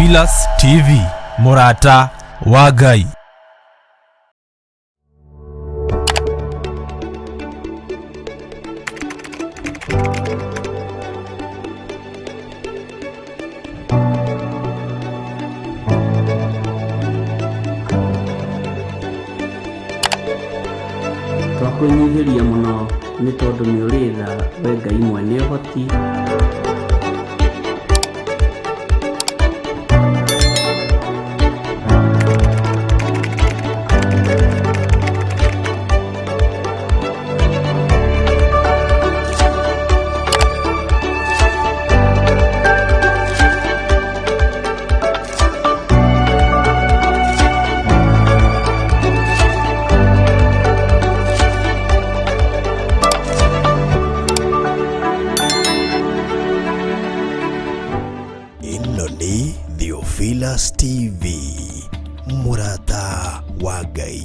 Theophilus TV, mũrata wa Ngai. Twakwĩnyihĩria mũno nĩ tondũ nĩ ũrĩ tha we Ngai mwene ũhoti. Ĩno nĩ Theophilus TV, mũrata wa Ngai.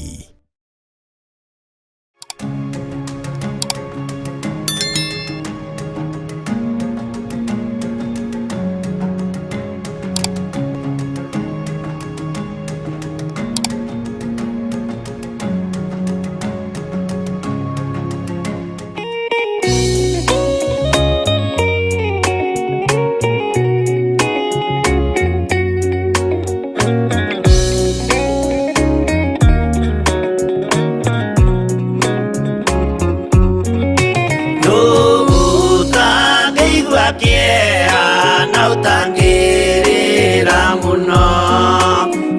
Ũtangĩigua kĩeha na ũtangĩrĩra mũno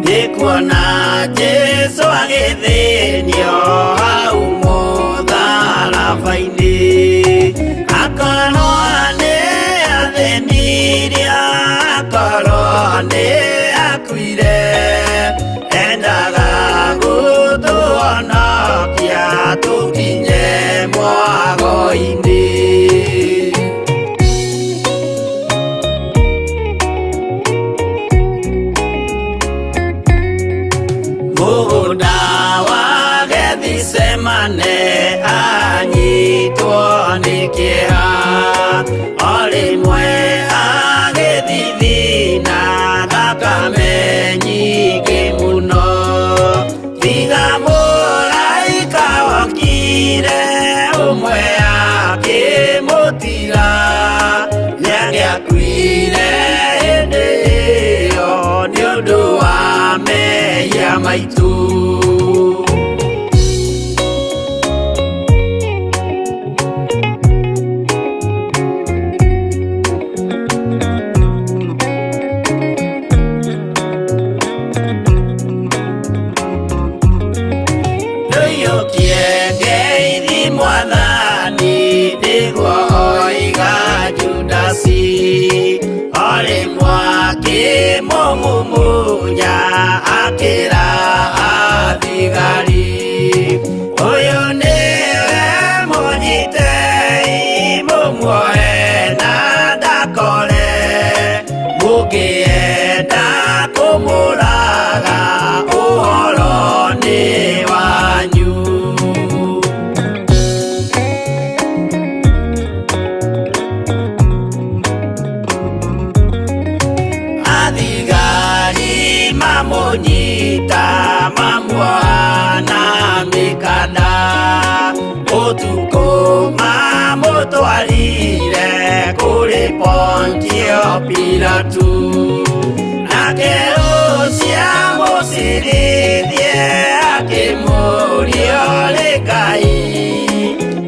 nĩ kuona Jesũ agĩthĩnio hau mũtharaba-inĩ, akorwo nĩ athĩnirie, akorwo nĩ akuire, endaga gũtũhonokia tũkinye mwago-inĩ. Mũgũnda wa Gethisemane anyitwo nĩ kĩeha, o rĩmwe agĩthithina thakame nyingĩ mũno, tiga mũraika wokire ũmwe akĩmũtiga, nĩangĩakuire hĩndĩ ĩyo nĩ ũndũ wa mehia maitũ. Ndũiyũkie ngeithi Mwathani, nĩguo oiga Judasi, o rĩmwe akĩmũmumunya akĩra athigari, ũyũ nĩwe mũnyitei mũmuoe na ndakore, mũngĩenda kũmũraga ũhoro nĩ wanyu. Athigari mamũnyita mamuoha na mĩkanda, ũtukũ mamũtwarire kũrĩ Pontio Pilatu, nake ũcio amũcirithie akĩmũũria ũrĩ Ngai,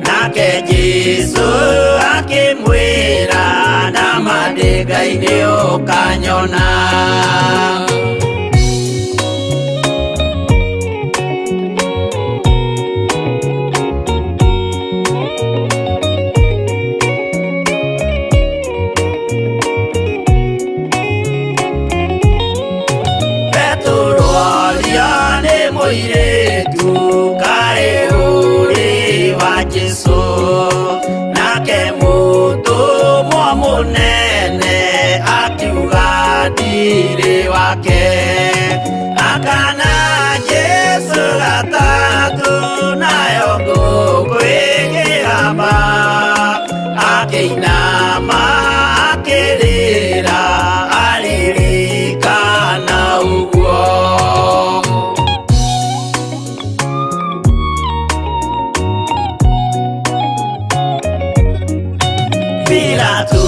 nake Jesũ akĩmwĩra nama ndĩ Ngai nĩ ũkanyona. Petero orio nĩ mũirĩtu kaĩ ũrĩ wa Jesũ, nake mũtũmwo mũnene akiuga ndirĩ wake, akana Jesũ gatatũ nayo ngũkũ ĩkĩgamba, akĩinama akĩrĩra aririkana Pilatu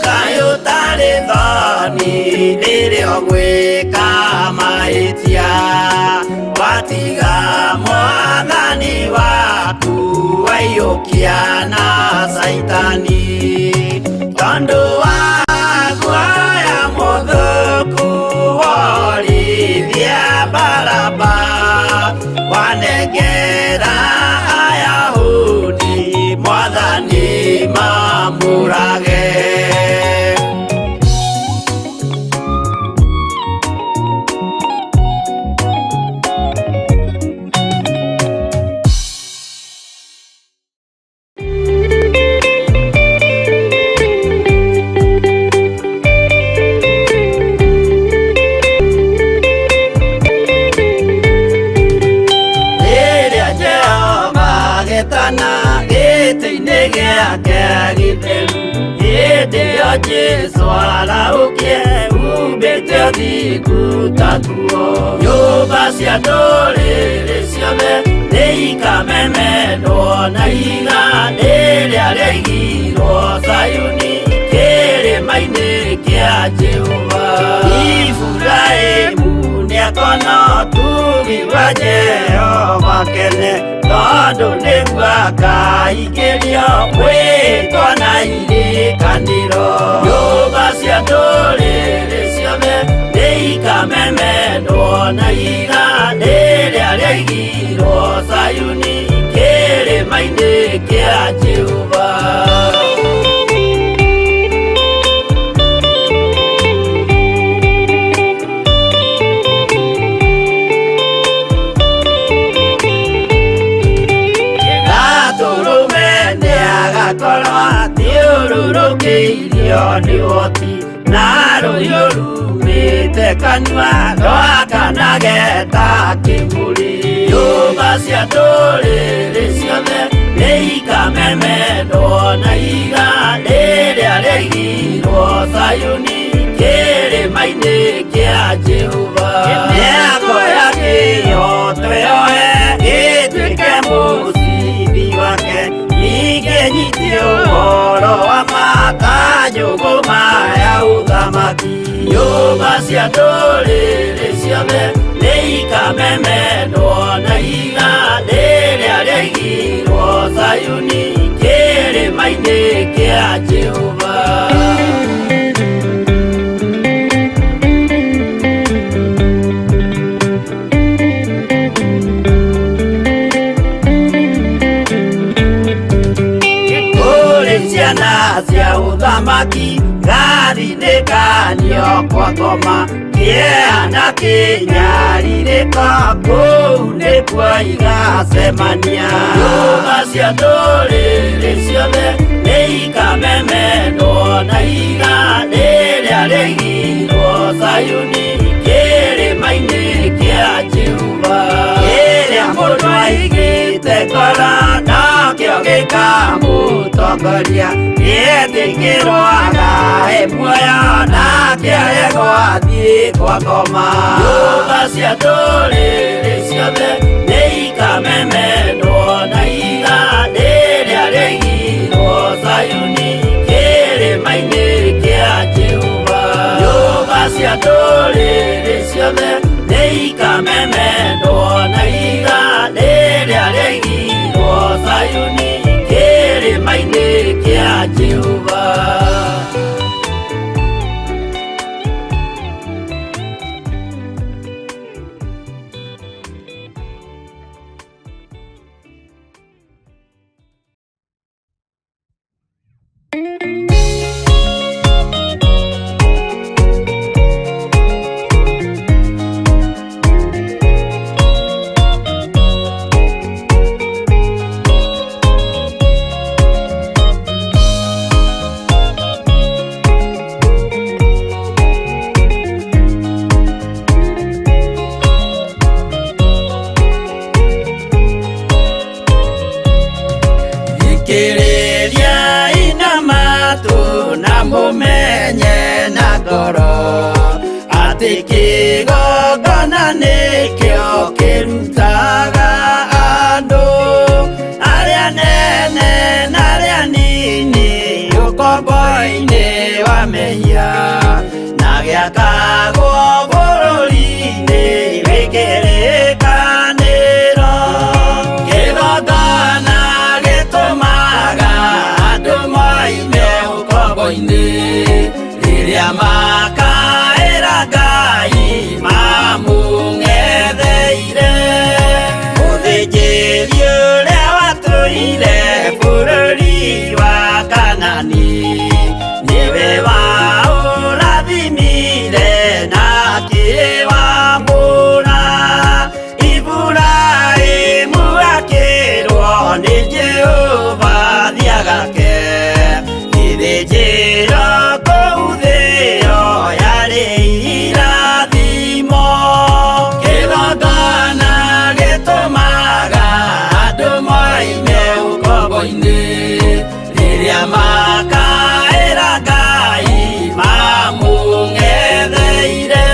kaĩ ũtarĩ thoni rĩrĩa ũgwĩka mahĩtia, watiga mwathani waku waiyũkia na Caitani, tondũ wa guoya mũthũku worithia Baraba, wanengera Ayahudi mwathani mamũrage. Rĩrĩa Jehova agetana gĩtĩ-inĩ gĩake gĩtheru, hĩndĩ ĩyo Jesũ arahũkie umbĩte ũthingu ta nguo. Nyũmba cia ndũrĩrĩ ciothe nĩikamemendwo na ihiga rĩrĩa rĩaigirwo Zayuni kĩrĩma-inĩ kĩa Jehova. Iburahĩmu nĩakona ũtugi wa Jehova kene, tondũ nĩguo akaingĩrio mwĩtwa na irĩkanĩro. Nyũmba cia ndũrĩrĩ ciothe nĩikamemendwo na ihiga rĩrĩa rĩaigirwo Zayuni kĩrĩma-inĩ kĩa Jehova. Gatũrũme nĩagakorwo athiũrũrũkĩirio nĩ ũhoti, na rũhiũ rumĩte kanua rwakanage ta kĩmũrĩ. Nyũmba cia ndũrĩrĩ ciothe nĩikamemendwo na ihiga rĩrĩa rĩaigirwo Zayuni kĩrĩma-inĩ kĩa Jehova. Mĩako ya kĩhooto yoe ĩtuĩke mũcibi wake, ningĩ nyite ũhoro wa ma ta njũgũma ya ũthamaki. Nyũmba cia ndũrĩrĩ ciothe nĩikamemendwo na ihiga rĩrĩa rĩaigirwo Zayuni kĩrĩma-inĩ kĩa Jehova. Kũrĩ ciana cia ũthamaki gathinĩkanio kwa ngoma, kĩeha na kĩnyarirĩko kũu nĩkuo igacemania. Nyũmba cia ndũrĩrĩ ciothe nĩikamemendwo na ihiga rĩrĩa rĩaigirwo Zayuni kĩrĩma-inĩ kĩa Jehova. Kĩrĩa mũndũ aigĩte ngoro nakĩo gĩkamũtongoria, nĩetĩkĩrwo agae muoyo nake aregwo athiĩ kwa ngoma. Nyũmba cia ndũrĩrĩ ciothe nĩikamemendwo na ihiga rĩrĩa rĩaigirwo Zayuni kĩrĩma-inĩ kĩa Jehova. Nyũmba cia ndũrĩrĩ ciothe nĩikamemendwo na ihiga rĩrĩa rĩaigirwo Zayuni kĩrĩma-inĩ kĩa Jehova. Thikĩrĩria ina matũ na mũmenye na ngoro atĩ kĩgongona nĩkĩo kĩrutaga andũ arĩa nene na arĩa nini ũkombo-inĩ. Gĩakagwo bũrũri-inĩ wĩ kĩrĩkanĩro. Kĩgongona gĩtũmaga andũ moime ũkombo-inĩ, rĩrĩa makaĩra Ngai mamũng'etheire. Mũthĩnjĩri ũrĩa watũire bũrũri wa Kanani, nĩwe waũrathimire na akĩwamũra. Iburahĩmu akĩrwo nĩ Jehova thiagake gĩthĩnjĩro kũu thĩo yarĩ irathimo. Kĩgongona gĩtũmaga andũ moime ũkombo-inĩ, rĩrĩa makaĩra Ngai mamũng'etheire.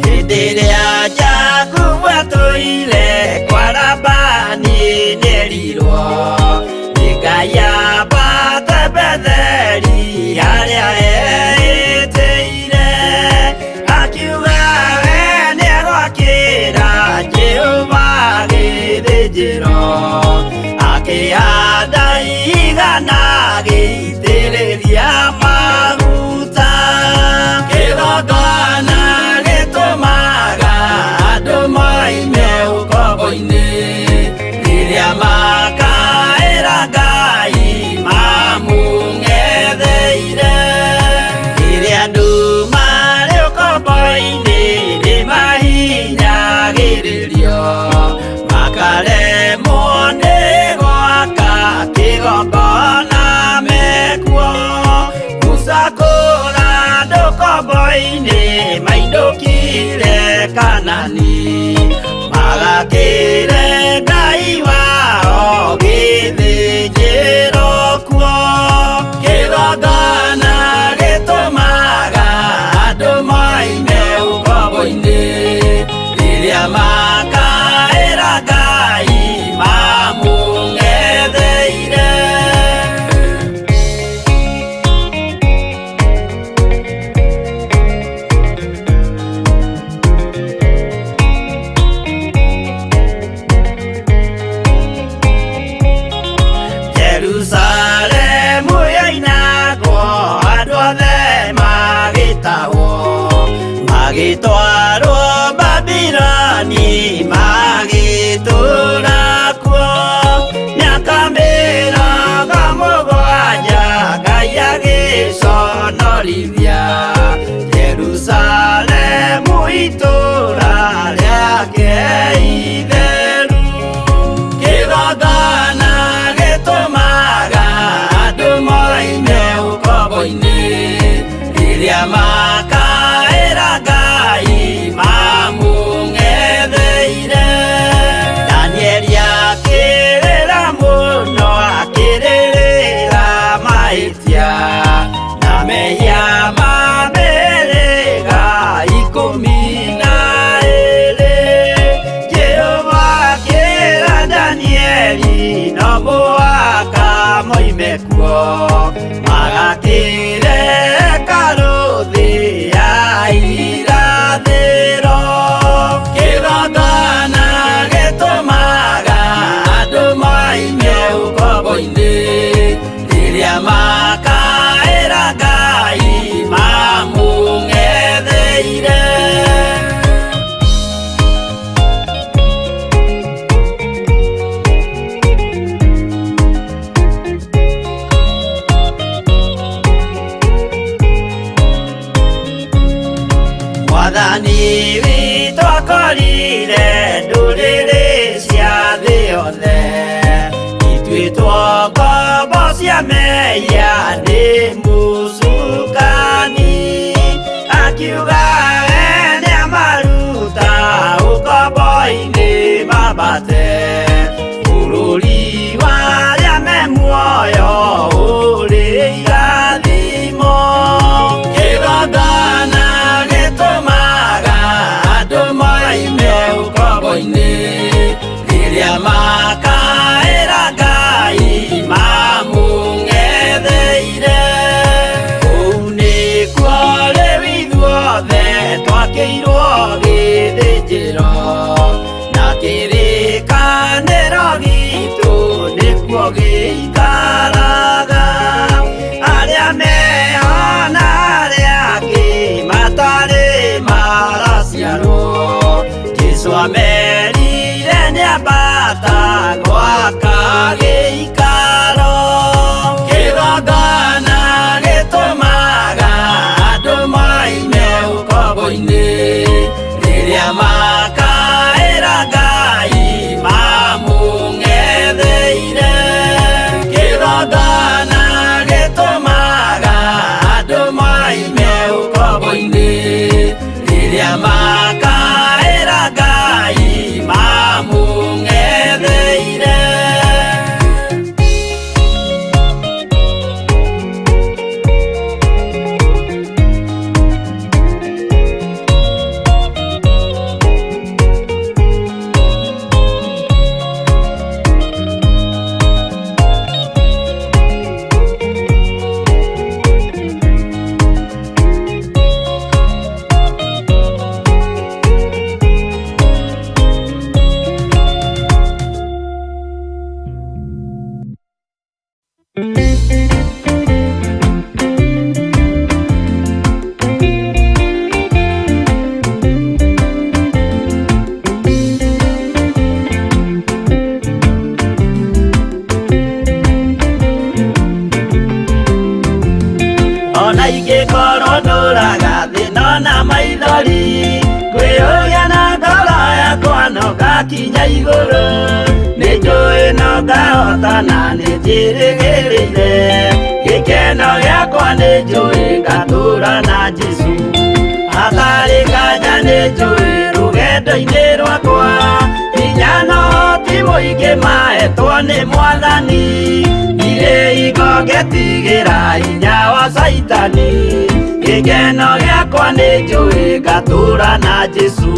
Hĩndĩ ĩrĩa Jakubu atũire kwa Labani nĩerirwo nĩ Ngai ambate Betheli harĩa eĩtĩire. Akiuga we nĩegwakĩra Jehova gĩthĩnjĩro, akĩhanda igana agĩitĩrĩria maguta. Kĩgongona gĩtũmaga andũ moime ũkombo-inĩ, rĩrĩa makaĩra Ngai mamũng'etheire. Rĩrĩa andũ marĩ ũkombo-inĩ nĩmahinyagĩrĩrio, makaremwo nĩ gwaka kĩgongona mekuo. Musa kũra andũ ũkombo-inĩ mainũkire Kanani, magakĩre Ngai wao gĩthĩnjĩro kuo. Kĩgongona gĩtũmaga andũ moime ũkombo-inĩ, rĩrĩa makaĩra Ngai mamũng'etheire. Jerusalemu yoinagwo andũ othe magĩtahwo, magĩtwarwo Babiloni magĩtũũra kuo. Mĩaka 70 Ngai agĩconorithia Jerusalemu itũũra rĩake itheru. Kĩgongona gĩtũmaga andũ moime ũkombo-inĩ, rĩrĩa makaĩra Ngai mamũng'etheire. Danieli akĩrĩra mũno akĩrĩrĩra mahĩtia na mehia ma mĩhĩrĩga 12. Jehova akĩra Danieli no mũhaka moime kuo, magakĩre hekarũ thĩ ya irathĩro. Kĩgongona gĩtũmaga andũ moime ũkombo-inĩ, rĩrĩa makaĩra Ngai mamũng'etheire. Mwathani witũ akorire ndũrĩrĩ cia thĩ yothe, ituĩtwo ngombo cia mehia nĩ mũcukani. Akiuga we nĩamaruta ũkombo-inĩ mambate bũrũri wa arĩa me muoyo ũrĩ irathimo. Kĩgongona gĩtũmaga Ona ingĩkorwo ndũraga thĩna na maithori, kwĩyũria na ngoro yakwa no ngakinya igũrũ. Nĩ njũĩ no ngahotana, nĩ njĩrĩgĩrĩire gĩkeno gĩakwa, nĩ njũĩ ngatũra na Jesũ. Hatarĩ nganja nĩ njũĩ rũgendo-inĩ rwakwa, hinya na ũhoti mũingĩ mahetwo nĩ Mwathani. Ndirĩ hingo ngetigĩra hinya wa Caitani, gĩkeno gĩakwa nĩ njũĩ ngatũra na Jesũ.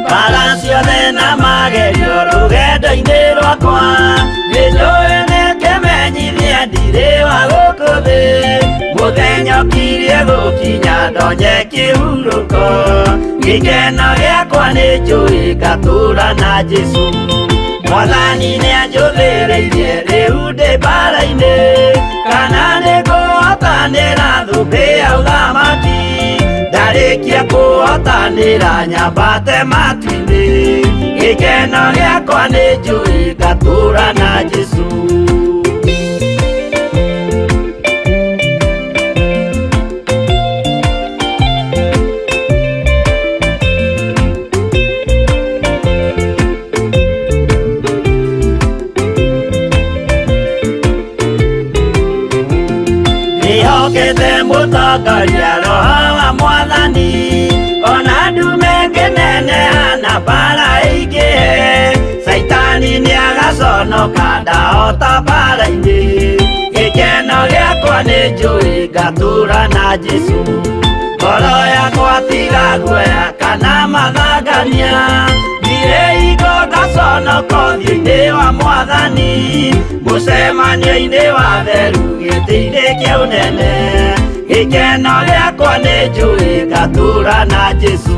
Mbara ciothe na magerio rũgendo-inĩ rwakwa, nĩ njũĩ nĩ kĩmenyithia ndirĩ wa gũkũ thĩ. Mũthenya ũkirie gũkinya ndonye kĩhurũko, gĩkeno gĩakwa nĩ njũĩ ngatũra na Jesũ. Mwathani nĩanjũthĩrĩirie rĩu ndĩ mbara-inĩ, kana nĩngũhotanĩra thũmbĩ ya ũthamaki. Ndarĩkia kũhotanĩra nyambate matu-inĩ, gĩkeno gĩakwa nĩ njũĩ ngatũra na Jesũ. Ndĩhokete mũtongoria Roho wa Mwathani, ona ndume ngĩneneha na mbara ĩingĩhe. Caitani nĩagaconoka ndahota mbara-inĩ, gĩkeno gĩakwa nĩ njũĩ ngatũra na Jesũ. Ngoro yakwa tiga guoya kana mathangania, ndirĩ hingo ngaconoka ũthiũ-inĩ wa Mwathani. Mũcemanio-inĩ wa theru gĩtĩ-inĩ kĩa ũnene, gĩkeno gĩakwa nĩ njũĩ ngatũra na Jesũ.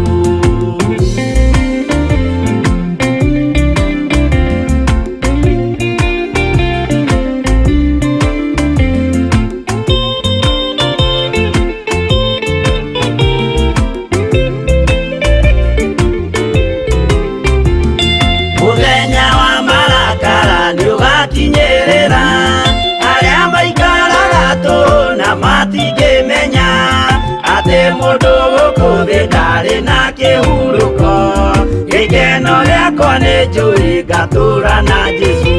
Mũthenya wa marakara nĩũgakinyĩrĩra, arĩa maikaraga tũhũ na matingĩmenya atĩ mũndũ gũkũ thĩ ndarĩ na kĩhurũko. Gĩkeno gĩakwa nĩ njũĩ ngatũra na Jesũ.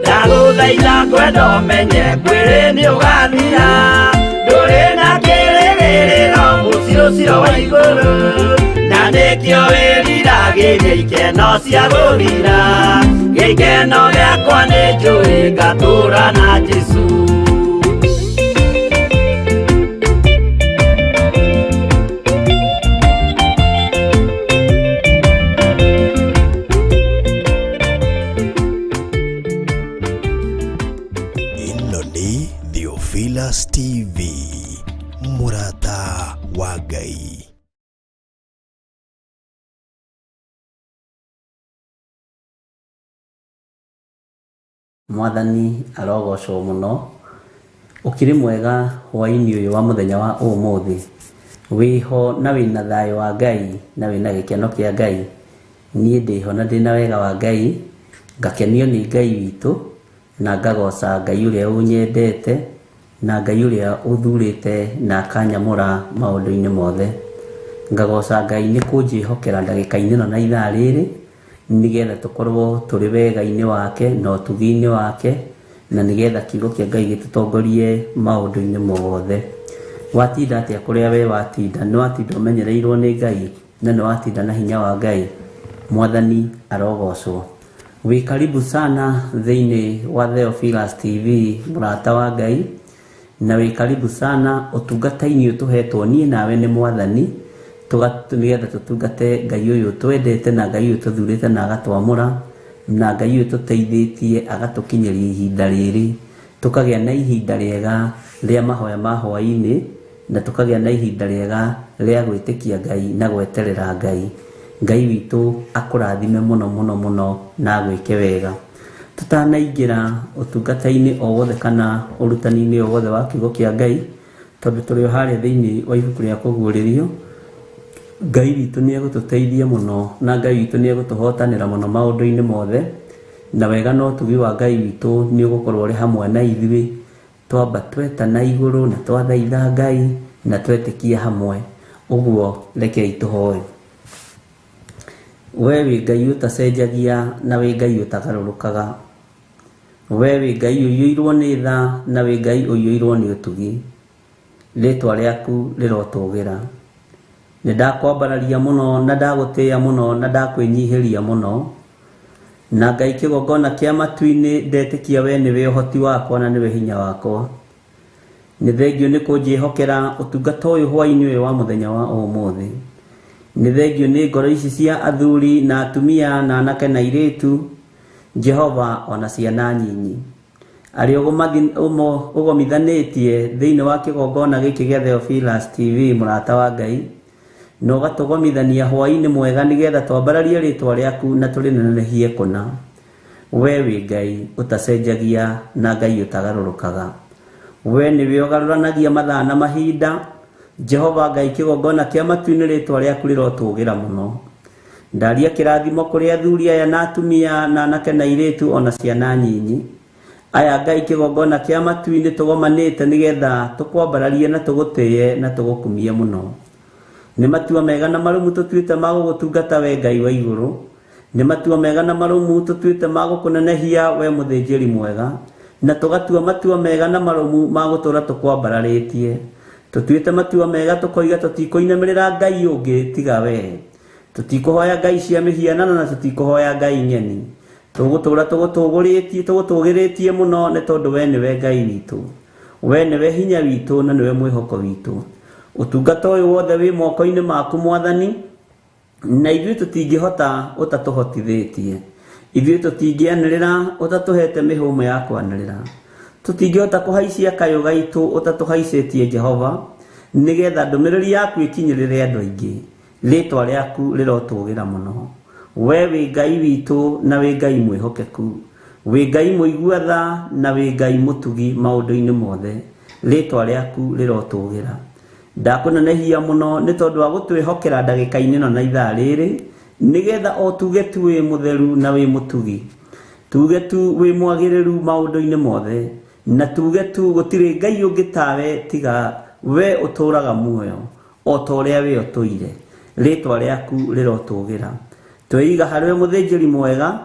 Ndagũthaitha ngwenda ũmenye mwĩrĩ nĩũgathira, ndũrĩ na kĩrĩgĩrĩro mũciĩ ũcio wa igũrũ. Na nĩkĩo wĩriragĩria ikeno cia gũthira, gĩkeno gĩakwa nĩ njũĩ ngatũra na Jesũ. Ĩno nĩ Theophilus TV, mũrata wa Ngai. Mwathani arogocwo mũno. Ũkĩrĩ mwega hwaĩ-inĩ ũyũ wa mũthenya wa ũmũthĩ, wĩho na wĩna thayũ wa Ngai na wĩna gĩkeno kĩa Ngai. Niĩ ndĩho na ndĩna wega wa Ngai, ngakenio nĩ Ngai witũ na ngagoca Ngai ũrĩa ũnyendete na Ngai ũrĩa ũthurĩte na akanyamũra maũndũ-inĩ mothe. Ngagoca Ngai nĩ kũnjĩhokera ndagĩka-inĩ ĩno na ithaa rĩrĩ, nĩgetha tũkorwo tũrĩ wega-inĩ wake na ũtugi-inĩ wake, na nĩgetha kiugo kĩa Ngai gĩtũtongorie maũndũ-inĩ mothe. Watinda atĩa kũrĩa we watinda? Nĩ watinda ũmenyereirwo nĩ Ngai na nĩ watinda na hinya wa Ngai. Mwathani arogocwo. Wĩ karibu sana thĩinĩ wa Theophilus TV, mũrata wa Ngai, na wĩ karibu sana ũtungata-inĩ ũtũhetwo niĩ nawe nĩ Mwathani, nĩgetha tũtungate Ngai ũyũ twendete na Ngai ũyũ tũthurĩte na agatwamũra, Na Ngai ũyũ tũteithĩtie agatũkinyĩria ihinda rĩrĩ, tũkagĩa na ihinda rĩega rĩa mahoya ma hwaĩ-inĩ, na tũkagĩa na ihinda rĩega rĩa gwĩtĩkia Ngai na gweterera Ngai. Ngai witũ akũrathime mũno mũno mũno na agwĩke wega. Tũtanaingĩra ũtungata-inĩ o wothe kana ũrutani-inĩ o wothe wa kiugo kĩa Ngai, tondũ tũrĩ o harĩa thĩinĩ wa ibuku rĩa kũguũrĩrio, Ngai witũ nĩ egũtũteithia mũno na Ngai witũ nĩ egũtũhotanĩra mũno maũndũ-inĩ mothe, na wega na ũtugi wa Ngai witũ nĩ ũgũkorwo ũrĩ hamwe na ithuĩ, twamba twetana igũrũ na twathaitha Ngai na twetĩkia hamwe. Ũguo rekei tũhoe. We wĩ Ngai ũtacenjagia na wĩ Ngai ũtagarũrũkaga. We wĩ Ngai ũiyũirwo nĩ tha na wĩ Ngai ũiyũirwo nĩ ũtugi. Rĩtwa rĩaku rĩrotũgĩra. Nĩ ndakwambararia mũno na ndagũtĩĩa mũno na ndakwĩnyihĩria mũno. Na Ngai kĩgongona kĩa matu-inĩ ndetĩkia we nĩwe ũhoti wakwa na nĩwe hinya wakwa. Nĩ thengio nĩ kũnjĩhokera ũtungata ũyũ hwaĩ-inĩ ũyũ wa mũthenya wa ũmũthĩ. Nĩ thengio nĩ ngoro ici cia athuri na atumia na anake na airĩtu, Jehova ona ciana nyinyi. Arĩa ũgomithanĩtie thĩinĩ wa kĩgongona gĩkĩ gĩa Theophilus TV mũrata wa Ngai, na ũgatũgomithania hwaĩ-inĩ mwega nĩgetha twambararie rĩtwa rĩaku na tũrĩnenehie kũna. We wĩ Ngai ũtacenjagia na Ngai ũtagarũrũkaga. We nĩwe ũgarũranagia mathaa na mahinda. Jehova Ngai kĩgongona kĩa matu-inĩ rĩtwa rĩaku rĩrotũgĩra mũno. Ndaria kĩrathimo kũrĩ athuri aya na atumia na anake na airĩtu ona ciana nyinyi. Aya Ngai kĩgongona kĩa matu-inĩ tũgomanĩte nĩgetha tũkwambararie na tũgũtĩye na tũgũkumie mũno. Nĩ matua mega na marũmu tũtuĩte ma gũgũtungata we Ngai wa igũrũ. Nĩ matua mega na marũmu tũtuĩte ma gũkũnenehia we mũthĩnjĩri mwega, na tũgatua matua mega na marũmu ma gũtũũra tũkwambararĩtie. Tũtuĩte matua mega tũkoiga tũtikũinamĩrĩra Ngai ũngĩ tiga we. Tũtikũhoya ngai cia mĩhianano na tũtikũhoya ngai ng'eni. Tũgũtũũra tũgũtũgũrĩtie tũgũtũgĩrĩtie mũno nĩ tondũ we nĩwe Ngai witũ. We nĩwe hinya witũ na nĩwe mwĩhoko witũ. Ũtungata ũyũ wothe wĩ moko-inĩ maku Mwathani, na ithuĩ tũtingĩhota ũtatũhotithĩtie. Ithuĩ tũtingĩanĩrĩra ũtatũhete mĩhũmũ ya kwanĩrĩra. Tũtingĩhota kũhaicia kayũ gaitũ ũtatũhaicĩtie Jehova, nĩgetha ndũmĩrĩri yaku ĩkinyĩrĩre andũ aingĩ. Rĩtwa rĩaku rĩrotũgĩra mũno. We wĩ Ngai witũ na wĩ Ngai mwĩhokeku. Wĩ Ngai mũigua tha na wĩ Ngai mũtugi maũndũ-inĩ mothe. Rĩtwa rĩaku rĩrotũgĩra. Ndakũnenehia mũno nĩ tondũ wa gũtwĩhokera ndagĩka-inĩ ĩno na ithaa rĩrĩ, nĩgetha o tuge tu wĩ mũtheru na wĩ mũtugi. Tuge tu wĩ mwagĩrĩru maũndũ-inĩ mothe, na tuge tu gũtirĩ Ngai ũngĩ tawe tiga we ũtũũraga muoyo, o ta ũrĩa we ũtũire. Rĩtwa rĩaku rĩrotũgĩra. Tweiga harĩwe mũthĩnjĩri mwega,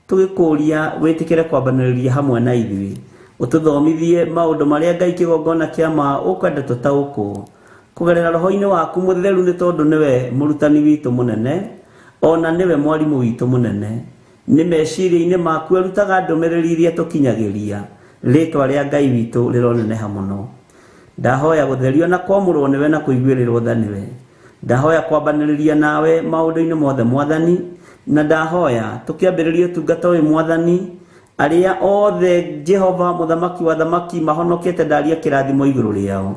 tũgĩkũũria wĩtĩkĩre kwambanĩrĩria hamwe na ithuĩ, ũtũthomithie maũndũ marĩa Ngai kĩgongona kĩa ma ũkwenda tũtaũkwo kũgerera roho-inĩ waku mũtheru, nĩ tondũ nĩwe mũrutani witũ mũnene, ona nĩwe mwarimũ witũ mũnene. Nĩ meciria-inĩ maku arutaga ndũmĩrĩri iria tũkinyagĩria. Rĩtwa rĩa Ngai witũ rĩroneneha mũno. Ndahoya gũtherio na kwamũrwo nĩwe na kũiguĩrĩrwo tha nĩwe. Ndahoya kwambanĩrĩria nawe maũndũ-inĩ mothe Mwathani, na ndahoya tũkĩambĩrĩria ũtungata ũyũ Mwathani, arĩa othe Jehova mũthamaki wa thamaki mahonokete ndaria kĩrathimo igũrũ rĩao.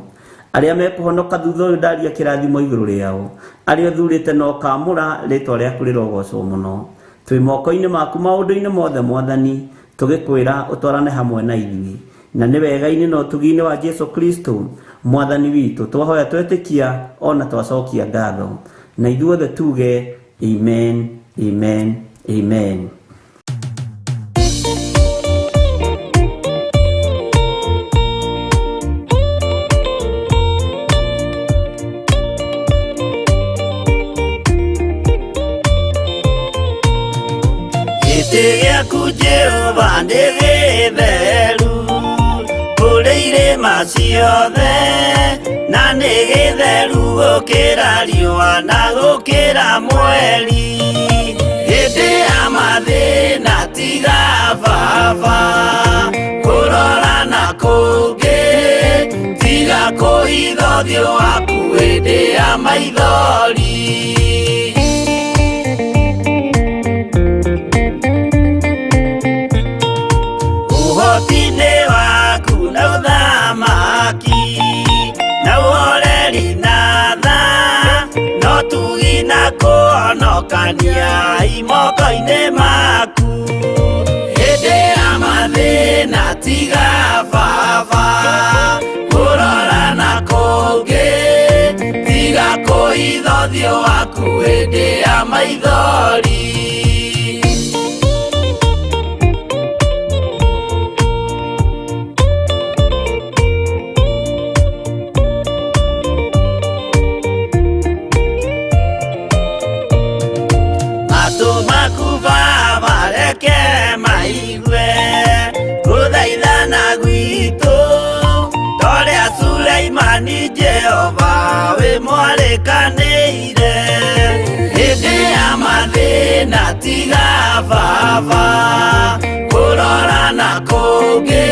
Arĩa mekũhonoka thutha ũyũ ndaria kĩrathimo igũrũ rĩao. Arĩa ũthurĩte na ũkaamũra, rĩtwa rĩaku rĩrogocwo mũno. Twĩ moko-inĩ maku maũndũ-inĩ mothe Mwathani, tũgĩkwĩra ũtwarane hamwe na ithuĩ. Na nĩ wega-inĩ na ũtugi-inĩ wa Jesu Kristo Mwathani witũ twahoya twetĩkia ona twacokia ngatho. Na ithuothe tuge amen, amen, amen. Gĩtĩ gĩaku Jehova nĩ gĩtheru kũrĩ irĩma ciothe, na nĩ gĩtheru gũkĩra riũa na gũkĩra mweri. Hĩndĩ ya mathĩna tiga baba kũrora na kũngĩ, tiga kũhitha ũthiũ waku hĩndĩ ya maithori. Ũhoti-inĩ waku na ũthamaki na ũhoreri na tha no tugi na kũhonokania imoko-inĩ maku. Hĩndĩ ya mathĩna tiga baba kũrora na kũngĩ, tiga kũhitha ũthiũ waku hĩndĩ ya maithori. Matũ maku baba reke maigue gũthaithana gwitũ, torĩa Suleimani Jehova wĩ mwarĩkanĩire. Hĩndĩ ya mathĩna tiga baba kũrora na kũngĩ,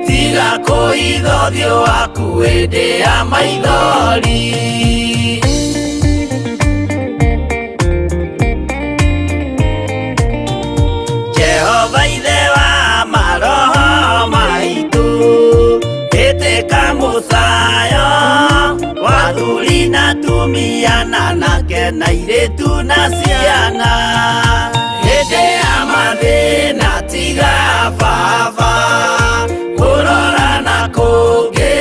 tiga kũhitha ũthiũ waku hĩndĩ ya maithori. Jehova ithe wa maroho maitũ, ĩtĩka mũcayo wa athuri na atumia na anake na airĩtu na ciana. Hĩndĩ ya mathĩna tiga baba kũrora na kũngĩ,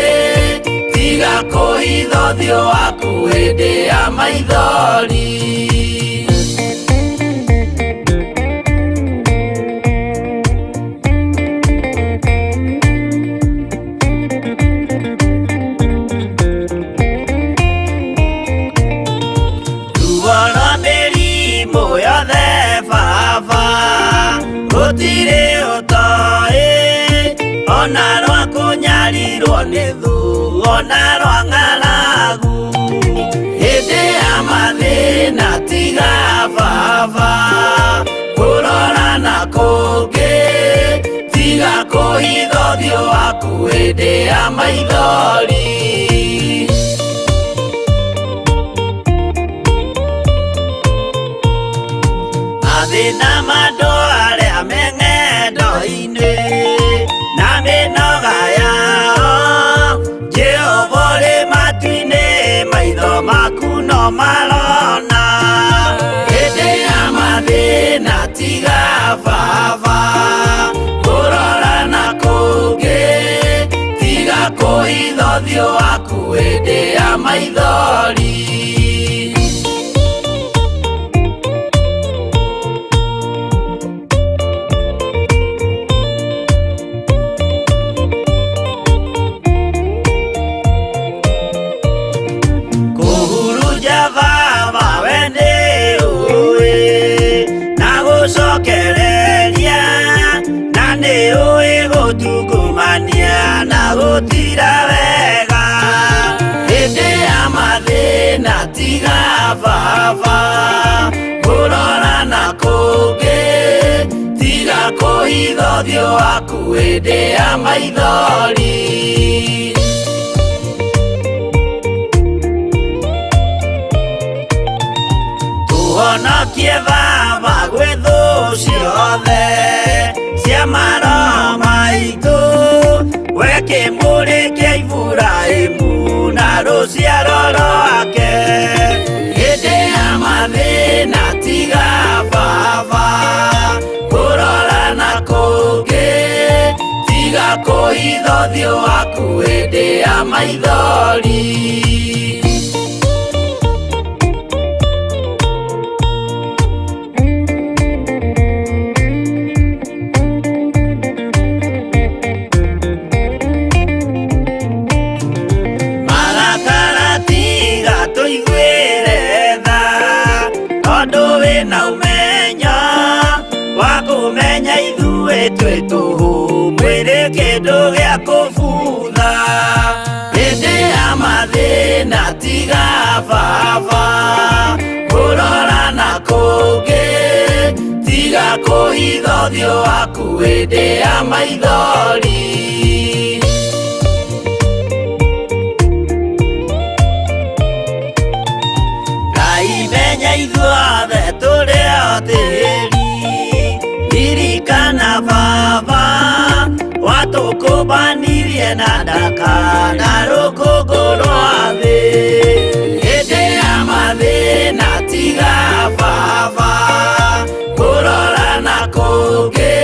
tiga kũhitha ũthiũ waku hĩndĩ ya maithori. Ruo rwa mĩrimũ yothe baba gũtirĩ ũtoĩ, ona rwa kũnyarirwo nĩ thũ ona rwa ng'aragu. Hĩndĩ ya mathĩna tiga baba kũrora na kũngĩ, tiga kũhitha ũthiũ waku hĩndĩ ya maithori. Mathĩna ma andũ arĩa me ng'endo-inĩ na mĩnoga yao, Jehova ũrĩ matu-inĩ maitho maku no marona. Hĩndĩ ya mathĩna tiga baba kũrora na kũngĩ, tiga kũhitha ũthiũ waku hĩndĩ ya maithori. Kũhurunja baba we nĩ ũĩ na gũcokereria, na nĩ ũĩ gũtungumania na gũtira wega. Hĩndĩ ya mathĩna tiga baba kũrora na kũngĩ, tiga kũhitha ũthiũ waku hĩndĩ ya maithori. Tũhonokie baba gwĩ thũ ciothe cia maroho maitũ, we kĩmũrĩ kĩa Iburahĩmu na rũciaro rwake. Hĩndĩ ya mathĩna tiga baba kũrora na kũngĩ, tiga kũhitha ũthiũ waku hĩndĩ ya maithori. Marakara tiga tũiguĩre tha, tondũ wĩna ũmenyo wa kũmenya ithuĩ twĩ tũhũ, mwĩrĩ kĩndũ gĩa kũbutha. Hĩndĩ ya mathĩna tiga baba kũrora na kũngĩ, tiga kũhitha ũthiũ waku hĩndĩ ya maithori. Ngai menya ithuothe tũrĩ o tĩri, ririkana baba Nĩakombie na ndaka na rũkũngũ rwa thĩ. Hĩndĩ ya mathĩna tiga baba kũrora na kũngĩ,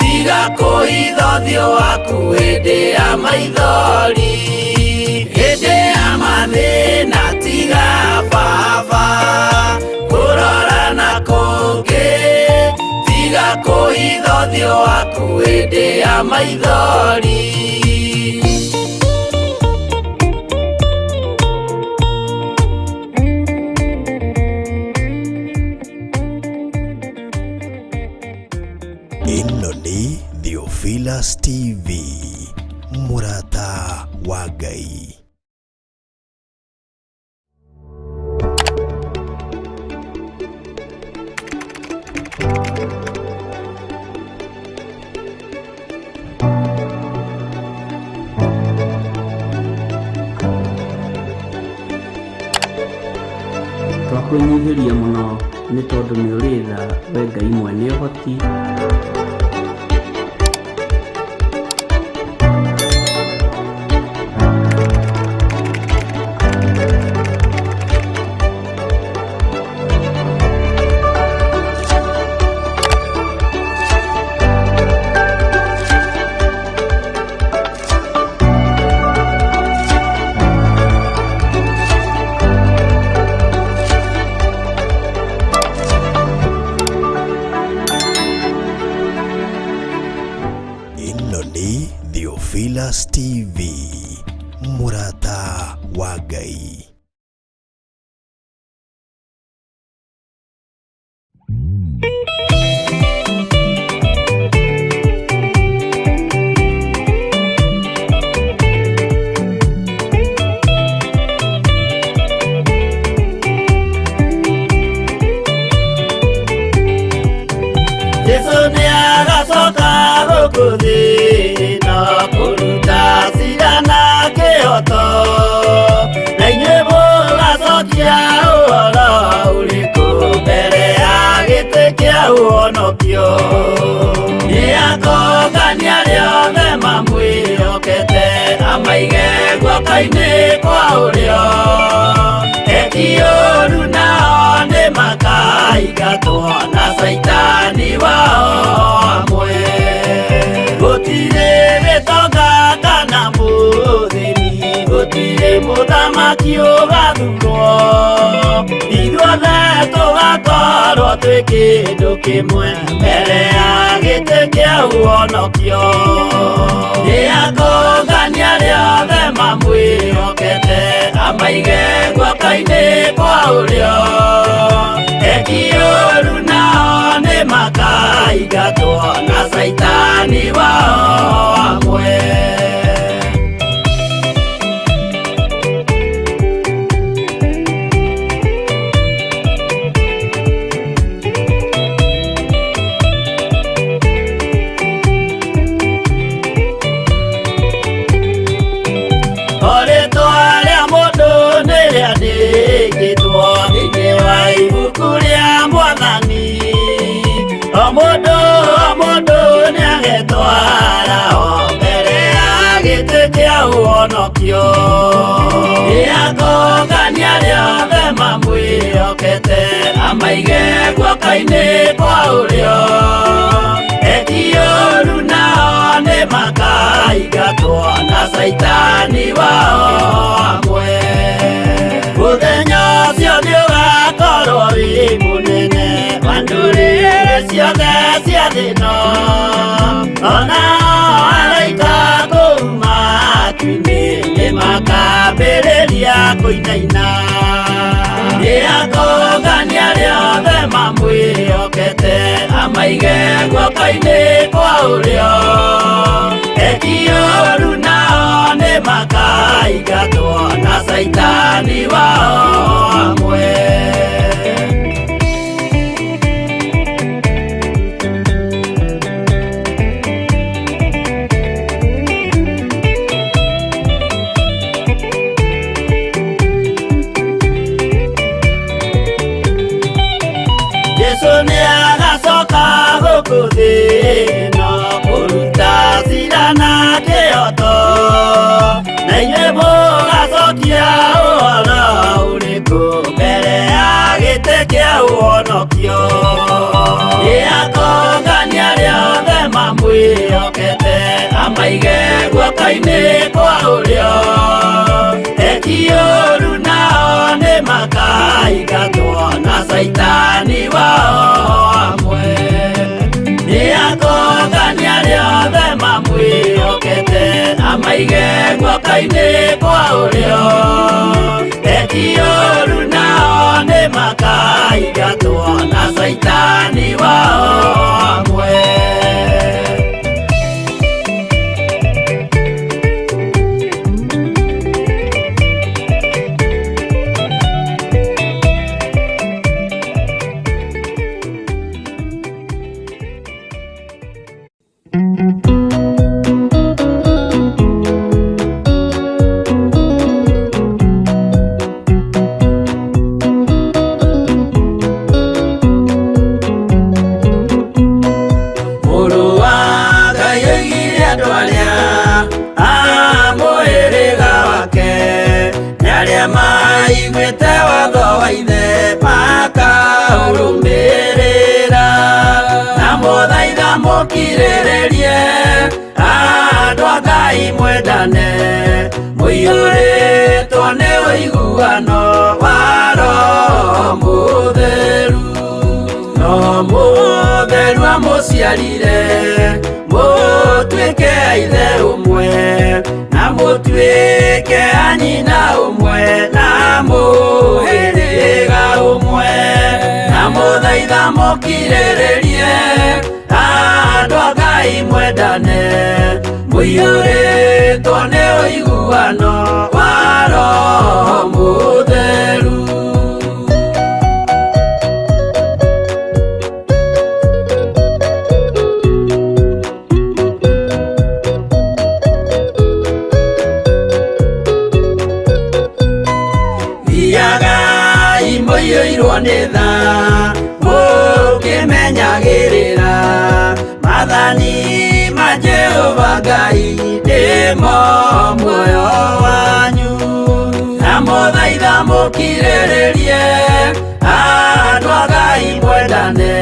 tiga kũhitha ũthiũ waku hĩndĩ ya maithori. Hĩndĩ ya mathĩna tiga baba kũrora na kũngĩ, tiga kũhitha ũthiũ waku hĩndĩ ya maithori. Ĩno nĩ Theophilus TV, mũrata wa Ngai. Twakwĩnyihĩria mũno nĩ tondũ nĩ ũrĩ tha we Ngai mwene ũhoti. Ĩno nĩ Theophilus TV, mũrata wa Ngai. Jesu nĩ agacoka gũkũ thĩ na kũruta cira na kĩhoto, na inyuĩ mũgacokia ũhoro ũrĩkũ mbere ya gĩtĩ kĩa ũhonokio. Nĩ akongania arĩa othe mamwĩhokete, amaige guoko-inĩ kwa ũrĩo. Eki ũũru nao nĩ makaingatwo na caitani wao amwe. Gũtirĩ gĩtonga kana mũthĩni, gũtirĩ mũthamaki ũgathurwo. Ithuothe tũgakorwo twĩ kĩndũ kĩmwe mbere ya gĩtĩ kĩa ũhonokio. Nĩ akongania arĩa othe mamwĩhokete, amaige guoko-inĩ kwa ũrĩo. Eki ũũru nao nĩ makaingatwo na caitani wao amwe. O rĩtwa rĩa mũndũ nĩ rĩandĩkĩtwo thĩinĩ wa ibuku rĩa Mwathani. O mũndũ o mũndũ nĩagetwara o mbere ya gĩtĩ kĩa ũhonokio. Nĩ akongania arĩa othe mamwĩhokete, amaige guoko-inĩ kwa ũrĩo. Eki ũũru nao nĩ makaingatwo na caitani wao amwe. Mũthenya ũcio nĩ ũgakorwo wĩ mũnene wa ndũrĩrĩ ciothe cia thĩ ĩno. Onao araika kũu matu-inĩ nĩ makambĩrĩria kũinaina. Nĩ akongania arĩa othe mamwĩhokete, amaige guoko-inĩ kwa ũrĩo. Eki ũũru nao nĩ makaingatwo na caitani wao amwe. Jesu nĩ agacoka gũkũ thĩ ĩno kũruta cira na kĩhoto, Mamwĩhokete amaige guoko-inĩ kwa ũrĩo. Eki ũru nao nĩ makaingatwo na caitani wao hamwe. Nĩ akongania arĩa othe mamwĩhokete amaige guoko-inĩ kwa ũrĩo. Eki ũru nao nĩ makaingatwo na caitani wao hamwe. Mũrũ wa Ngai oigire andũ arĩa a mũhĩrĩga wake nĩ arĩa maiguĩte watho wa ithe makaũrũmĩrĩra. Na mũthaitha mũkirĩrĩrie andũ a Ngai mwendane mũiyũrĩtwo nĩ ũiguano wa Roho Mũtheru. No mũtheru amũciarire mũtuĩke a ithe ũmwe na mũtuĩke a nyina ũmwe na mũhĩrĩga ũmwe. Na mũthaitha mũkirĩrĩrie andũ a Ngai mwendane mũiyũrĩtwo nĩ ũiguano wa Roho Mũtheru. Thiagai mũiyũirwo nĩ tha mũkĩmenyagĩrĩra maathani ma Jehova Ngai nĩmo muoyo wanyu. Na mũthaitha mũkirĩrĩrie andũ a Ngai mwendane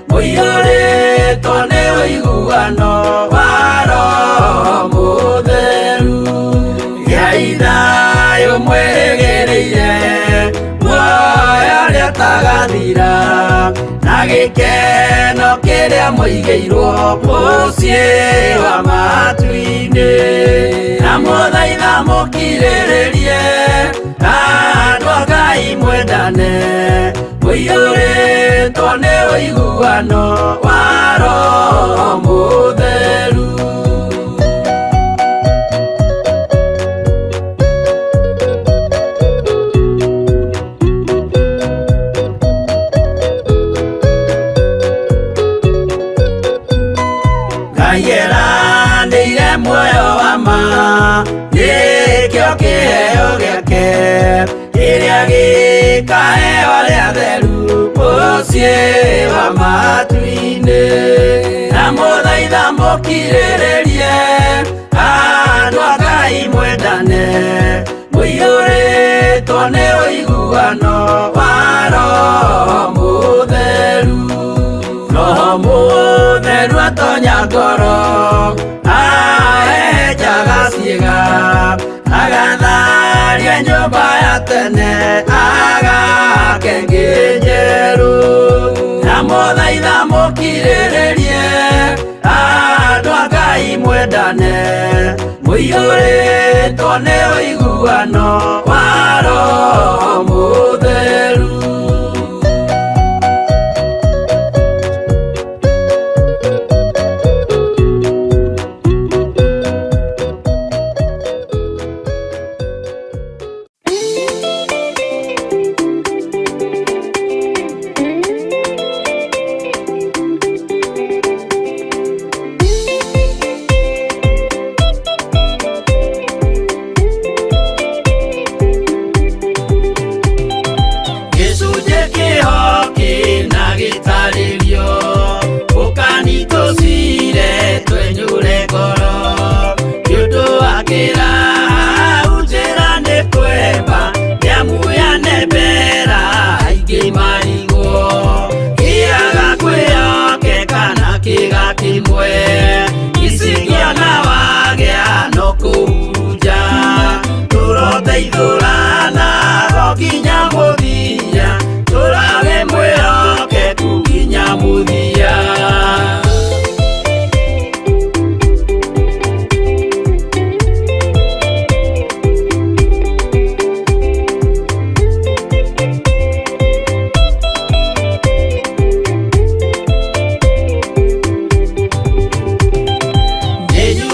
mũiyũrĩtwo nĩ ũiguano wa Roho Mũtheru. Gĩai thayũ mwĩrĩgĩrĩire muoyo ũrĩa ũtagathira na gĩkeno kĩrĩa mũigĩirwo mũciĩ wa matu-inĩ. Na mũthaitha mũkirĩrĩrie andũ a Ngai mwendane mũiyũrĩtwo nĩ ũiguano wa Roho Mũtheru. Ngai eranĩire muoyo wa ma nĩkĩo kĩheo gĩake kĩrĩa gĩkaheo arĩa atheru mũciĩ wa matu-inĩ. Na mũthaitha mũkirĩrĩrie andũ a Ngai mwendane mũiyũrĩtwo nĩ ũiguano wa Roho Mũtheru. Roho Mũtheru atonya ngoro ahehenjaga ciĩga agatharia nyũmba ya tene agake ĩngĩ njerũ. Na mũthaitha mũkirĩrĩrie andũ a Ngai mwendane mũiyũrĩtwo nĩ ũiguano wa Roho Mũtheru. Gĩcunjĩ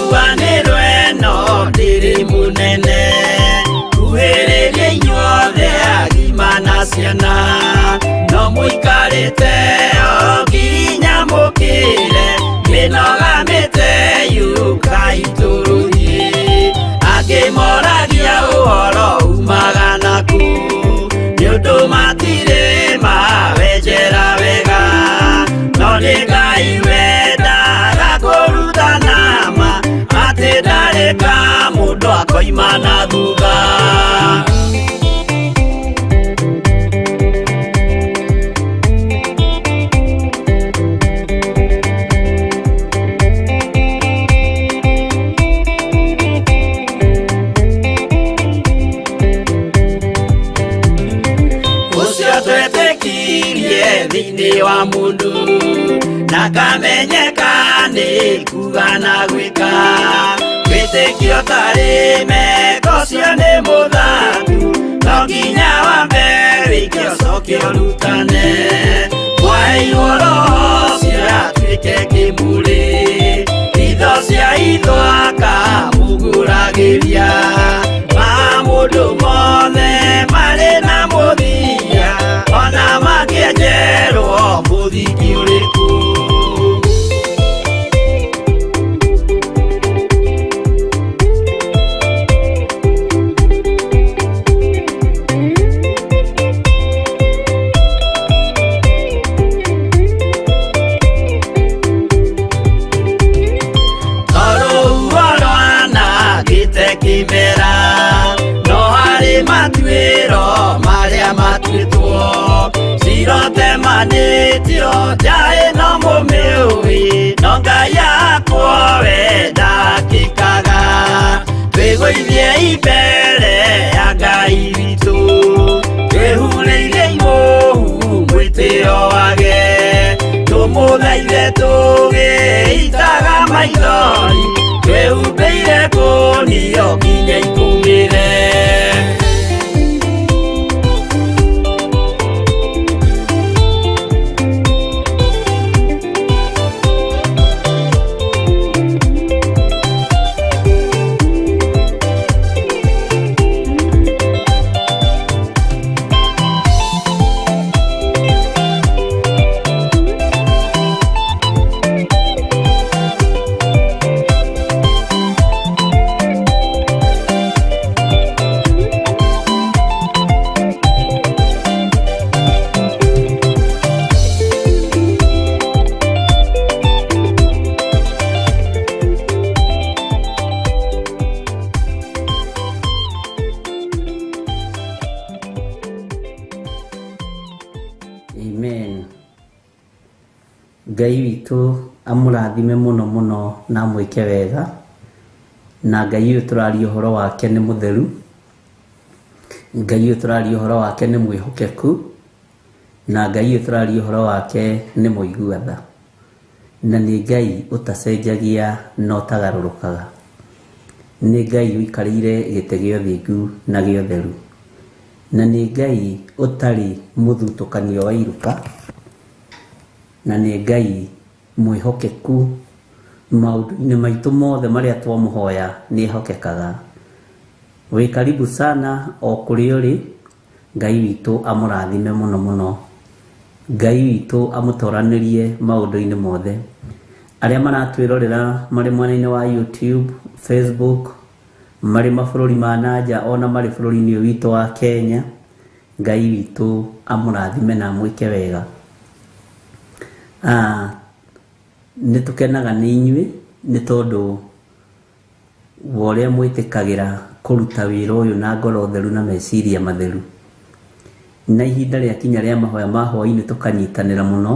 Nduanĩrwo ĩno ndĩrĩ mũnene kuhĩrĩria inyuothe agima na ciana no mũikarĩte o nginya mũkĩre mĩnoga mĩte yũkai tũrũthiĩ angĩ moragia ũhoro umaga naku nĩ ũndũ matirĩ mawenjera wega no nĩ Ngai wendaga kũrutana ma atĩ ndareka mũndũ akoima na thutha. Ũcio twetĩkirie thĩinĩ wa mũndũ na kamenyeka nĩ kuga na gwĩka wĩtĩkio tarĩ meko ũcio nĩ mũthatu no nginya wambe wĩke ũcoke ũrutane mwaheirwo roho ũcio atuĩke kĩmũrĩ itho cia itho akamũgũragĩria ma mũndũ mothe marĩ na mũthia ona mangĩenjerwo mũthingi ũrĩkũ. Kimera no harĩ matuĩro marĩa matuĩtwo cirotemanĩtio nja ĩno mũmĩũĩ no Ngai akwo we ndakĩkaga twĩgũithie mbere ya Ngai witũ twĩhurĩire imũhu mwĩtĩo wage tũmũthaithe tũgĩitaga maithori twĩhumbĩire kũnio nginya ikũmĩre. Amen. Ngai witũ amũrathime mũno mũno na amwĩke wega na Ngai ũyũ tũraria ũhoro wake nĩ mũtheru Ngai ũyũ tũraria ũhoro wake nĩ mwĩhokeku na Ngai ũyũ tũraria ũhoro wake nĩ mũigua tha na nĩ Ngai ũtacenjagia na ũtagarũrũkaga nĩ Ngai ũikarĩire gĩtĩ gĩa ũthingu na gĩa ũtheru na nĩ Ngai ũtarĩ mũthutũkanio wa iruka na nĩ Ngai mwĩhokeku maũndũ-inĩ maitũ mothe marĩa twamũhoya nĩ ehokekaga. Wĩ karibu sana o kũrĩa ũrĩ Ngai witũ amũrathime mũno mũno Ngai witũ amũtoranĩrie maũndũ-inĩ mothe arĩa maratwĩrorera marĩ mwena-inĩ wa YouTube, Facebook marĩ mabũrũri ma nanja ona marĩ bũrũri-inĩ ũyũ witũ wa Kenya Ngai witũ amũrathime na amwĩke wega. Nĩ tũkenaga nĩ inyuĩ nĩ tondũ wa ũrĩa mwĩtĩkagĩra kũruta wĩra ũyũ na ngoro theru na meciria matheru na ihinda rĩakinya rĩa mahoya ma hwaĩ-inĩ tũkanyitanĩra mũno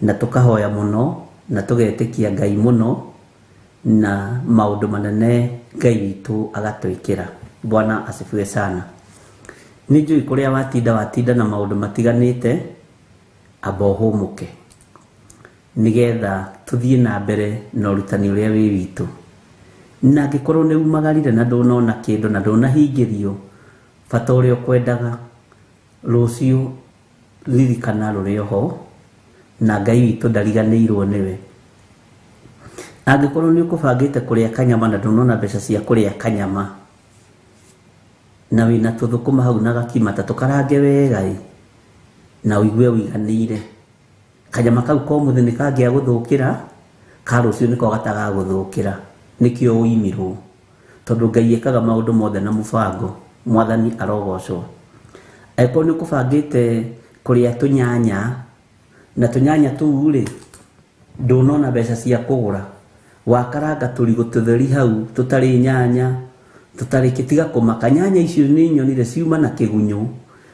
na tũkahoya mũno na tũgetĩkia Ngai mũno na maũndũ manene Ngai witũ agatwĩkĩra. Bwana asifiwe sana. Nĩ njũĩ kũrĩa watinda watinda na maũndũ matiganĩte amba ũhũmũke nĩgetha tũthiĩ na mbere na ũrutani ũrĩa wĩ witũ na angĩkorwo nĩ umagarire na ndũnona kĩndũ na ndũnahingĩrio bata ũrĩa ũkwendaga rũciũ ririkana rũrĩ oho na Ngai witũ ndariganĩirwo nĩwe. Angĩkorwo nĩ ũkũbangĩte kũrĩa kanyama na ndũnona mbeca cia kũrĩa kanyama na wĩna tũthũkũma hau na gakima ta tũkarange wega ĩ na ũigue ũiganĩire, kanyama kau ka ũmũthĩ nĩ kangĩa gũthũkĩra, ka rũciũ nĩko gatagagũthũkĩra. Nĩkĩo ũimirwo, tondũ Ngai ekaga maũndũ mothe na mũbango. Mwathani arogocwo. Angĩkorwo nĩ ũkũbangĩte kũrĩa tũnyanya na tũnyanya tũu rĩ ndũnona mbeca cia kũgũra, wakaranga tũrigũ tũtheri hau tũtarĩ nyanya tũtarĩ kĩtiga kũmaka. Nyanya icio nĩ nyonire ciuma na kĩgunyũ,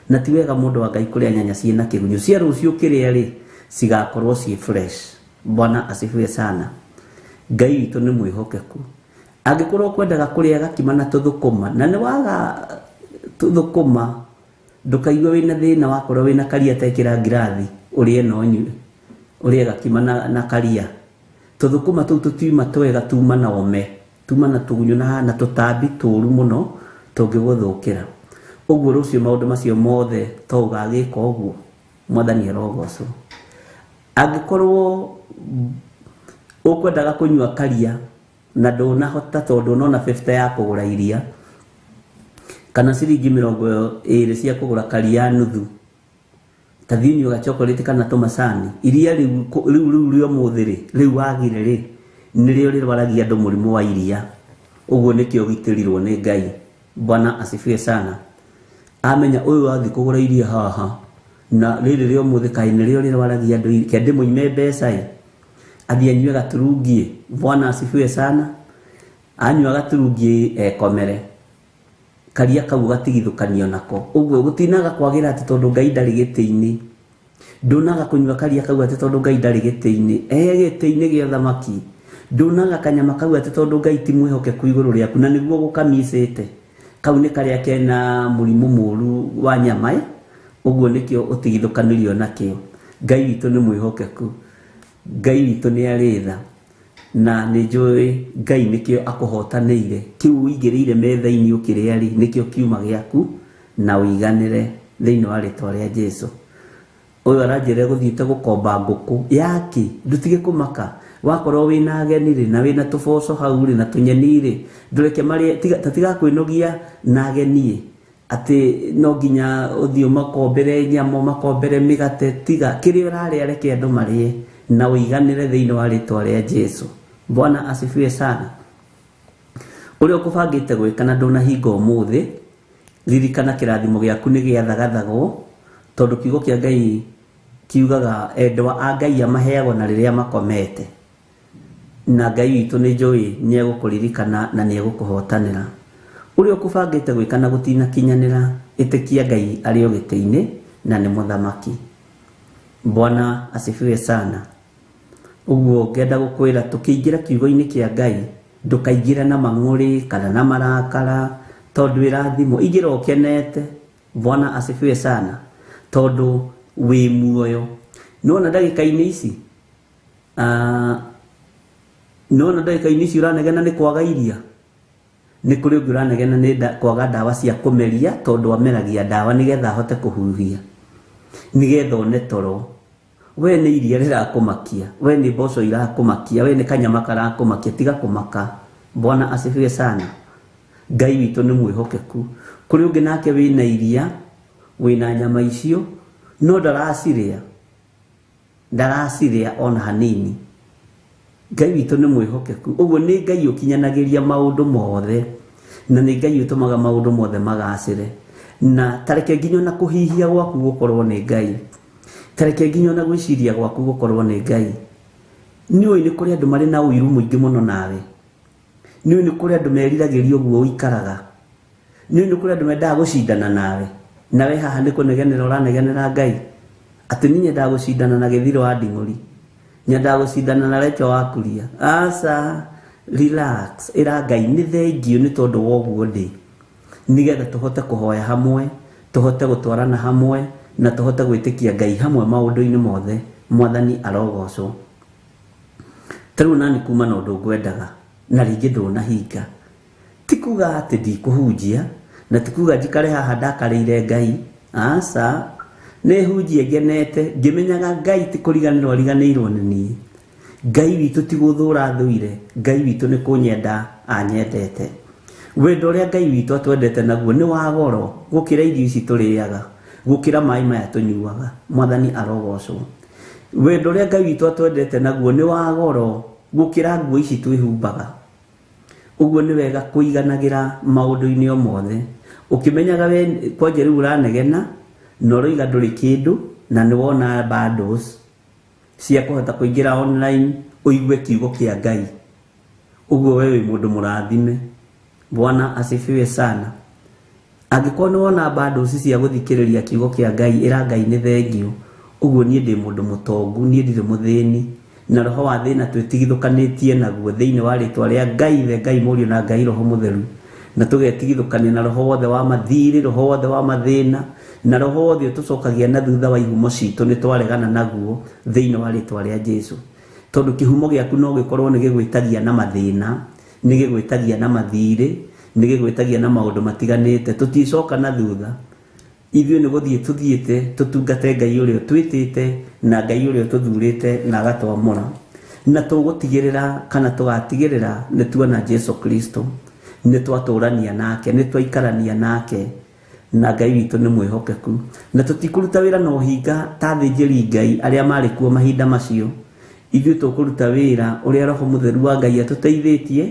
na ti wega mũndũ wa Ngai kũrĩa nyanya ciĩna kĩgunyũ. Cia rũciũ kĩrĩa rĩ cigakorwo ciĩ fresh. Bwana asifiwe sana. Ngai witũ nĩ mwĩhokeku. Angĩkorwo kwendaga kũrĩa gakima na tũthũkũma na nĩ waga tũthũkũma, ndũkaigue wĩna thĩna wakorwo wĩna karia tekĩra ngirathi ũrĩe na ũnyue, ũrĩe gakima na karia. Tũthũkũma tũu tũtiuma twega, tuma na ome, tuma na tũgunyũ na tũtambi tũru mũno tũngĩgũthũkĩra. Ũguo rũciũ maũndũ macio mothe to ũgagĩka ũguo. Mwathani arogocwo. Angĩkorwo ũkwendaga kũnyua karia na ndũnahota tondũ ndũnona 50 ya kũgũra iria kana ciringi 20 cia kũgũra karia nuthu, ta thiĩ ũnyue gachocolate kana tũmacani, iria rĩu rĩu rĩa ũmũthĩ rĩ rĩu wagire rĩ nĩrĩo rĩrwaragia andũ mũrimũ wa iria. Ũguo nĩkĩo ũgitĩrirwo nĩ Ngai. Bwana asifiwe sana. Amenya ũyũ wathiĩ kũgũra iria haha na rĩrĩ rĩa ũmũthĩ kaĩ nĩrĩo rĩrwaragia andũ, ke ndĩmũime mbeca ĩ, athiĩ anyue gaturungi. Bwana asifiwe sana. Anyua gaturungi ekomere, karia kau gatigithũkanio nako. Ũguo gũtinaga kwagĩra atĩ tondũ Ngai ndarĩ gĩtĩ-inĩ. Ndũnaga kũnyua karia kau atĩ tondũ Ngai ndarĩ gĩtĩ-inĩ, e gĩtĩ-inĩ gĩa thamaki. Ndũnaga kanyama kau atĩ tondũ Ngai ti mwĩhokeku igũrũ rĩaku na nĩguo gũkamicĩte. Kau nĩ karĩa kena mũrimũ mũru wa nyama ĩ, ũguo nĩkĩo ũtigithũkanirio nakĩo. Ngai witũ nĩ mwĩhokeku, Ngai witũ nĩ arĩ tha, na nĩ njũĩ Ngai nĩkĩo akũhotanĩire. Kĩu ũigĩrĩire metha-inĩ ũkĩrĩa rĩ nĩkĩo kiuma gĩaku, na ũiganĩre thĩinĩ wa rĩtwa rĩa Jesũ. Ũyũ aranjĩra gũthiĩte gũkomba ngũkũ yake, ndũtige kũmaka. Wakorwo wĩna ageni rĩ na wĩna tũboco hau rĩ na tũnyeni rĩ, ndũreke marĩe, ta tiga kwĩnogia na ageni atĩ no nginya ũthiĩ ũmakombere nyama, ũmakombere mĩgate. Tiga kĩrĩa ũrarĩa reke andũ marĩe na ũiganĩre thĩinĩ wa rĩtwa rĩa Jesũ. Bwana asifiwe sana. Ũrĩa ũkũbangĩte gwĩka na ndũnahinga ũmũthĩ, ririkana kĩrathimo gĩaku nĩ gĩathagathagwo, tondũ kiugo kĩa Ngai kiugaga endwa a Ngai amaheagwo na rĩrĩa makomete. Na Ngai witũ nĩ njũĩ nĩ egũkũririkana na nĩ egũkũhotanĩra. Ũrĩa ũkũbangĩte gwĩka na gũtinakinyanĩra, ĩtĩkia Ngai arĩ o gĩtĩ-inĩ na nĩ mũthamaki. Bwana asifiwe sana. Ũguo ngenda gũkwĩra tũkĩingĩra kiugo-inĩ kĩa Ngai, ndũkaingĩre na mang'ũrĩ kana na marakara, tondũ ĩrathimo ingĩra ũkenete. Bwana asifiwe sana. Tondũ wĩ muoyo. Nĩwona ndagĩka-inĩ ici, nĩwona ndagĩka-inĩ ici ũranegena nĩ kwaga iria, nĩ kũrĩ ũngĩ ũranegena nĩ kwaga ndawa cia kũmeria, tondũ ameragia ndawa nĩgetha ahote kũhuhia, nĩgetha one toro. We nĩ iria rĩrakũmakia, we nĩ mboco irakũmakia, we nĩ kanyama karakũmakia, tiga kũmaka. Bwana asifiwe sana. Ngai witũ nĩ mwĩhokeku. Kũrĩ ũngĩ nake wĩna iria, wĩna nyama icio, no ndaracirĩa, ndaracirĩa ona hanini. Ngai witũ nĩ mwĩhokeku. Ũguo nĩ Ngai ũkinyanagĩria maũndũ mothe, na nĩ Ngai ũtũmaga maũndũ mothe magacĩre. Na tareke nginya ona kũhihia gwaku gũkorwo nĩ Ngai, tareke nginya ona gwĩciria gwaku gũkorwo nĩ Ngai. Nĩũĩ nĩ kũrĩ andũ marĩ na ũiru mũingĩ mũno nawe. Nĩũĩ nĩ kũrĩ andũ meriragĩria ũguo ũikaraga. Nĩũĩ nĩ kũrĩ andũ mendaga gũcindana nawe. Nawe haha nĩ kũnegenera ũranegenera Ngai. Atĩ niĩ nyendaga gũcindana na Gĩthiro wa Nding'ũri, nyendaga gũcindana na Recho wa Kuria. Aca, relax, ĩra Ngai nĩ thengio nĩ tondũ wa ũguo ndĩ, nĩgetha tũhote kũhoya hamwe, tũhote gũtwarana hamwe, na tũhote gwĩtĩkia Ngai hamwe maũndũ-inĩ mothe. Mwathani arogocwo. Ta rĩu nani kuma na ũndũ ngwendaga na rĩngĩ ndũnahinga, ti kuga atĩ ndikũhunjia, na ti kuga njikare haha ndakarĩire Ngai. Aca, nĩ hunjie ngenete ngĩmenyaga Ngai ti kũriganĩrwo ariganĩirwo nĩ niĩ. Ngai witũ ti gũthũra thũire, Ngai witũ nĩ kũnyenda anyendete. Wendo ũrĩa Ngai witũ atwendete naguo nĩ wa goro gũkĩra irio ici tũrĩaga, gũkĩra maĩ maya tũnyuaga. Mwathani arogocwo. Wendo ũrĩa Ngai witũ atwendete naguo nĩ wa goro gũkĩra nguo ici twĩhumbaga. Ũguo nĩ wega kũiganagĩra maũndũ-inĩ o mothe, ũkĩmenyaga we kwanja rĩu ũranegena na ũroiga ndũrĩ kĩndũ, na nĩ wona bundles cia kũhota kũingĩra online ũigue kiugo kĩa Ngai. Ũguo we wĩ mũndũ mũrathime. Bwana asifiwe sana. Angĩkorwo nĩ wona bundles cia gũthikĩrĩria kiugo kĩa Ngai, ĩra Ngai nĩ thengiũ. Ũguo niĩ ndĩ mũndũ mũtongu, niĩ ndirĩ mũthĩni, na roho wa thĩna twĩtigithũkanĩtie naguo thĩinĩ wa rĩtwa rĩa Ngai Ithe, Ngai Mũriũ na Ngai Roho Mũtheru, na tũgetigithũkania na roho wothe wa mathirĩ, roho wothe wa mathĩna, na roho wothe ũtũcokagia na thutha wa ihumo citũ nĩ twaregana naguo thĩinĩ wa rĩtwa rĩa Jesu. Tondũ kĩhumo gĩaku no gĩkorwo nĩ gĩgwĩtagia na mathĩna, nĩ gĩgwĩtagia na mathirĩ, nĩ gĩgwĩtagia na maũndũ matiganĩte. Tũticoka na thutha, ithuĩ nĩ gũthiĩ tũthiĩte tũtungate Ngai ũrĩa ũtwĩtĩte na Ngai ũrĩa ũtũthurĩte na agatwamũra, na tũgũtigĩrĩra kana tũgatigĩrĩra nĩ tuona Jesu Kristo, nĩ twatũrania nake, nĩ twaikarania nake, na Ngai witũ nĩ mwĩhokeku. Na tũtikũruta wĩra na ũhinga ta athĩnjĩri Ngai arĩa marĩ kuo mahinda macio. Ithuĩ tũkũruta wĩra ũrĩa Roho Mũtheru wa Ngai atũteithĩtie,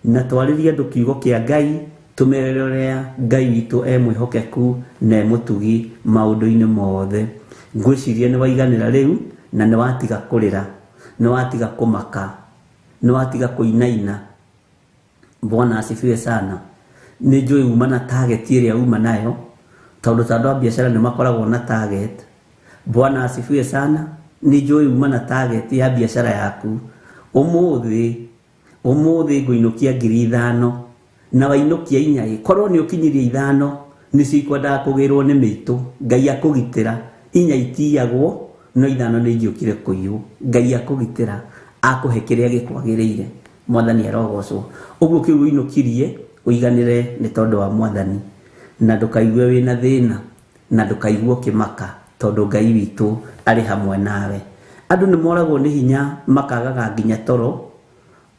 na twarĩrie andũ kiugo kĩa Ngai, tũmerere ũrĩa Ngai witũ e mwĩhokeku na e mũtugi maũndũ-inĩ mothe. Ngwĩciria nĩ waiganĩra rĩu, na nĩ watiga kũrĩra, nĩ watiga kũmaka, nĩ watiga kũinaina. Bwana asifiwe sana. Nĩ njũĩ uma na target ĩrĩa uma nayo, tondũ ta andũ a biacara nĩ makoragwo na target. Bwana asifiwe sana. Nĩ njũĩ uma na target ya biacara yaku. Ũmũthĩ ngũinũkia 5,000 na wainũkia 4, korwo nĩ ũkinyirie 5 nĩcio ikwendaga kũgĩrwo nĩ mĩitũ. Ngai akũgitĩra, 4 itiyagwo no 5 nĩ ingĩũkire kũiywo. Ngai akũgitĩra, akũhe kĩrĩa gĩkwagĩrĩire. Mwathani arogocwo. Ũguo kĩu ũinũkirie ũiganĩre nĩ tondũ wa Mwathani, na ndũkaigue wĩna thĩna, na ndũkaigue ũkĩmaka, tondũ Ngai witũ arĩ hamwe nawe. Andũ nĩ moragwo nĩ hinya makagaga nginya toro,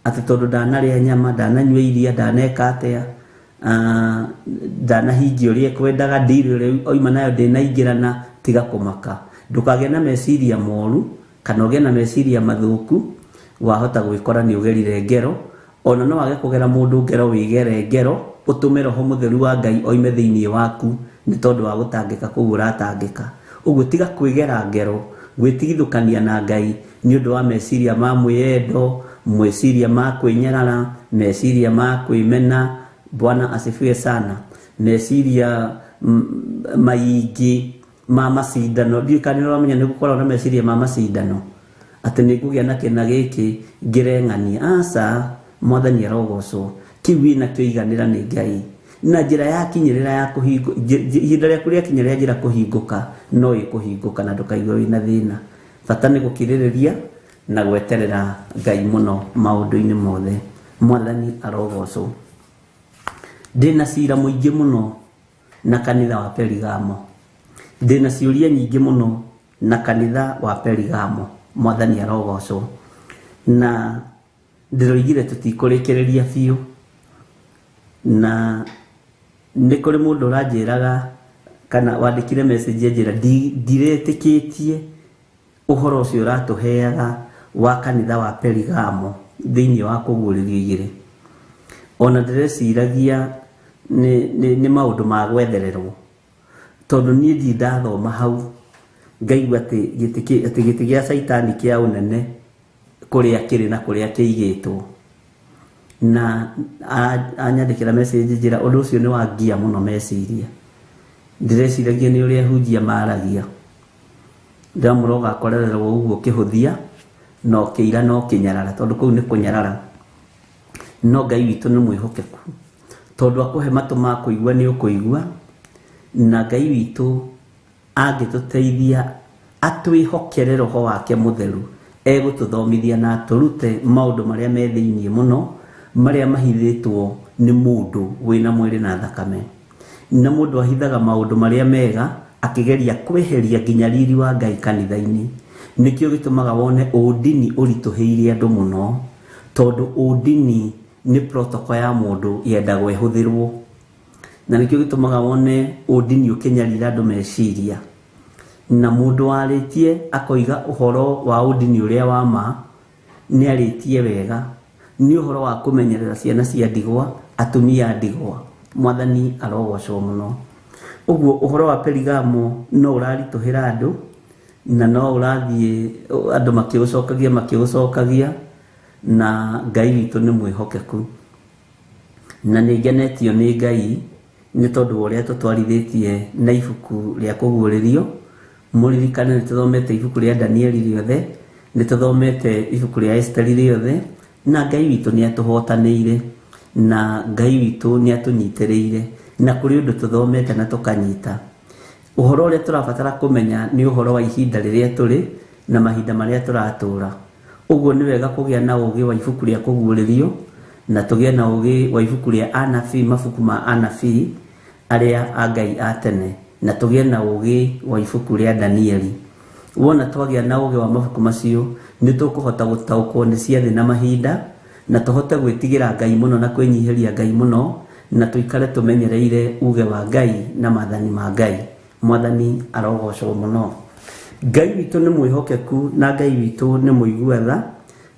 atĩ tondũ ndanarĩa nyama, ndananyua iria, ndaneka atĩa, ndanahingia ũrĩa ekwendaga, ndiri ũrĩa oima nayo ndĩnaingĩrana. Tiga kũmaka, ndũkagĩe na meciria moru kana ũgĩe na meciria mathũku. Wahota gwĩkora nĩ ũgerire ngero, ona no wage kũgera mũndũ ngero, wĩgere ngero, ũtũme Roho Mũtheru wa Ngai oime thĩinĩ waku nĩ tondũ wa gũtangĩka kũu ũratangĩka. Ũguo tiga kwĩgera ngero, gwĩtigithũkania na Ngai nĩ ũndũ wa meciria ma mwĩyendo, meciria ma kwĩnyarara, meciria ma kwĩmena. Bwana asifiwe sana. Meciria maingĩ ma macindano, ndiũĩ kana nĩ ũramenya nĩ gũkoragwo na meciria ma macindano, atĩ nĩ ngũgĩa na kĩna gĩkĩ ngĩreng'ania. Aca, Mwathani arogocwo. Kĩu wĩnakĩo iganĩra nĩ Ngai, na njĩra ya kinyĩrĩra ya kũhingũ, ihinda rĩaku rĩakinya rĩa njĩra kũhingũka, no ĩkũhingũka na ndũkaigue wĩna thĩna. Bata nĩ gũkirĩrĩria na gweterera Ngai mũno maũndũ-inĩ mothe. Mwathani arogocwo. Ndĩna cira mũingĩ mũno na kanitha wa Perigamo, ndĩna ciũria nyingĩ mũno na kanitha wa Perigamo. Mwathani arogocwo. Na ndĩroigire tũtikũrĩkĩrĩria biũ, na nĩ kũrĩ mũndũ ũranjĩraga kana wandĩkire message anjĩra ndiretĩkĩtie ũhoro ũcio ũratũheaga wa kanitha wa Perigamo thĩinĩ wa kũguũrĩrio igĩrĩ. Ona ndĩreciragia nĩ maũndũ ma gwethererwo, tondũ niĩ ndirĩ ndathoma hau ngaigua atĩ gĩtĩ gĩa Caitani kĩa ũnene kũrĩa kĩrĩ na kũrĩa kĩigĩtwo. Na anyandĩkĩra message njĩra ũndũ ũcio nĩ wangia mũno meciria. Ndĩreciragia nĩ ũrĩa hunjia maragia, ndĩramwĩra ũgakorererwo ũguo ũkĩhũthia na ũkĩira na ũkĩnyarara, tondũ kũu nĩ kũnyarara. No Ngai witũ nĩ mwĩhokeku, tondũ akũhe matũ ma kũigua nĩ ũkũigua, na Ngai witũ angĩtũteithia atwĩhokere Roho wake Mũtheru, egũtũthomithia na atũrute maũndũ marĩa me thĩinĩ mũno, marĩa mahithĩtwo nĩ mũndũ wĩna mwĩrĩ na thakame. Na mũndũ ahithaga maũndũ marĩa mega akĩgeria kweheria nginya riri wa Ngai kanitha-inĩ. Nĩkĩo gĩtũmaga wone ũndini ũritũhĩire andũ mũno, tondũ ũndini nĩ protocol ya mũndũ yendagwo ĩhũthĩrwo. Na nĩkĩo gĩtũmaga wone ũndini ũkĩnyarira andũ meciria. Na mũndũ warĩtie akoiga ũhoro wa ũndini ũrĩa wa ma nĩ arĩtie wega, nĩ ũhoro wa kũmenyerera ciana cia ndigwa, atumia a ndigwa. Mwathani arogocwo mũno. Ũguo ũhoro wa Perigamo no ũraritũhĩra andũ, na no ũrathiĩ andũ makĩũcokagia, na Ngai witũ nĩ mwĩhokeku. Na nĩ ngenetio nĩ Ngai nĩ tondũ wa ũrĩa tũtwarithĩtie na ibuku rĩa kũguũrĩrio. Mũririkane nĩ tũthomete ibuku rĩa Danieli rĩothe, nĩ tũthomete ibuku rĩa Esteri rĩothe, na Ngai witũ nĩ atũhotanĩire, na Ngai witũ nĩ atũnyitĩrĩire, na kũrĩ ũndũ tũthomete na tũkanyita. Ũhoro ũrĩa tũrabatara kũmenya nĩ ũhoro wa ihinda rĩrĩa tũrĩ na mahinda marĩa tũratũra. Ũguo nĩ wega kũgĩa na ũũgĩ wa ibuku rĩa kũguũrĩrio, na tũgĩe na ũũgĩ wa ibuku rĩa anabii, mabuku ma anabii arĩa a Ngai a tene, na tũgĩe na ũũgĩ wa ibuku rĩa Danieli. Wona twagĩa na ũũgĩ wa mabuku macio, nĩ tũkũhota gũtaũkwo nĩ ciathĩ na mahinda, na tũhote gwĩtigĩra Ngai mũno na kwĩnyihĩria Ngai mũno, na tũikare tũmenyereire uge wa Ngai na maathani ma Ngai. Mwathani arogocwo mũno. Ngai witũ nĩ mwĩhokeku, na Ngai witũ nĩ mũigua tha,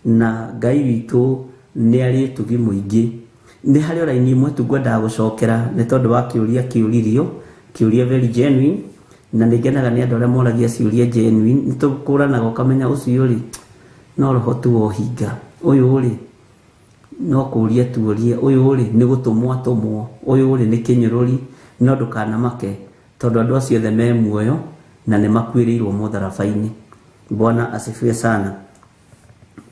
na Ngai witũ nĩ arĩ ũtugi mũingĩ. Nĩ harĩ raini ĩmwe tu ngwendaga gũcokera nĩ tondũ wa kĩũria kĩũririo, kĩũria very genuine, na nĩ ngenaga nĩ andũ arĩa moragia ciũria genuine. Nĩ tũkũranaga ũkamenya ũcio rĩ no roho tu wa ũhinga, ũyũ rĩ no kũũria tuorie, ũyũ rĩ nĩ gũtũmwo atũmwo, ũyũ rĩ nĩ kĩnyũrũri. No ndũkanamake, tondũ andũ acio othe me muoyo na nĩ makuĩrĩirwo mũtharaba-inĩ. Bwana asifiwe sana.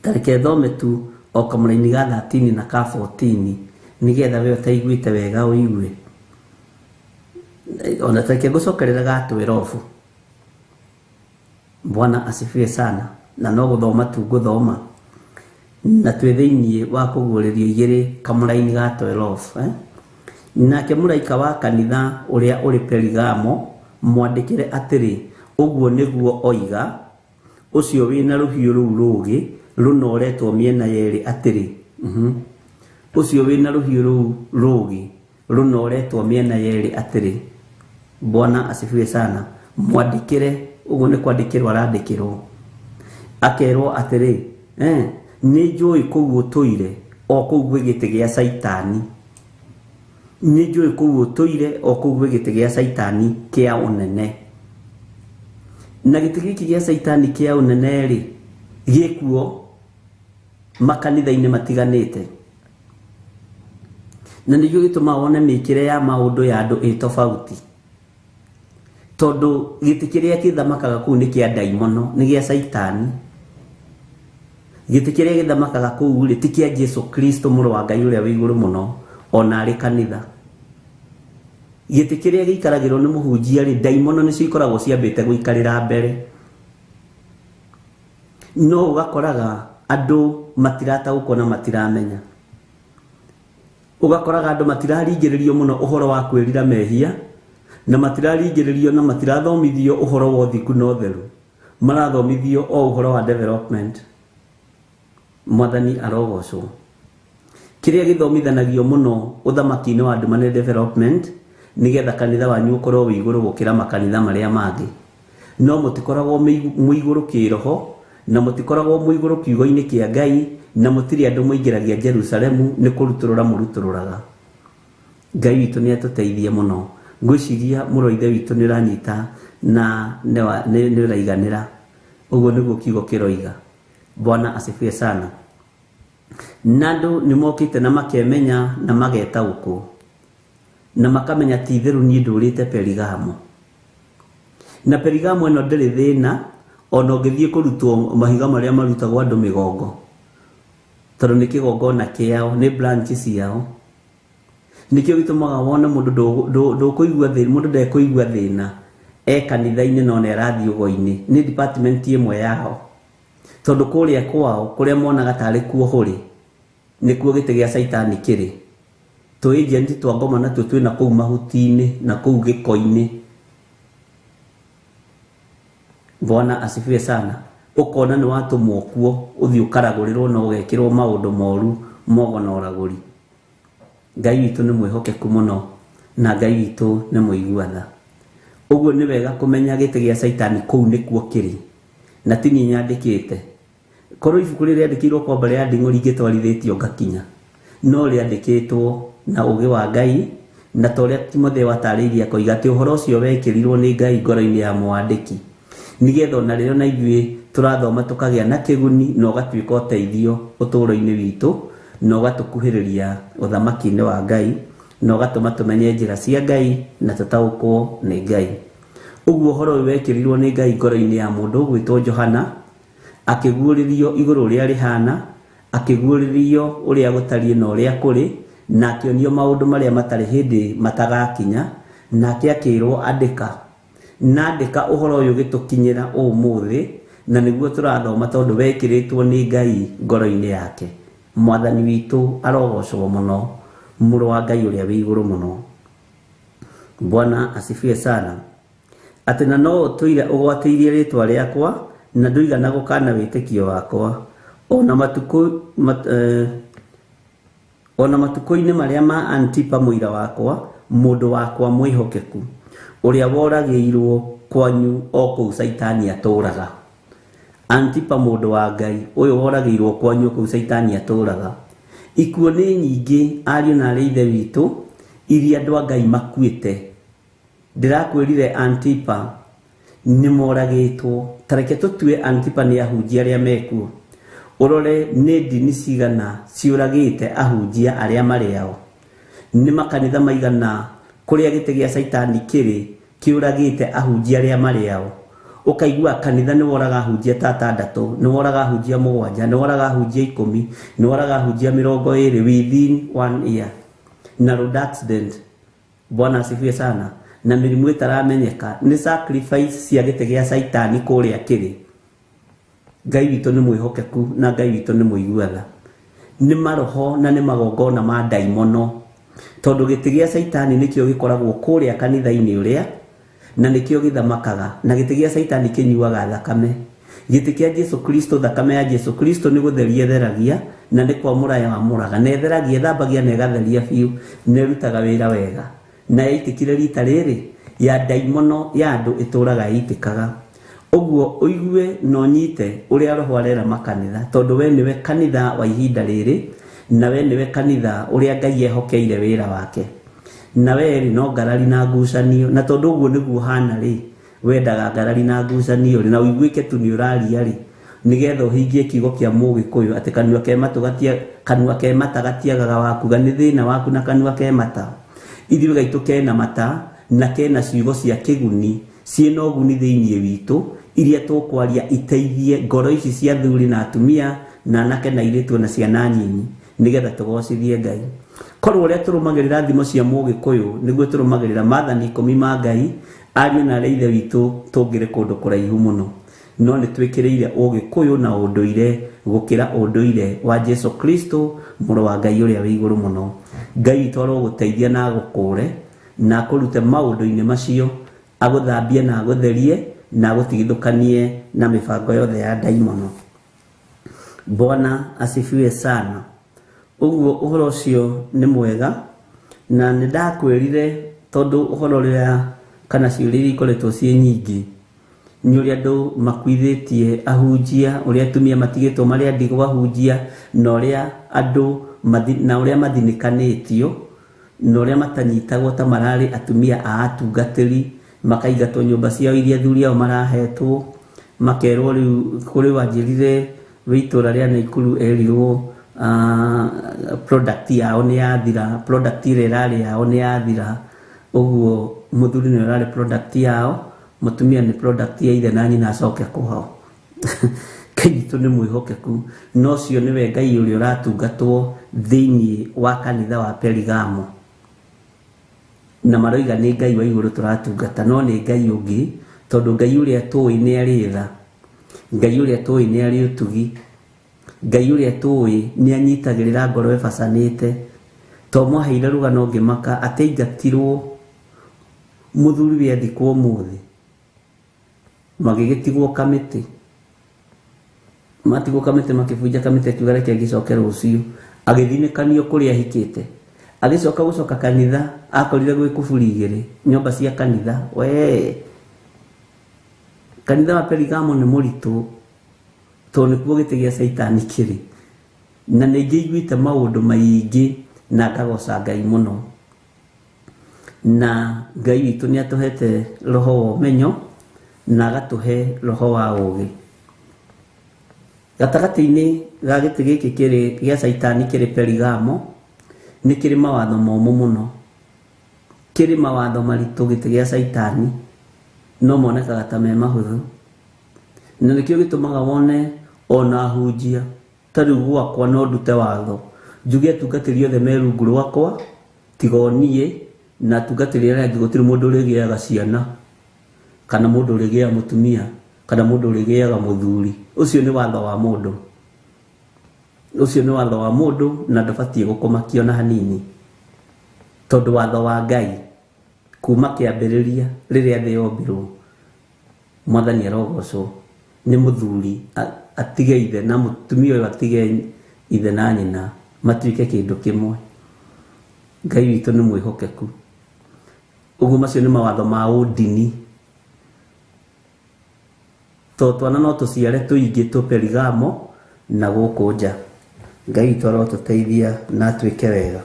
Tareke thome tu o kamũraini ga 13 na ka 14 nĩgetha we ũtaiguĩte wega ũigue. Ona tareke ngũcokerera ga 12. Bwana asifiwe sana. Na no gũthoma tu ngũthoma, na twĩ thĩinĩ wa kũguũrĩrio igĩrĩ kamũraini ga 12. Nake mũraika wa kanitha ũrĩa ũrĩ Perigamo mwandĩkĩre atĩrĩ, ũguo nĩguo oiga ũcio wĩna rũhiũ rũu rũũgĩ rũnoretwo mĩena yerĩ atĩrĩ. Ũcio wĩna rũhiũ rũu rũũgĩ rũnoretwo mĩena yerĩ atĩrĩ. Bwana asifiwe sana. Mwandĩkĩre, ũguo nĩ kwandĩkĩrwo arandĩkĩrwo, akerwo atĩrĩ, nĩ njũĩ kũu ũtũire o kũu gwĩ gĩtĩ gĩa Caitani, nĩ njũĩ kũu ũtũire o kũu gwĩ gĩtĩ gĩa Caitani kĩa ũnene. Na gĩtĩ gĩkĩ gĩa Caitani kĩa ũnene rĩ gĩkuo makanitha-inĩ matiganĩte, na nĩkĩo gĩtũmaga wone mĩkĩre ya maũndũ ya andũ ĩ tofauti, tondũ gĩtĩ kĩrĩa gĩthamakaga kũu nĩ kĩa ndaimono, nĩ gĩa Caitani. Gĩtĩ kĩrĩa gĩthamakaga kũu rĩ ti kĩa Jesu Kristo mũrũ wa Ngai ũrĩa wĩ igũrũ mũno, ona arĩ kanitha. Gĩtĩ kĩrĩa gĩikaragĩrwo nĩ mũhunjia rĩ, ndaimono nĩcio ikoragwo ciambĩte gũikarĩra mbere. No ũgakoraga andũ matirataũkwo na matiramenya. Ũgakoraga andũ matiraringĩrĩrio mũno ũhoro wa kwĩrira mehia, na matiraringĩrĩrio na matirathomithio ũhoro wa ũthingu na ũtheru. Marathomithio o ũhoro wa development. Mwathani arogocwo. Kĩrĩa gĩthomithanagio mũno ũthamaki-inĩ wa nduma nĩ development, nĩgetha kanitha wanyu ũkorwo wĩ igũrũ gũkĩra makanitha marĩa mangĩ. No mũtikoragwo mwĩ igũrũ kĩroho, na mũtikoragwo mwĩ igũrũ kiugo-inĩ kĩa Ngai, na mũtirĩ andũ mũingĩragia Jerusalemu nĩ kũrutũrũra mũrutũrũraga. Ngai witũ nĩ atũteithie mũno. Ngwĩciria mũrũ ithe witũ nĩ ũranyita na nĩ ũraiganĩra. Ũguo nĩguo kiugo kĩroiga. Bwana asifiwe sana. Na andũ nĩ mokĩte na makemenya na magetaũkwo, na makamenya ti itherũ niĩ ndũrĩte Perigamo. Na Perigamo ĩno ndĩrĩ thĩna, ona ũngĩthiĩ kũrutwo mahiga marĩa marutagwo andũ mĩgongo, tondũ nĩ kĩgongona kĩao, nĩ branch ciao. Nĩkĩo gĩtũmaga wone mũndũ ndũkũigua thĩna, mũndũ ndekũigua thĩna e kanitha-inĩ no nĩ arathiĩ ũgo-inĩ, nĩ department ĩmwe yao, tondũ kũrĩa kwao kũrĩa monaga tarĩ kuo hũrĩ nĩkuo gĩtĩ gĩa Caitani kĩrĩ. Tũ agent twa ngoma natuo twĩna kũu mahuti-inĩ na kũu gĩko-inĩ. Bwana asifiwe sana. Ũkona nĩ watũmwo kuo ũthiĩ ũkaragũrĩrwo na ũgekĩrwo maũndũ moru mogo na ũragũri. Ngai witũ nĩ mwĩhokeku mũno na Ngai witũ nĩ mũigua tha. Ũguo nĩ wega kũmenya gĩtĩ gĩa Caitani kũu nĩkuo kĩrĩ, na ti niĩ nyandĩkĩte. Korwo ibuku rĩrĩ rĩandĩkĩirwo kwa mbere ya nding'ũri ingĩtwarithĩtio ngakinya, no rĩandĩkĩtwo na ũgĩ wa Ngai, na ta ũrĩa Timotheo atarĩirie akoiga atĩ ũhoro ũcio wekĩrirwo nĩ Ngai ngoro-inĩ ya mwandĩki, nĩgetha ona rĩrĩa ona ithuĩ tũrathoma tũkagĩa na kĩguni na ũgatuĩka ũteithio ũtũũro-inĩ witũ, na ũgatũkuhĩrĩria ũthamaki-inĩ wa Ngai, na ũgatũma tũmenye njĩra cia Ngai na tũtaũkwo nĩ Ngai. Ũguo ũhoro ũyũ wekĩrirwo nĩ Ngai ngoro-inĩ ya mũndũ ũgwĩtwo Johana, akĩguũrĩrio igũrũ ũrĩa rĩhana, akĩguũrĩrio ũrĩa gũtariĩ na ũrĩa kũrĩ, na akĩonio maũndũ marĩa matarĩ hĩndĩ matagakinya, nake akĩrwo andĩka. Na andĩka ũhoro ũyũ ũgĩtũkinyĩra ũmũthĩ, na nĩguo tũrathoma tondũ wekĩrĩtwo nĩ Ngai ngoro-inĩ yake. Mwathani witũ arogocwo mũno, mũrũ wa Ngai ũrĩa wĩ igũrũ mũno. Bwana asifiwe sana. Atĩ na no ũtũire ũgwatĩirie rĩtwa rĩakwa na ndũigana gũkana wĩtĩkio wakwa, ona matukũ ona matukũ-inĩ marĩa ma Antipa mũira wakwa, mũndũ wakwa mwĩhokeku, ũrĩa woragĩirwo kwanyu o kũu Caitani atũũraga. Antipa mũndũ wa Ngai ũyũ woragĩirwo kwanyu kũu Caitani atũũraga. Ikuũ nĩ nyingĩ ariũ na arĩ ithe witũ iria andũ a Ngai makuĩte. Ndĩrakwĩrire Antipa nĩ moragĩtwo. Ta reke tũtue Antipa nĩ ahunjia arĩa mekuo. Ũrore nĩ ndini cigana ciũragĩte ahunjia arĩa marĩ ao. Nĩ makanitha maigana kũrĩa gĩtĩ gĩa Caitani kĩrĩ kĩũragĩte ahunjia arĩa marĩ ao. Ũkaigua kanitha nĩ woraga ahunjia ta atandatũ, nĩ woraga ahunjia mũgwanja, nĩ woraga ahunjia 10, nĩ woraga ahunjia 20 within 1 year. Na road accident. Bwana asifiwe sana. Na mĩrimũ ĩtaramenyeka nĩ sacrifice cia gĩtĩ gĩa Caitani kũrĩa kĩrĩ. Ngai witũ nĩ mwĩhokeku na Ngai witũ nĩ mũigua tha. Nĩ maroho na nĩ magongona ma ndaimono, tondũ gĩtĩ gĩa Caitani nĩkĩo gĩkoragwo kũrĩa kanitha-inĩ ũrĩa, na nĩkĩo gĩthamakaga, na gĩtĩ gĩa Caitani kĩnyuaga thakame. Gĩtĩ kĩa Jesu Kristo, thakame ya Jesu Kristo nĩ gũtheria ĩtheragia, na nĩ kwamũra yamũraga, na ĩtheragia, ĩthambagia na ĩgatheria biũ, na ĩrutaga wĩra wega. Na yaitĩkire rita rĩrĩ ya ndaimono ya andũ ĩtũraga ĩitĩkaga. Ũguo ũigue na ũnyite ũrĩa roho arera makanitha, tondũ we nĩwe kanitha wa ihinda rĩrĩ, na we nĩwe kanitha ũrĩa Ngai ehokeire wĩra wake. Na we rĩ no ngarari na ngucanio, na tondũ ũguo nĩguo hana rĩ, wendaga ngarari na ngucanio rĩ, na ũiguĩke tu nĩ ũraria rĩ, nĩgetha ũhingie kiugo kĩa Mũgĩkũyũ atĩ kanua ke matũ gatia, kanua ke mata gatiagaga wakuga, nĩ thĩna waku na kanua ke mata. Ithuĩ gaitũ kena mata na kena ciugo cia kĩguni ciĩna ũguni thĩinĩ witũ, iria tũkwaria iteithie ngoro ici cia athuri na atumia na anake na airĩtu na ciana nyinyi, nĩgetha tũgocithie Ngai. Korwo ũrĩa tũrũmagĩrĩra thimo cia Mũgĩkũyũ nĩguo tũrũmagĩrĩra maathani 10 ma Ngai, ariũ na arĩa ithe witũ tũngĩrĩ kũndũ kũraihu mũno. No nĩ twĩkĩrĩire Ũgĩkũyũ na ũndũire gũkĩra ũndũire wa Jesu Kristo mũrũ wa Ngai ũrĩa wĩ igũrũ mũno. Ngai witũ arogũteithia na agũkũre na akũrute maũndũ-inĩ macio, agũthambie na agũtherie na agũtigithũkanie na mĩbango yothe ya ndaimono. Bwana asifiwe sana. Ũguo ũhoro ũcio nĩ mwega, na nĩ ndakwĩrire tondũ ũhoro ũrĩa kana ciũria iria ikoretwo ciĩ nyingĩ nĩ ũrĩa andũ makuithĩtie ahunjia, ũrĩa atumia matigĩtwo marĩ a ndigwa ahunjia, na ũrĩa andũ na ũrĩa mathinĩkanĩtio, na ũrĩa matanyitagwo ta mararĩ atumia a atungatĩri, makaingatwo nyũmba ciao iria athuri ao marahetwo, makerwo rĩu kũrĩ wanjĩrire wĩ itũra rĩa Naikuru erirwo product yao nĩ yathira, product ĩrĩa ĩrarĩ yao nĩ yathira. Ũguo mũthuri nĩwe ũrarĩ product yao, mũtumia nĩ product ya ithe na nyina acoke kwao. Ngai witũ nĩ mwĩhokeku, na ũcio nĩwe Ngai ũrĩa ũratungatwo thĩinĩ wa kanitha wa Perigamo. Na maroiga nĩ Ngai wa igũrũ tũratungata, no nĩ Ngai ũngĩ, tondũ Ngai ũrĩa tũĩ nĩ arĩ tha, Ngai ũrĩa tũĩ nĩ arĩ ũtugi, Ngai ũrĩa tũĩ nĩ anyitagĩrĩra ngoro ĩbacanĩte. To mwaheire rũgano ngĩmaka atĩ aingatirwo mũthuri we athikwo ũmũthĩ, magĩgĩtigwo kamĩtĩ. Matigwo kamĩtĩ makĩbunja kamĩtĩ akiuga reke ngĩcoke rũciũ. Agĩthinĩkanio kũrĩa ahikĩte. Agĩcoka gũcoka kanitha akorire gwĩ kuburi igĩrĩ nyũmba cia kanitha. We kanitha wa Perigamo nĩ mũritũ tondũ nĩkuo gĩtĩ gĩa Caitani kĩrĩ. Na nĩ ngĩiguĩte maũndũ maingĩ na ngagoca Ngai mũno. Na Ngai witũ nĩ atũhete roho wa ũmenyo na agatũhe roho wa ũũgĩ. Gatagatĩ-inĩ ga gĩtĩ gĩkĩ kĩrĩ gĩa Caitani kĩrĩ Perigamo nĩ kĩrĩ mawatho momũ mũno. Kĩrĩ mawatho maritũ gĩtĩ gĩa Caitani no monekaga ta me mahũthũ. Na nĩkĩo gĩtũmaga wone ona ahunjia ta rĩu gwakwa no ndute watho njuge atungatĩri othe me rungu rwakwa tiga o niĩ na atungatĩri arĩa angĩ gũtirĩ mũndũ ũrĩgĩaga ciana kana mũndũ ũrĩgĩaga mũtumia kana mũndũ ũrĩgĩaga mũthuri. Ũcio nĩ watho wa mũndũ. Ũcio nĩ watho wa mũndũ na ndũbatiĩ gũkũmakio na hanini. Tondũ watho wa Ngai kuma kĩambĩrĩria rĩrĩa thĩ yombirwo Mwathani arogocwo nĩ mũthuri atige ithe na mũtumia ũyũ atige ithe na nyina matuĩke kĩndũ kĩmwe. Ngai witũ nĩ mwĩhokeku. Ũguo macio nĩ mawatho ma ũndini. To twana no tũciare tũingĩ tũ Perigamo na gũkũ nja. Ngai witũ arotũteithia na atwĩke wega.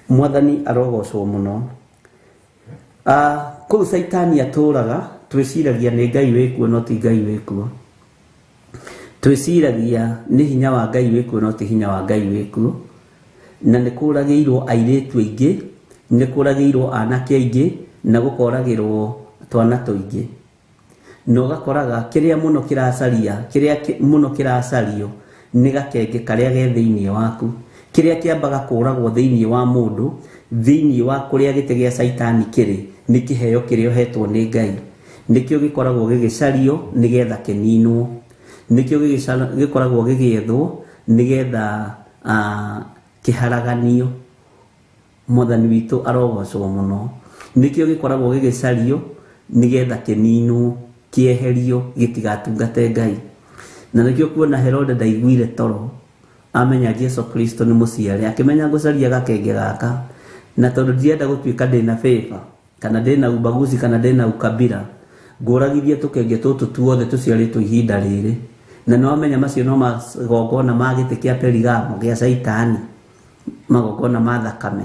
Mwathani arogocwo mũno. Kũu Caitani atũraga twĩciragia nĩ Ngai wĩkuo no ti Ngai wĩkuo. Twĩciragia nĩ hinya wa Ngai wĩkuo no ti hinya wa Ngai wĩkuo. Na nĩ kũragĩirwo airĩtu aingĩ, nĩ kũragĩirwo anake aingĩ na gũkoragĩrwo twana tũingĩ. Na ũgakoraga kĩrĩa mũno kĩracaria, kĩrĩa mũno kĩracario nĩ gakenge karĩa ge thĩinĩ waku. Kĩrĩa kĩambaga kũragwo thĩinĩ wa mũndũ, thĩinĩ wa kũrĩa gĩtĩ gĩa Caitani kĩrĩ, nĩ kĩheo kĩrĩa ũhetwo nĩ Ngai. Nĩkĩo gĩkoragwo gĩgĩcario nĩgetha kĩninwo. Nĩkĩo gĩkoragwo gĩgĩethwo nĩgetha kĩharaganio. Mwathani witũ arogocwo mũno. Nĩkĩo gĩkoragwo gĩgĩcario nĩgetha kĩninwo, kĩeherio, gĩtigatungate Ngai. Na nĩkĩo kuona Herode ndaiguire toro amenya Jesu Kristo nĩ mũciare, akĩmenya ngũcaria gakenge gaka, na tondũ ndirenda gũtuĩka ndĩna favor kana ndĩna ubaguzi kana ndĩna ukabira, ngũragithie tũkenge tũtũ tuothe tũciarĩtwo ihinda rĩrĩ. Na nĩ wamenya macio no magongona ma gĩtĩ kĩa Perigamo gĩa Caitani, magongona ma thakame.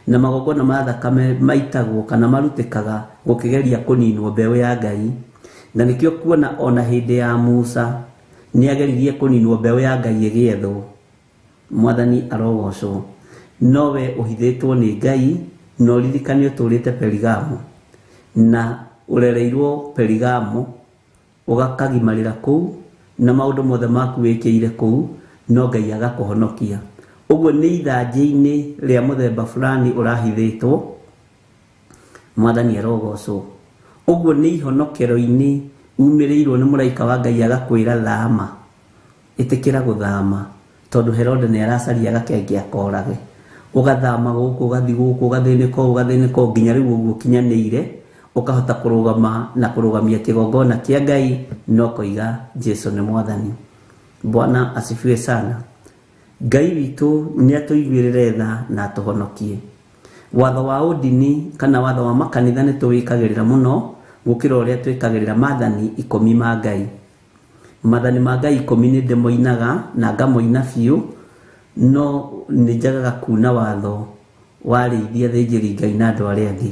Na magongona ma thakame maitagwo kana marutĩkaga gũkĩgeria kũninwo mbeũ ya Ngai. Na nĩkĩo kuona ona hĩndĩ ya Musa nĩageririe kũninwo mbeũ ya Ngai ĩgĩethwo. Mwathani arogocwo. No we ũhithĩtwo nĩ Ngai na ũririkane ũtũrĩte Perigamo na ũrereirwo Perigamo ũgakagimarĩra kũu na maũndũ mothe maku wĩkĩire kũu no Ngai agakũhonokia. Ũguo nĩ ithanjĩ-inĩ rĩa mũthemba fulani ũrahithĩtwo. Mwathani arogocwo. Ũguo nĩ ihonokero-inĩ umĩrĩirwo nĩ mũraika wa Ngai agakwĩra thama, ĩtĩkĩra gũthama tondũ Herode nĩ aracaria gakenge akorage. Ũgathama gũkũ ũgathiĩ gũkũ ũgathĩnĩka ũũ ũgathĩnĩka ũũ nginya rĩu ũguo ũkinyanĩire ũkahota kũrũgama na kũrũgamia kĩgongona kĩa Ngai na ũkoiga Jesu nĩ Mwathani. Bwana asifiwe sana. Ngai witũ nĩ atũiguĩrĩre tha na atũhonokie. Watho wa ũndini kana watho wa makanitha nĩ tũwĩkagĩrĩra mũno gũkĩra ũrĩa twĩkagĩrĩra maathani ikũmi ma Ngai. Maathani ma Ngai ikũmi nĩ ndĩmoinaga na ngamoina biũ, no nĩ njagaga kuna watho wa arĩithi, athĩnjĩri Ngai na andũ arĩa angĩ,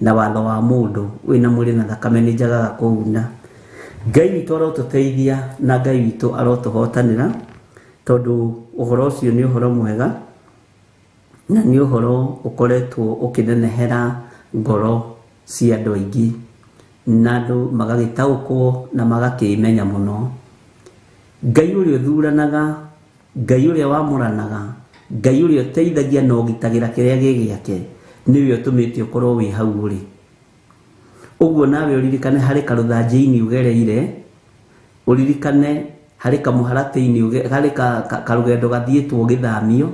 na watho wa mũndũ wĩna mwĩrĩ na thakame nĩ njagaga kũuna. Ngai witũ arotũteithia na Ngai witũ arotũhotanĩra, tondũ ũhoro ũcio nĩ ũhoro mwega na nĩ ũhoro ũkoretwo ũkĩnenehera ngoro cia andũ aingĩ na andũ magagĩtaũkwo na magakĩmenya mũno. Ngai ũrĩa ũthuranaga, Ngai ũrĩa wamũranaga, Ngai ũrĩa ũteithagia na ũgitagĩra kĩrĩa gĩ gĩake, nĩwe ũtũmĩte ũkorwo wĩ hau ũrĩ. Ũguo nawe ũririkane harĩ karũthanjĩ-inĩ ũgereire, ũririkane harĩ kamũharatĩ-inĩ, harĩ karũgendo gathiĩtwo gĩthamio.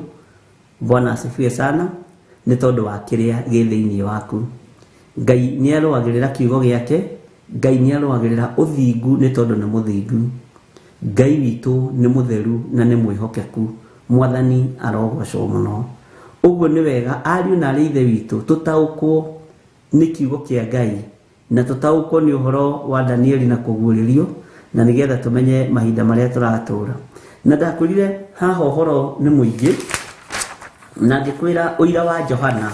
Bwana asifiwe sana, nĩ tondũ wa kĩrĩa gĩ thĩinĩ waku. Ngai nĩ arũagĩrĩra kiugo gĩake, Ngai nĩ arũagĩrĩra ũthingu nĩ tondũ nĩ mũthingu. Ngai witũ nĩ mũtheru na nĩ mwĩhokeku. Mwathani arogocwo mũno. Ũguo nĩ wega ariũ na arĩ ithe witũ tũtaũkwo nĩ kiugo kĩa Ngai na tũtaũkwo nĩ ũhoro wa Danieli na kũguũrĩrio, na nĩgetha tũmenye mahinda marĩa tũratũra. Na ndakwĩrire haha ũhoro nĩ mũingĩ, na ngĩkwĩra ũira wa Johana,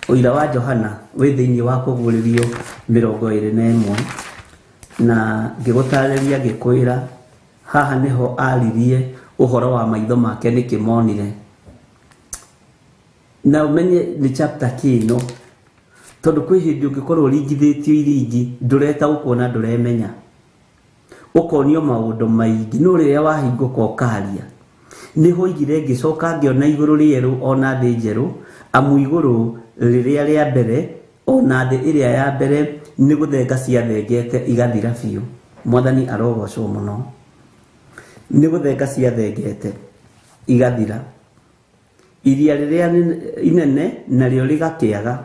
ũira wa Johana wĩ thĩinĩ wa kũguũrĩrio 21, na ngĩgũtarĩria ngĩkwĩra haha nĩho aririe ũhoro wa maitho make nĩkĩ monire. Na ũmenye nĩ chapter kĩno, tondũ kwĩ hĩndĩ ũngĩkorwo ũringithĩtio iringi ndũretaũkwo na ndũremenya, ũkonio maũndũ maingĩ, no rĩrĩa wahingũka ũkaria. Nĩho oigire ngĩcoka ngĩona igũrũ rĩerũ ona thĩ njerũ, amu igũrũ rĩrĩa rĩa mbere ona thĩ ĩrĩa ya mbere nĩ gũthenga ciathengete igathira biũ. Mwathani arogocwo mũno. Nĩ gũthenga ciathengete igathira, iria rĩrĩa inene narĩo rĩgakĩaga,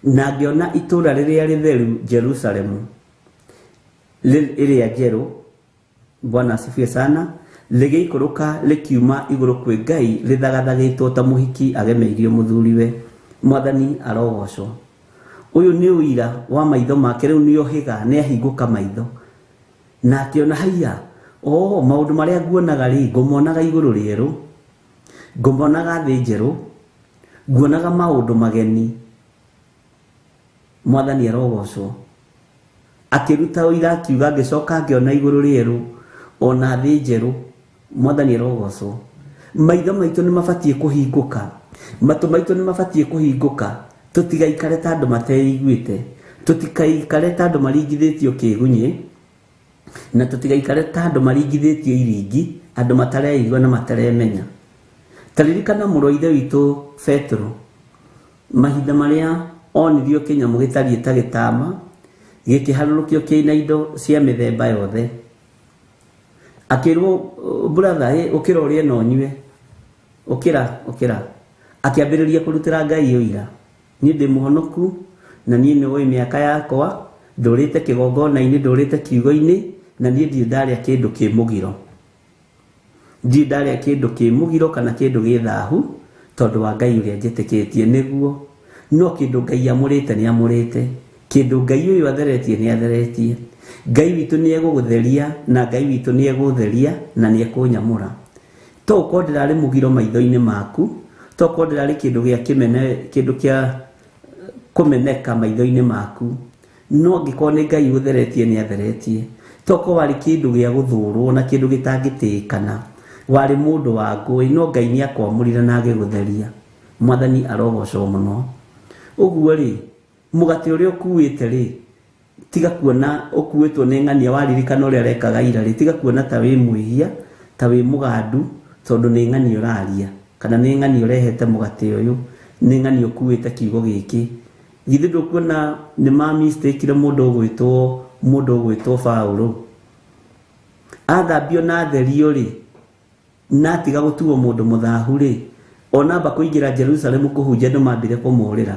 na ngĩona itũũra rĩrĩa rĩtheru Jerusalemu ĩrĩa njerũ, Bwana asifiwe sana, rĩgĩikũrũka rĩkiuma igũrũ kwĩ Ngai rĩthagathagĩtwo ta mũhiki agemeirio mũthuriwe. Mwathani arogocwo. Ũyũ nĩ ũira wa maitho make, rĩu nĩ ohĩga, nĩ ahingũka maitho na akĩona haiya, o maũndũ marĩa nguonaga rĩ, ngũmonaga igũrũ rĩerũ, ngũmonaga thĩ njerũ, nguonaga maũndũ mageni. Mwathani arogocwo. Akĩruta ũira akiuga ngĩcoka ngĩona igũrũ rĩerũ ona thĩ njerũ. Mwathani arogocwo. Maitho maitũ nĩ mabatiĩ kũhingũka, matũ maitũ nĩ mabatiĩ kũhingũka, tũtigaikare ta andũ mateiguĩte, tũtikaikare ta andũ maringithĩtio kĩgunyĩ, na tũtigaikare ta andũ maringithĩtio iringi, andũ matareigua na mataremenya. Ta ririkana mũrũ wa ithe witũ Petero, mahinda marĩa onirio kĩnyamũ gĩtariĩ ta gĩtama gĩkĩharũrũkio kĩna indo cia mĩthemba yothe, akĩrwo brother, ũkĩra ũrĩe na ũnyue, ũkĩra ũkĩra. Akĩambĩrĩria kũrutĩra Ngai ũira, niĩ ndĩ mũhonoku na niĩ nĩ ũĩ mĩaka yakwa, ndũrĩte kĩgongona-inĩ, ndũrĩte kiugo-inĩ, na niĩ ndirĩ ndarĩa kĩndũ kĩ mũgiro, ndirĩ ndarĩa kĩndũ kĩ mũgiro kana kĩndũ gĩ thahu, tondũ wa Ngai ũrĩa njĩtĩkĩtie nĩguo. No kĩndũ Ngai amũrĩte nĩ amũrĩte, kĩndũ Ngai ũyũ atheretie nĩ atheretie. Ngai witũ nĩ egũgũtheria na Ngai witũ nĩ egũtheria na nĩ ekũnyamũra. To ũkorwo ndĩrarĩ mũgiro maitho-inĩ maku, to ũkorwo ndĩrarĩ kĩndũ gĩa kĩmene, kĩndũ kĩa kũmeneka maitho-inĩ maku, no angĩkorwo nĩ Ngai ũtheretie nĩ atheretie. To ũkorwo warĩ kĩndũ gĩa gũthũrwo na kĩndũ gĩtangĩtĩĩkana, warĩ mũndũ wa ngũĩ, no Ngai nĩ akwamũrire na agĩgũtheria. Mwathani arogocwo mũno. Ũguo rĩ, mũgate ũrĩa ũkuĩte rĩ, tiga kuona ũkuĩtwo nĩ ng'ania waririkana ũrĩa arekaga ira rĩ, tiga kuona ta wĩ mwĩhia, ta wĩ mũgandu, tondũ nĩ ng'ania ũraria, kana nĩ ng'ania ũrehete mũgate ũyũ, nĩ ng'ania ũkuĩte kiugo gĩkĩ. Githĩ ndũkuona nĩ ma mistake-ire mũndũ ũgwĩtwo Paũlũ? Athambio na atherio rĩ, na atiga gũtuo mũndũ mũthahu rĩ, ona amba kũingĩra Jerusalemu kũhunjia andũ mambire kũmũrĩra.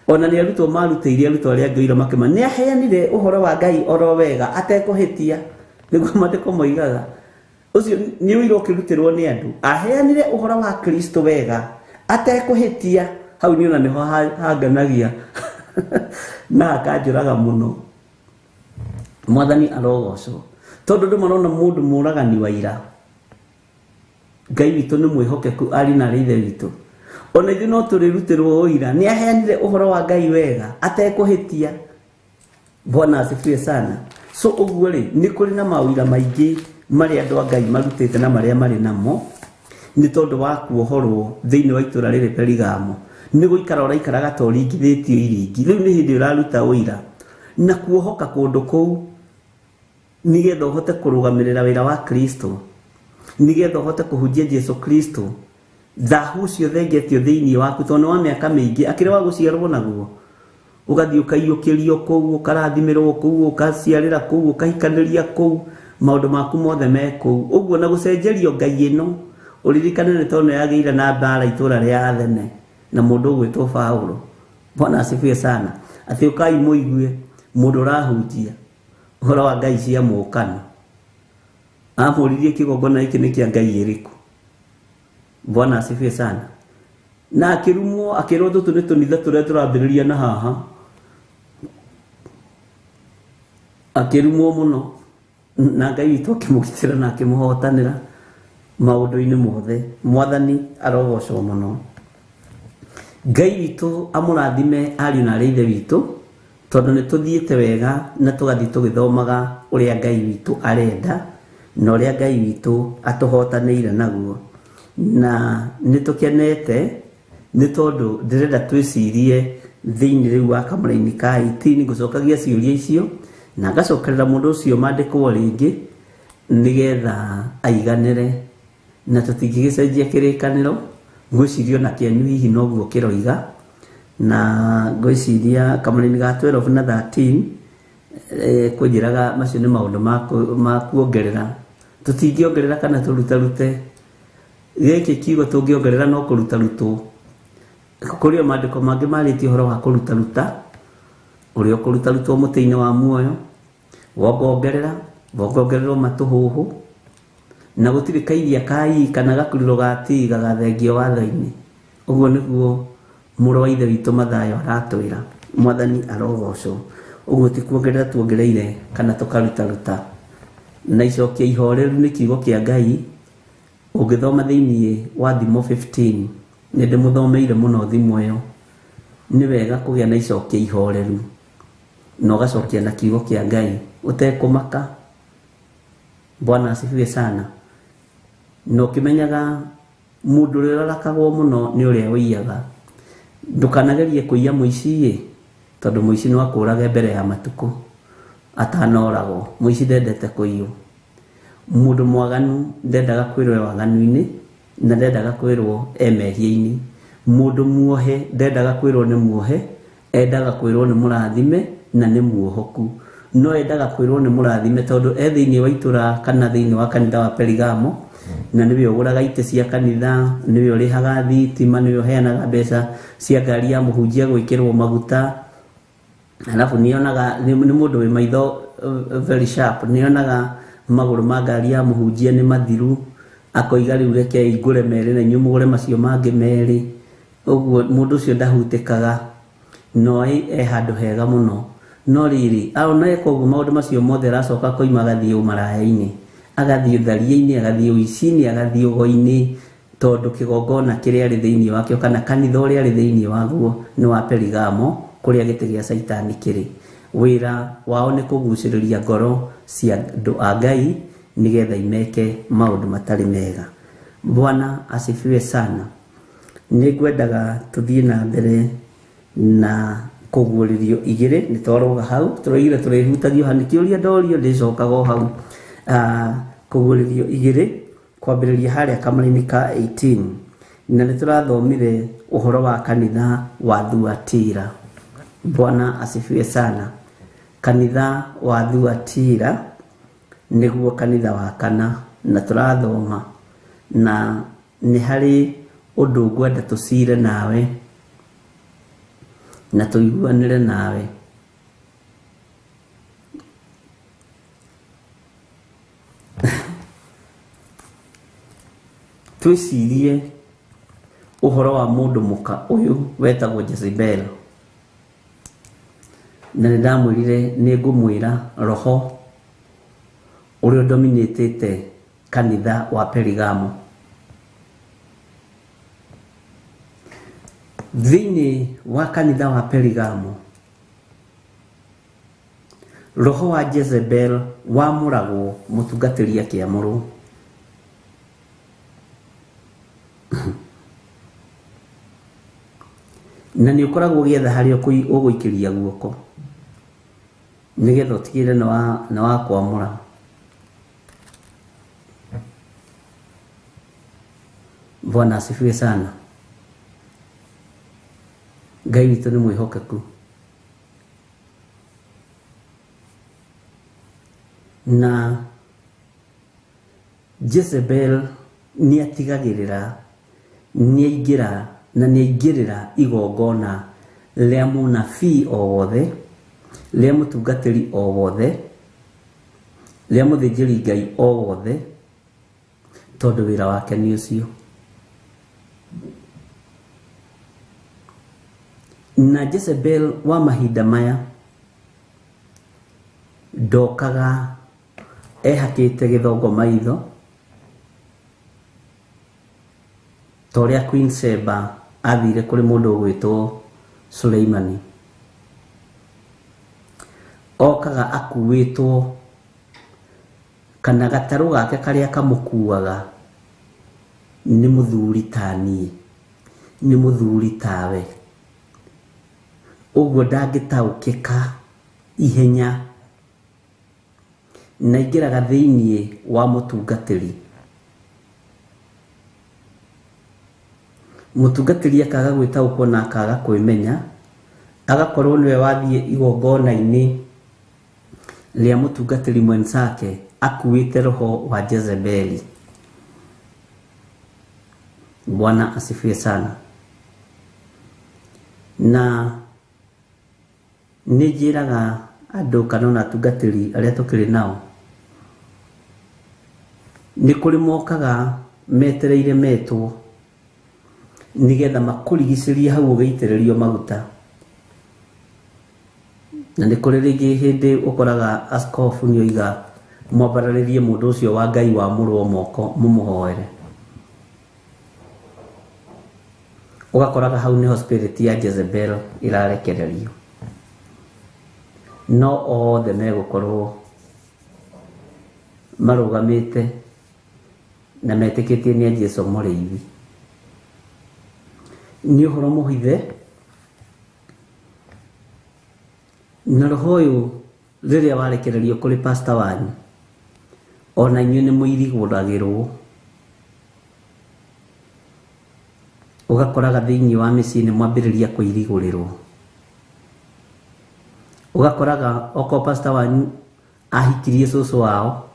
Ona nĩ arutwo marutĩire arutwo arĩa angĩ ũira makĩma nĩ aheanire ũhoro wa Ngai oro wega atekũhĩtia, nĩguo maandĩko moigaga. Ũcio nĩ ũira ũkĩrutĩrwo nĩ andũ, aheanire ũhoro wa Kristo wega atekũhĩtia. Hau niĩ ona nĩho hanganagia na hakanjũraga mũno. Mwathani arogocwo, tondũ andũ marona mũndũ mũragani wa ira. Ngai witũ nĩ mwĩhokeku arĩ na ithe witũ, ona ithuĩ no tũrĩrutĩrwo ũira nĩ aheanire ũhoro wa Ngai wega atekũhĩtia. Bwana asifiwe sana. So ũguo rĩ, nĩ kũrĩ na maũira maingĩ marĩa andũ a Ngai marutĩte na marĩa marĩ namo, nĩ tondũ wa kuohorwo thĩinĩ wa itũũra rĩrĩ Perigamo. Nĩ gũikara ũraikaraga ta ũringithĩtio iringi, rĩu nĩ hĩndĩ ũraruta ũira na kuohoka kũndũ kũu, nĩgetha ũhote kũrũgamĩrĩra wĩra wa Kristo, nĩgetha ũhote kũhunjia Jesu Kristo. Thahu ũcio thengetio thĩinĩ waku tondũ nĩ wa mĩaka mĩingĩ, akĩrĩ wa gũciarwo naguo, ũgathiĩ ũkaiyũkĩrio kũu, ũkarathimĩrwo kũu, ũkaciarĩra kũu, ũkahikanĩria kũu, maũndũ maku mothe me kũu. Ũguo na gũcenjerio Ngai ĩno, ũririkane nĩ tondũ yagĩire na mbara itũũra rĩa Athene na mũndũ ũgwĩtwo Paũlũ. Bwana asifiwe sana. Atĩ ũkai mũigue mũndũ ũrahunjia ũhoro wa Ngai cia mũũkano. Amũririe kĩgongona gĩkĩ nĩ kĩa Ngai ĩrĩkũ. Bwana asifiwe sana. Na akĩrumwo akĩrwo tũtũ nĩ tũnitha tũrĩa tũrambĩrĩria na haha. Akĩrumwo mũno na Ngai witũ akĩmũgitĩra na akĩmũhotanĩra maũndũ-inĩ mothe. Mwathani arogocwo mũno. Ngai witũ amũrathime ariũ na arĩ ithe witũ, tondũ nĩ tũthiĩte wega na tũgathiĩ tũgĩthomaga ũrĩa Ngai witũ arenda na ũrĩa Ngai witũ atũhotanĩire naguo. Na nĩ tũkenete nĩ tondũ ndĩrenda twĩcirie thĩinĩ rĩu wa kamũraini ka 18 ngũcokagia ciũria icio na ngacokerera mũndũ ũcio mandĩkwo rĩngĩ nĩgetha aiganĩre, na tũtingĩgĩcenjia kĩrĩkanĩro. Ngwĩciria ona kĩanyu hihi noguo kĩroiga, na ngwĩciria kamũraini ga 12 na 13 kũnjĩraga macio nĩ maũndũ ma kuongerera. Tũtingĩongerera kana tũrutarute. Gĩkĩ kiugo tũngĩongerera no kũrutarutwo. Kũrĩ o maandĩko mangĩ marĩtie ũhoro wa kũrutaruta, ũrĩa ũkũrutarutwo mũtĩ-inĩ wa muoyo, wongongerera, wongongererwo matũhũhũ, na gũtirĩ kairia ka i kana gakururo ga ti gagathengio watho-inĩ. Ũguo nĩguo mũrũ wa ithe witũ Mathayo aratwĩra. Mwathani arogocwo. Ũguo ti kuongerera tuongereire kana tũkarutaruta. Na icokia ihoreru nĩ kiugo kĩa Ngai. Ũngĩthoma thĩinĩ wa Thimo 15, nĩ ndĩmũthomeire mũno thimo ĩyo. Nĩ wega kũgĩa na icokia ihoreru na ũgacokia na kiugo kĩa Ngai ũtekũmaka. Bwana asifiwe sana. Na ũkĩmenyaga mũndũ ũrĩa ũrarakagwo mũno nĩ ũrĩa ũiyaga. Ndũkanagerie kũiya mũici-ĩ, tondũ mũici no akũrage mbere ya matukũ atanoragwo. Mũici ndendete kũiywo. Mũndũ mwaganu ndendaga kwĩrwo e waganu-inĩ na ndendaga kwĩrwo e mehia-inĩ. Mũndũ muohe ndendaga kwĩrwo nĩ muohe, endaga kwĩrwo nĩ mũrathime na nĩ muohoku. No endaga kwĩrwo nĩ mũrathime tondũ e thĩinĩ wa itũra kana thĩinĩ wa kanitha wa Perigamo, na nĩwe ũgũraga itĩ cia kanitha, nĩwe ũrĩhaga thitima, nĩwe ũheanaga mbeca cia ngari ya mũhunjia gwĩkĩrwo maguta. Alafu nĩonaga nĩ mũndũ wĩ maitho very sharp, nĩonaga magũrũ ma ngari ya mũhunjia nĩ mathiru, akoiga rĩu rekei ngũre merĩ na inyuĩ mũgũre macio mangĩ merĩ. Ũguo mũndũ ũcio ndahutĩkaga, no e handũ hega mũno. No rĩrĩ ona eka ũguo maũndũ macio mothe aracoka koima agathiĩ ũmaraya-inĩ, agathiĩ ũtharia-inĩ, agathiĩ ũici-inĩ, agathiĩ ũgo-inĩ, tondũ kĩgongona kĩrĩa arĩ thĩinĩ wakĩo kana kanitha ũrĩa arĩ thĩinĩ waguo nĩ wa Perigamo, kũrĩa gĩtĩ gĩa Caitani kĩrĩ. Wĩra wao nĩ kũgucĩrĩria ngoro cia andũ a Ngai nĩgetha imeke maũndũ matarĩ mega. Bwana asifiwe sana. Nĩ ngwendaga tũthiĩ na mbere na kũguũrĩrio igĩrĩ. Nĩ twaroga hau, tũroigire tũrĩhutagio hau, nĩkĩũria ndorio ndĩcokaga o hau. Kũguũrĩrio igĩrĩ kwambĩrĩria harĩa kamũraini ka 18, na nĩ tũrathomire ũhoro wa kanitha wa Thuatira. Bwana asifiwe sana. Kanitha wa Thuatira nĩguo kanitha wa kana, na tũrathoma na nĩ harĩ ũndũ ngwenda tũcire nawe na tũiguanĩre nawe. Twĩcirie ũhoro wa mũndũ mũka ũyũ wetagwo Jezebel, na nĩ ndamwĩrire nĩ ngũmwĩra roho ũrĩa ũdominĩtĩte kanitha wa Perigamo. Thĩinĩ wa kanitha wa Perigamo, roho wa Jezebel wamũragwo mũtungatĩri akĩamũrwo. Na nĩ ũkoragwo ũgĩetha harĩa ũgũikĩria guoko nĩgetha ũtigĩrĩre nĩ wa kwamũra. Bwana asifiwe sana. Ngai witũ nĩ mwĩhokeku. Na Jezebel nĩ atigagĩrĩra nĩ aingĩra na nĩ aingĩrĩra igongona rĩa mũnabii o wothe, rĩa mũtungatĩri o wothe, Rĩa mũthĩnjĩri Ngai o wothe tondũ wĩra wake nĩ ũcio. Na Jezebel wa mahinda maya ndokaga ehakĩte gĩthongo maitho ta ũrĩa Queen Sheba athire kũrĩ mũndũ ũgwĩtwo Suleimani. Okaga akuĩtwo kana gatarũ gake karĩa kamũkuaga nĩ mũthuri ta niĩ, nĩ mũthuri tawe, ũguo ndangĩtaũkĩka ihenya na aingĩraga thĩiniĩ wa mũtungatĩri. Mũtungatĩri akaga gwĩtaũkwo na akaga kwĩmenya, agakorwo nĩwe wathiĩ igongona-inĩ rĩa mũtungatĩri mwenzake akuĩte roho wa Jezebeli. Bwana asifiwe sana. Na nĩ njĩraga andũ kana ona atungatĩri arĩa tũkĩrĩ nao, nĩ kũrĩ mokaga metereire metwo nĩgetha makũrigicĩrie hau ũgĩitĩrĩrio maguta. Na nĩ kũrĩ rĩngĩ hĩndĩ ũkoraga askofu nĩ oiga mwambararĩrie mũndũ ũcio wa Ngai wamũrwo moko mũmũhoere. Ũgakoraga hau nĩho spirit ya Jezebel ĩrarekererio. No othe megũkorwo marũgamĩte na metĩkĩtie nĩ Jesũ mũrĩithi. Nĩ ũhoro mũhithe, na roho ũyũ rĩrĩa warekererio kũrĩ pastor wanyu, ona inyuĩ nĩ mũirigũragĩrwo. Ũgakoraga thĩiniĩ wa mĩciĩ nĩ mwambĩrĩria kũirigũrĩrwo. Ũgakoraga okorwo pastor wanyu ahikirie cũcũ wao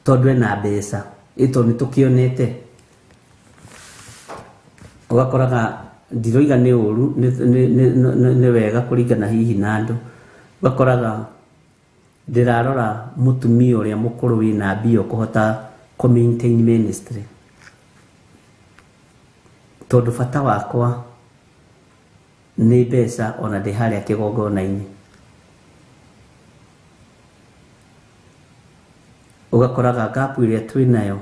tondũ ena mbeca, ĩ tondũ nĩ tũkĩonete. Ũgakoraga ndiroiga nĩ ũru, nĩ wega kũringana hihi na andũ. Ũgakoraga ndĩrarora mũtumia ũrĩa mũkũrũ wĩna mbia ũkũhota kũ maintain ministry, tondũ bata wakwa nĩ mbeca ona ndĩ harĩa kĩgongona-inĩ. Ũgakoraga gap ĩrĩa twĩnayo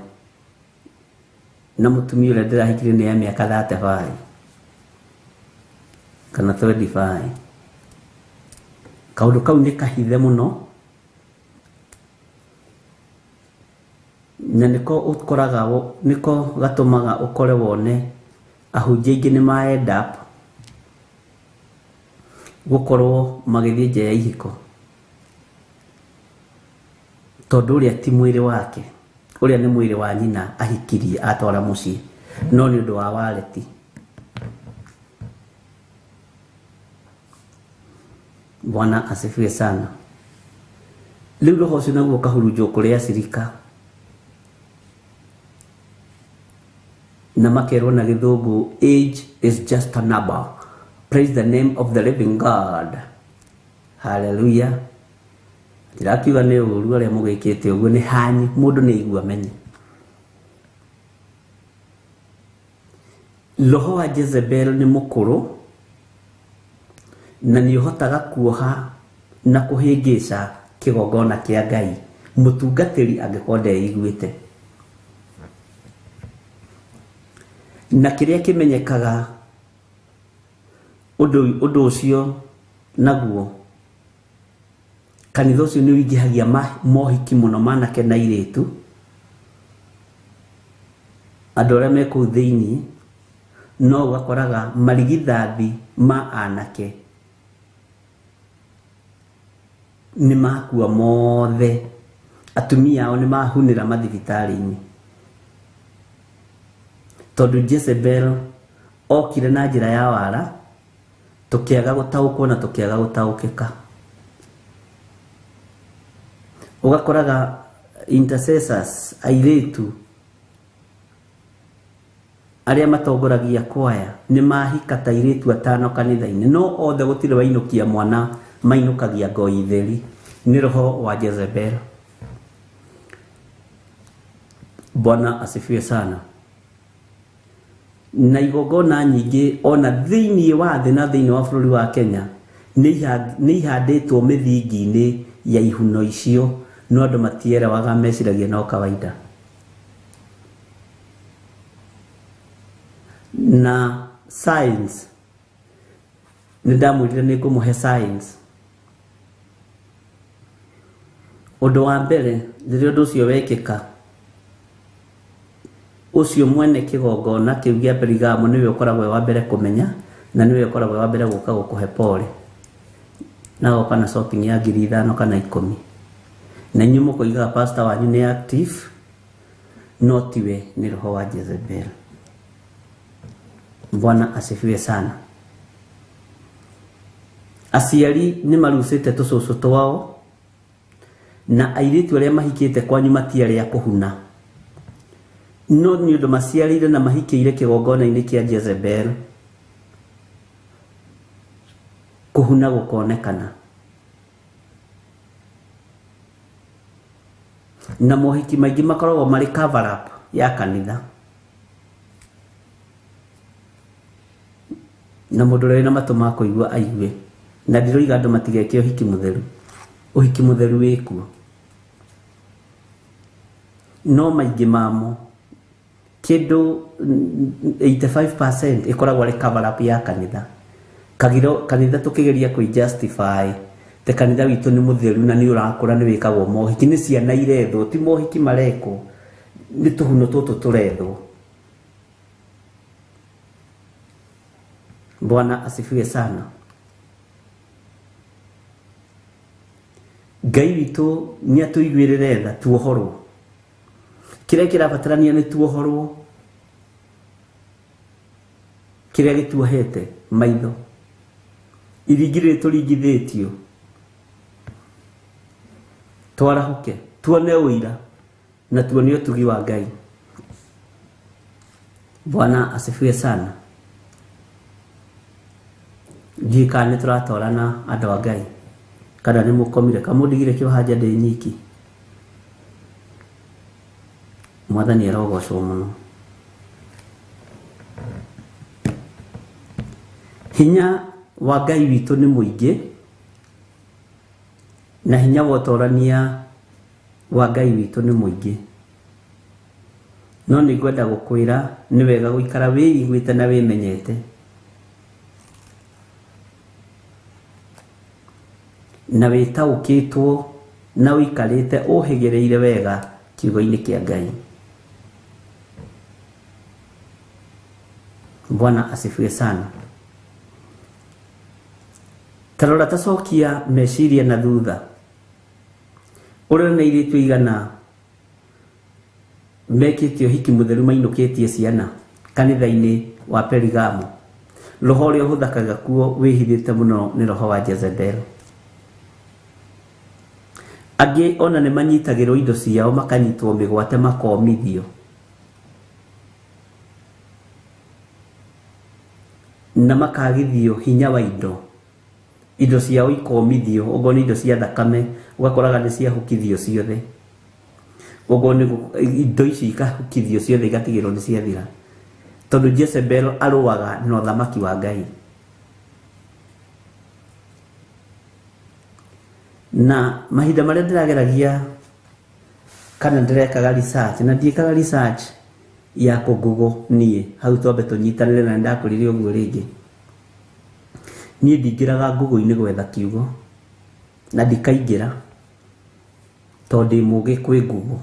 na mũtumia ũrĩa ndĩrahikirie nĩ ya mĩaka 35 kana 25. Kaũndũ kau nĩ kahithe mũno, na nĩko ũkoraga, nĩko gatũmaga ũkore wone ahunjia aingĩ nĩ ma end up gũkorwo magĩthiĩ nja ya ihiko, tondũ ũrĩa ti mwĩrĩ wake, ũrĩa nĩ mwĩrĩ wa nyina ahikirie atwara mũciĩ, no nĩ ũndũ wa wareti. Bwana asifiwe sana. Rĩu roho ũcio naguo ũkahurunjwo kũrĩ acirika na makerwo na gĩthũngũ, age is just a number, praise the name of the living God. Hallelujah. Ndirakiuga nĩ ũru arĩa mũgĩkĩte ũguo, nĩ hanyu, mũndũ nĩ aigua amenye. Roho wa Jezebel nĩ mũkũrũ na nĩ ũhotaga kuoha na kũhĩngĩca kĩgongona kĩa Ngai mũtungatĩri angĩkorwo ndeiguĩte. Na kĩrĩa kĩmenyekaga ũndũ ũcio naguo, kanitha ũcio nĩ ũingĩhagia mohiki mũno manake na airĩtu, andũ arĩa me kũu thĩiniĩ, no ũgakoraga marigithathi ma anake nĩ makua mothe, atumia ao nĩ mahunĩra mathibitarĩ-inĩ, tondũ Jezebel okire na njĩra ya wara, tũkĩaga gũtaũkwo na tũkĩaga gũtaũkĩka. Ũgakoraga intercessors airĩtu arĩa matongoragia kwaya nĩ mahika ta airĩtu atano kanitha-inĩ, no othe gũtirĩ wainũkia mwana, mainũkagia ngoi theri, nĩ roho wa Jezebel. Bwana asifiwe sana. Na igongona nyingĩ ona thĩinĩ wa thĩ na thĩinĩ wa bũrũri wa Kenya nĩ ihandĩtwo mĩthingi-inĩ ya ihuno icio, no andũ matierewaga, meciragia no kawaida. Na science, nĩ ndamwĩrire nĩ ngũmũhe science. Ũndũ wa mbere rĩrĩa ũndũ ũcio wekĩka, ũcio mwene kĩgongona kĩu gĩa Perigamo nĩwe ũkoragwo wa mbere kũmenya na nĩwe ũkoragwo wa mbere gũka gũkũhe pole, na agoka na shopping ya 5,000 kana 10. Na inyuĩ mũkoigaga pastor wanyu nĩ active, no tiwe, nĩ roho wa Jezebel. Bwana asifiwe sana. Aciari nĩ marucĩte tũcũcũ twao, na airĩtu arĩa mahikĩte kwanyu matiarĩ a kũhuna, no nĩ ũndũ maciarĩire na mahikĩire kĩgongona-inĩ kĩa Jezebel, kũhuna gũkonekana. Na mohiki maingĩ makoragwo marĩ cover up ya kanitha, na mũndũ ũrĩa wĩna matũ ma kũigua aigue. Na ndiroiga andũ matigeke ũhiki mũtheru, ũhiki mũtheru wĩkuo, no maingĩ mamo kĩndũ 85% ĩkoragwo arĩ cover up ya kanitha. Kagiro kanitha tũkĩgeria kũ justify te kanitha witũ nĩ mũtheru na nĩ ũrakũra, nĩ wĩkagwo mohiki, nĩ ciana irethwo, ti mohiki marekwo, nĩ tũhuno tũtũ tũrethwo. Bwana asifiwe sana. Ngai witũ nĩ atũiguĩrĩre tha, tuohorwo. Kĩrĩa kĩrabatarania nĩ tuohorwo, kĩrĩa gĩtuohete maitho, iringi rĩrĩ tũringithĩtio, twarahũke, tuone ũira na tuone ũtugi wa Ngai. Bwana asifiwe sana. Ndiũĩ kana nĩ tũratwarana andũ a Ngai, kana nĩ mũkomire, kamũndigire kĩohanja ndĩ nyiki. Mwathani arogocwo mũno. Hinya wa Ngai witũ nĩ mũingĩ, na hinya wa ũtorania wa Ngai witũ nĩ mũingĩ. No nĩ ngwenda gũkwĩra nĩ wega gũikara wĩiguĩte na wĩmenyete, na wĩtaũkĩtwo na ũikarĩte ũhĩgĩrĩire wega kiugo-inĩ kĩa Ngai. Bwana asifiwe sana. Tarora tacokia meciria na thutha, ũrĩa nĩ airĩtu igana mekĩte ũhiki mũtheru mainũkĩtie ciana kanitha-inĩ wa Perigamo. Roho ũrĩa ũhũthakaga kuo wĩhithĩte mũno nĩ roho wa Jezebel. Angĩ ona nĩ manyitagĩrwo indo ciao, makanyitwo mĩgwate, makomithio, na makagithio hinya wa indo. Indo ciao ikomithio, ũguo nĩ indo cia thakame, ũgakoraga nĩ ciahukithio ciothe. Ũguo nĩ indo ici ikahukithio ciothe, igatigĩrwo nĩ ciathira, tondũ Jezebel arũaga na ũthamaki wa Ngai. Na mahinda marĩa ndĩrageragia kana ndĩrekaga research, na ndiĩkaga research ya kũngugo niĩ, hau twambe tũnyitanĩre, na nĩndakwĩrire ũguo rĩngĩ. Niĩ ndingĩraga Google-inĩ gwetha kiugo, na ndikaingĩra tondũ ndĩ mũgĩ kwĩ Google.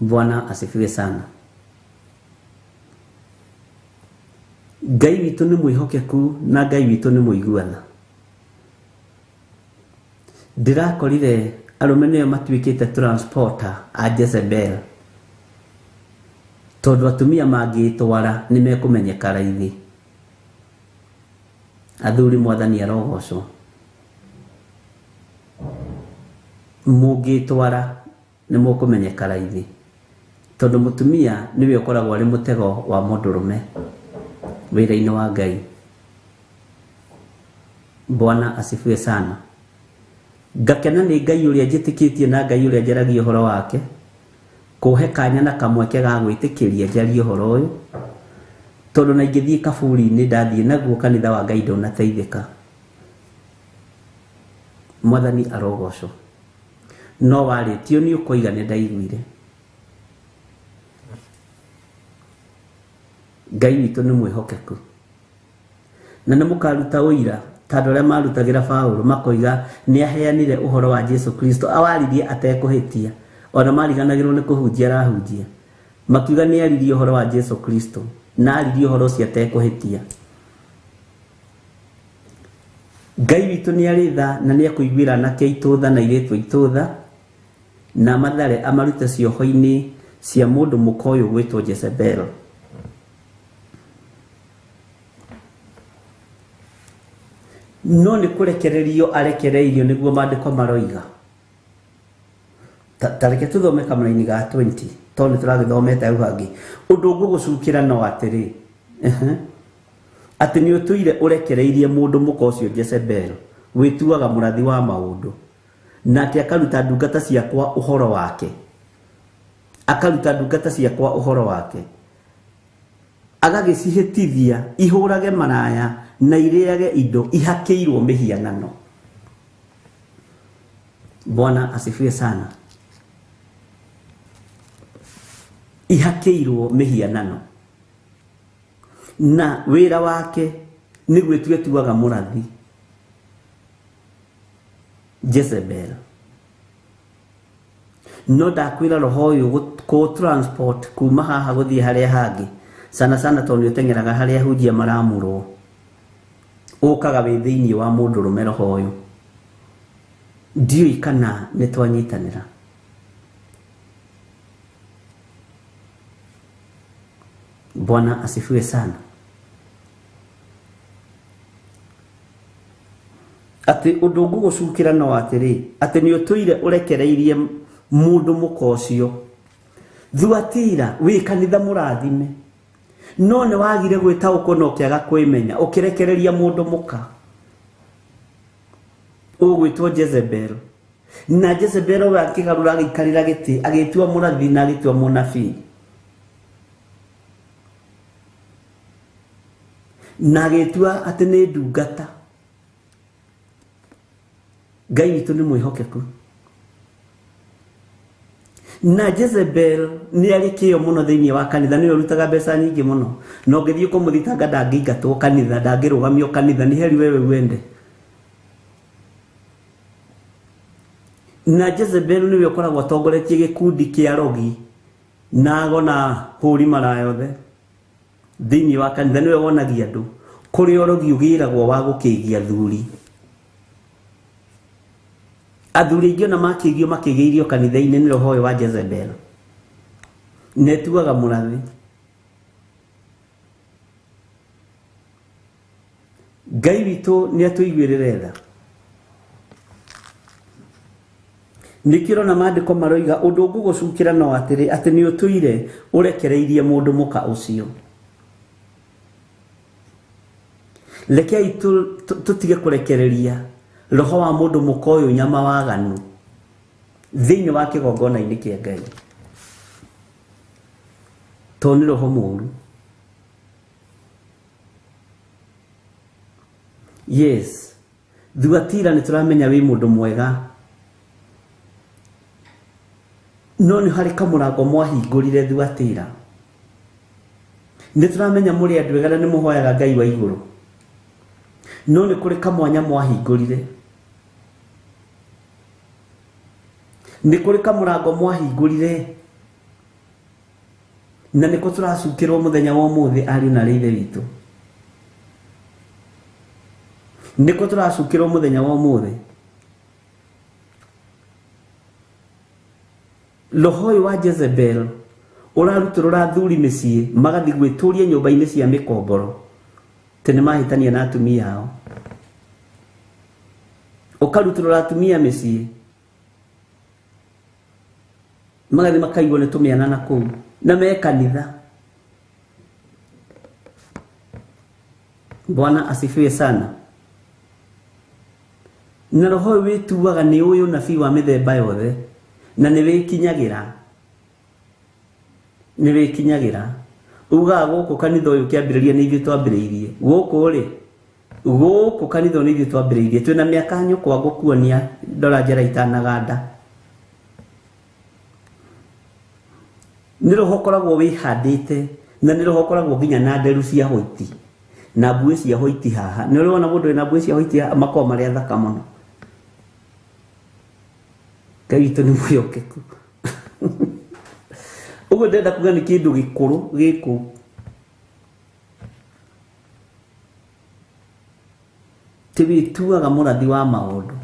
Bwana asifiwe sana. Ngai witũ nĩ mwĩhokeku na Ngai witũ nĩ mũiguana. Ndĩrakorire arũme nĩo matuĩkĩte transporter a Jezebel, tondũ atumia mangĩtwara nĩ mekũmenyeka raithi. Athuri, Mwathani arogocwo. Mũngĩtwara nĩ mũkũmenyeka raithi, tondũ mũtumia nĩwe ũkoragwo arĩ mũtego wa mũndũrũme wĩra-inĩ wa Ngai. Bwana asifiwe sana. Ngakena nĩ Ngai ũrĩa njĩtĩkĩtie na Ngai ũrĩa njaragia ũhoro wake kũhe kanya na kamweke ga gwĩtĩkĩria njarie ũhoro ũyũ tondũ na ingĩthiĩ kaburi-inĩ ndathiĩ naguo kanitha wa Ngai ndũnateithĩka. Mwathani arogocwo. No warĩtio nĩ ũkoiga nĩ ndaiguire. Ngai witũ nĩ mwĩhokeku na nĩ mũkaruta ũira ta andũ arĩa marutagĩra Paũlũ makoiga nĩ aheanire ũhoro wa Jesu Kristo awaririe atekũhĩtia ona mariganagĩrwo nĩ kũhunjia arahunjia makiuga nĩ aririe ũhoro wa Jesu Kristo na aririe ũhoro ũcio atekũhĩtia. Ngai witũ nĩ arĩ tha na nĩ ekũiguĩra anake aitũ tha na airĩtu aitũ tha na mathare amarute cioho-inĩ cia mũndũ mũka ũyũ gwĩtwo Jezebel. No nĩ kũrekererio arekereirio nĩguo maandĩko maroiga. Ta reke tũthome kamũraini ga 20 tondũ nĩ tũragĩthomete hau hangĩ. Ũndũ ngũgũcukĩra no atĩrĩ, atĩ nĩ ũtũire ũrekereirie mũndũ mũka ũcio Jezebel wĩtuaga mũrathi wa maũndũ nake akaruta ndungata ciakwa ũhoro wake, akaruta ndungata ciakwa ũhoro wake agagĩcihĩtithia ihũrage maraya na irĩage indo ihakĩirwo mĩhianano. Bwana asifiwe sana. Ihakĩirwo mĩhianano na wĩra wake nĩ gwĩtua etuaga mũrathi Jezebel. No ndakwĩra roho ũyũ kũ transport kuma haha gũthiĩ harĩa hangĩ sana sana tondũ nĩ ũteng'eraga harĩa hunjia maramũrwo ũkaga wĩ thĩinĩ wa mũndũrũme roho ũyũ. Ndiũĩ kana nĩ twanyitanĩra. Bwana asifiwe sana. Atĩ ũndũ ngũgũcukĩra no atĩrĩ, atĩ nĩ ũtũire ũrekereirie mũndũ mũka ũcio Thuatira wĩ kanitha mũrathime no nĩ wagire gwĩtaũkwo na ũkĩaga kwĩmenya ũkĩrekereria mũndũ mũka ũgwĩtwo Jezebel. Na Jezebel we akĩgarũra agĩikarĩra gĩtĩ agĩtua mũrathi na agĩtua mũnabii na agĩtua atĩ nĩ ndungata. Ngai witũ nĩ mwĩhokeku. Na Jezebel nĩ arĩ kĩyo mũno thĩinĩ wa kanitha, nĩwe ũrutaga mbeca nyingĩ mũno na ũngĩthiĩ kũmũthitanga ndangĩingatwo kanitha, ndangĩrũgamio kanitha, nĩ heri wewe uende. Na Jezebel nĩwe ũkoragwo atongoretie gĩkundi kĩa rogi na ago na hũri maraya othe thĩinĩ wa kanitha, nĩwe wonagia andũ kũrĩa ũrogi ũgĩragwo wa gũkĩgia athuri. Athuri aingĩ ona makĩgio makĩgĩirio kanitha-inĩ nĩ roho ũyũ wa Jezebel. Netuaga mũrathi. Ngai witũ nĩ atũiguĩrĩre tha. Nĩkĩo ũrona maandĩko maroiga ũndũ ngũgũcukĩra no atĩrĩ, atĩ nĩ ũtũire ũrekereirie mũndũ mũka ũcio. Rekei tũtige kũrekereria roho wa mũndũ mũka ũyũ nyama waganu thĩinĩ wa kĩgongona-inĩ kĩa Ngai tondũ nĩ roho mũũru. Yes, Thuatira nĩ tũramenya wĩ mũndũ mwega no nĩ harĩ kamũrango mwahingũrire Thuatira. Nĩ tũramenya mũrĩ andũ ega na nĩ mũhoyaga Ngai wa igũrũ no nĩ kũrĩ kamwanya mwahingũrire, nĩ kũrĩ kamũrango mwahingũrire na nĩko tũracukĩrwo mũthenya wa ũmũthĩ ariũ na arĩ ithe witũ. Nĩko tũracukĩrwo mũthenya wa ũmũthĩ. Roho ũyũ wa Jezebel ũrarutũrũra athuri mĩciĩ magathiĩ gwĩtũria nyũmba-inĩ cia mĩkomboro tene mahĩtania na atumia ao. Ũkarutũrũra atumia mĩciĩ magathiĩ makaigwo nĩ tũmĩana na kũu na me kanitha. Bwana asifiwe sana. Na roho ũyũ wĩtuaga nĩ ũyũ nabii wa mĩthemba yothe na nĩ wĩkinyagĩra. Nĩ wĩkinyagĩra. Ugaga gũkũ kanitha ũyũ kĩambĩrĩria nĩ ithuĩ twambĩrĩirie. Gũkũ rĩ, gũkũ kanitha nĩ ithuĩ twambĩrĩirie. Twĩna mĩaka nyũkwa ngũkuonia ndora njera itanaganda. Nĩ roho ũkoragwo wĩhandĩte na nĩ roho ũkoragwo nginya na nderu cia hoiti na mbuĩ cia hoiti haha. Nĩ ũrĩ wona mũndũ wĩna mbuĩ cia hoiti haha makoragwo marĩ athaka mũno. Ngai witũ nĩ mwĩhokeku. Ũguo ndĩrenda kuga nĩ kĩndũ gĩkũrũ gĩkũ. Ti wĩtuaga mũrathi wa maũndũ.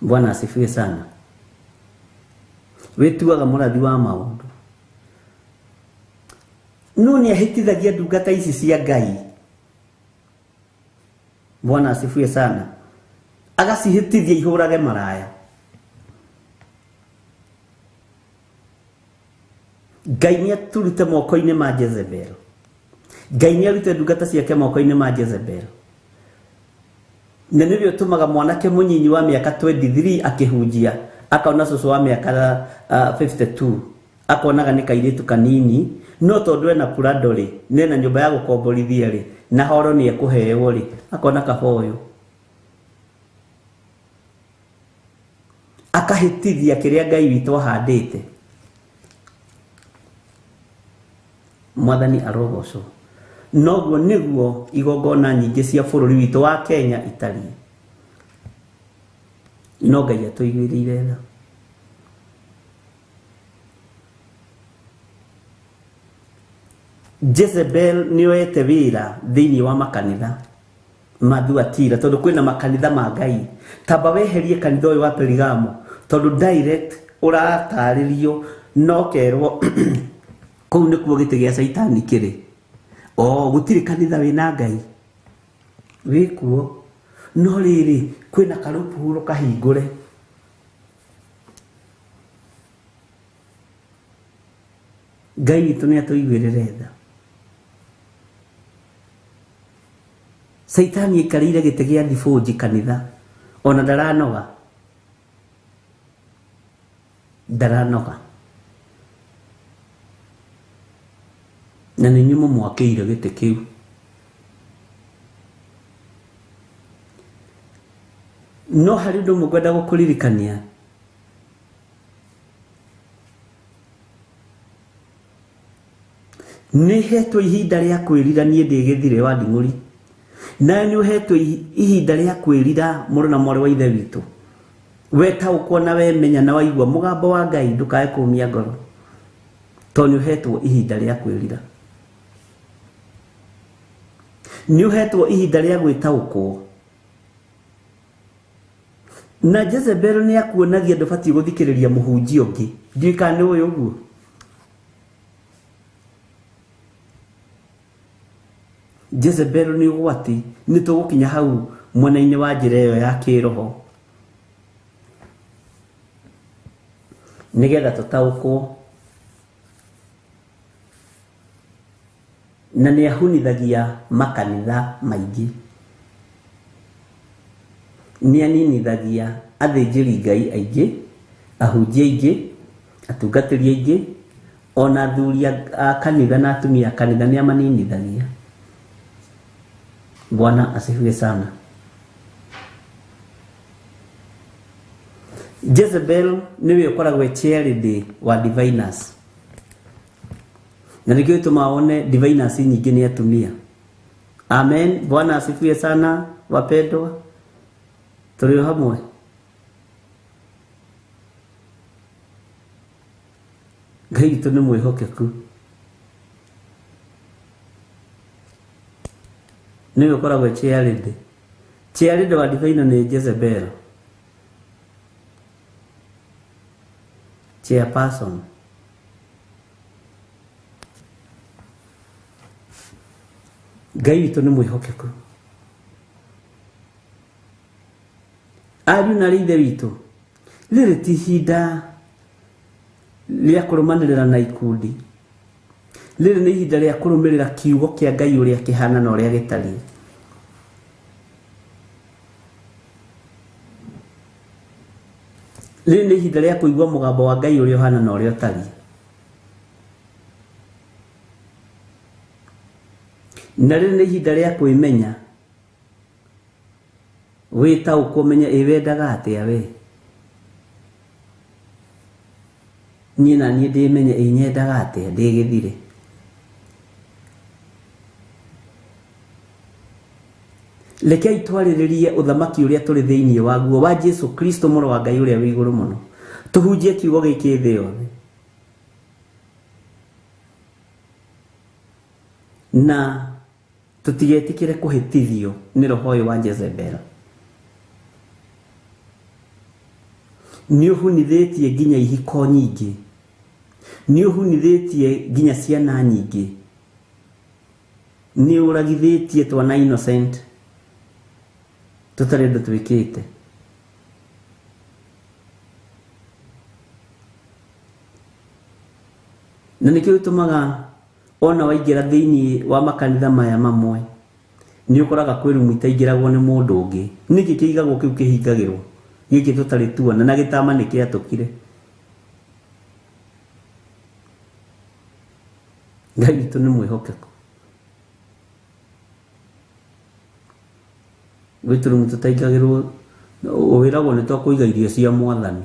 Bwana asifiwe sana. Wĩtuaga mũrathi wa maũndũ. No nĩ ahĩtithagia ndungata ici cia Ngai. Bwana asifiwe sana. Agacihĩtithia ihũrage maraya. Ngai nĩ aturute moko-inĩ ma Jezebel. Ngai nĩ arute ndungata ciake moko-inĩ ma Jezebel. Na nĩwe ũtũmaga mwanake mũnyinyi wa mĩaka 23 akĩhunjia akaona cũcũ wa mĩaka 52 akonaga nĩ kairĩtu kanini, no tondũ ena Prado rĩ, nena nyũmba ya gũkomborithia rĩ, na horo nĩ ekũheo rĩ, akona kaba ũyũ. Akahĩtithia kĩrĩa Ngai witũ ahandĩte. Mwathani arogocwo. Noguo nĩguo igongona nyingĩ cia bũrũri witũ wa Kenya itariĩ. No Ngai atũiguĩrĩire tha. Jezebel nĩoete wĩra thĩinĩ wa makanitha ma Thuatira, tondũ kwĩna makanitha ma Ngai. Tamba weherie kanitha ũyũ wa Perigamo, tondũ direct ũratarĩrio no kerwo kũu nĩkuo gĩtĩ gĩa Caitani kĩrĩ. O gũtirĩ kanitha wĩna Ngai wĩkuo, no rĩrĩ kwĩna karũpuro kahingũre. Ngai witũ nĩ atũiguĩrĩre tha. Caitani aikarĩire gĩtĩ gĩa thibũnji kanitha, ona ndaranoga. Ndaranoga. Na nĩ inyuĩ mũmwakĩire gĩtĩ kĩu. No harĩ ũndũ ũmwe ngwenda gũkũririkania. Nĩ hetwo ihinda rĩa kwĩrira niĩ ndĩ gĩthire wa nding'ũri. Na nĩ ũhetwo ihinda rĩa kwĩrira mũrũ na mwarĩ wa ithe witũ. Wetaũkwo na wemenya na waigua mũgambo wa Ngai ndũkae kũmia ngoro. Tondũ nĩ ũhetwo ihinda rĩa kwĩrira. Nĩ ũhetwo ihinda rĩa gwĩtaũkwo. Na Jezebel nĩ akuonagia ndũbatiĩ gũthikĩrĩria mũhunjia ũngĩ. Ndiũĩ kana nĩ ũĩ ũguo. Jezebel nĩ ũgwati, nĩ tũgũkinya hau mwena-inĩ wa njĩra ĩyo ya kĩroho. Nĩgetha tũtaũkwo. Na nĩ ahunithagia makanitha maingĩ. Nĩ aninithagia athĩnjĩri Ngai aingĩ, ahunjia aingĩ, atungatĩri aingĩ, ona athuri a kanitha na atumia a kanitha nĩ amaninithagia. Bwana asifiwe sana. Jezebel nĩwe ũkoragwo e chairlady wa diviners. Na nĩkĩo gĩtũmaga wone diviners nyingĩ nĩ atumia. Amen. Bwana asifiwe sana wapendwa. Tũrĩ o hamwe. Ngai witũ nĩ mwĩhokeku. Nĩwe ũkoragwo e chairlady. Chairlady wa diviner nĩ Jezebel. Chairperson. Ngai witũ nĩ mwĩhokeku. Ariũ na arĩ ithe witũ, rĩrĩ ti ihinda rĩa kũrũmanĩrĩra na ikundi. Rĩrĩ nĩ ihinda rĩa kũrũmĩrĩra kiugo kĩa Ngai ũrĩa kĩhana na ũrĩa gĩtariĩ. Rĩrĩ nĩ ihinda rĩa kũigua mũgambo wa Ngai ũrĩa ũhana na ũrĩa ũtariĩ. Na rĩrĩ nĩ ihinda rĩa kwĩmenya, wĩtaũkwo ũmenye ĩ wendaga atĩa we. Niĩ na niĩ ndĩmenye ĩ nyendaga atĩa ndĩ gĩthire. Rekei twarĩrĩrie ũthamaki ũrĩa tũrĩ thĩinĩ waguo wa Jesu Kristo mũrũ wa Ngai ũrĩa wĩ igũrũ mũno. Tũhunjie kiugo gĩkĩ thĩ yothe. Na tũtigetĩkĩre kũhĩtithio nĩ roho ũyũ wa Jezebel. Nĩ ũhunithĩtie nginya ihiko nyingĩ. Nĩ ũhunithĩtie nginya ciana nyingĩ. Nĩ ũragithĩtie twana innocent tũtarĩ ũndũ twĩkĩte. Na nĩkĩo gĩtũmaga ona waingĩra thĩinĩ wa makanitha maya mamwe nĩ ũkoraga kwĩ rumu itaingĩragwo nĩ mũndũ ũngĩ. Nĩkĩ kĩigagwo kĩu kĩhingagĩrwo gĩkĩ tũtarĩ tuona na gĩtama nĩ kĩatũkire. Ngai witũ nĩ mwĩhokeku. Gwĩ tũrumu tũtaingagĩrwo, wĩragwo nĩ twa kũiga irio cia mwathani.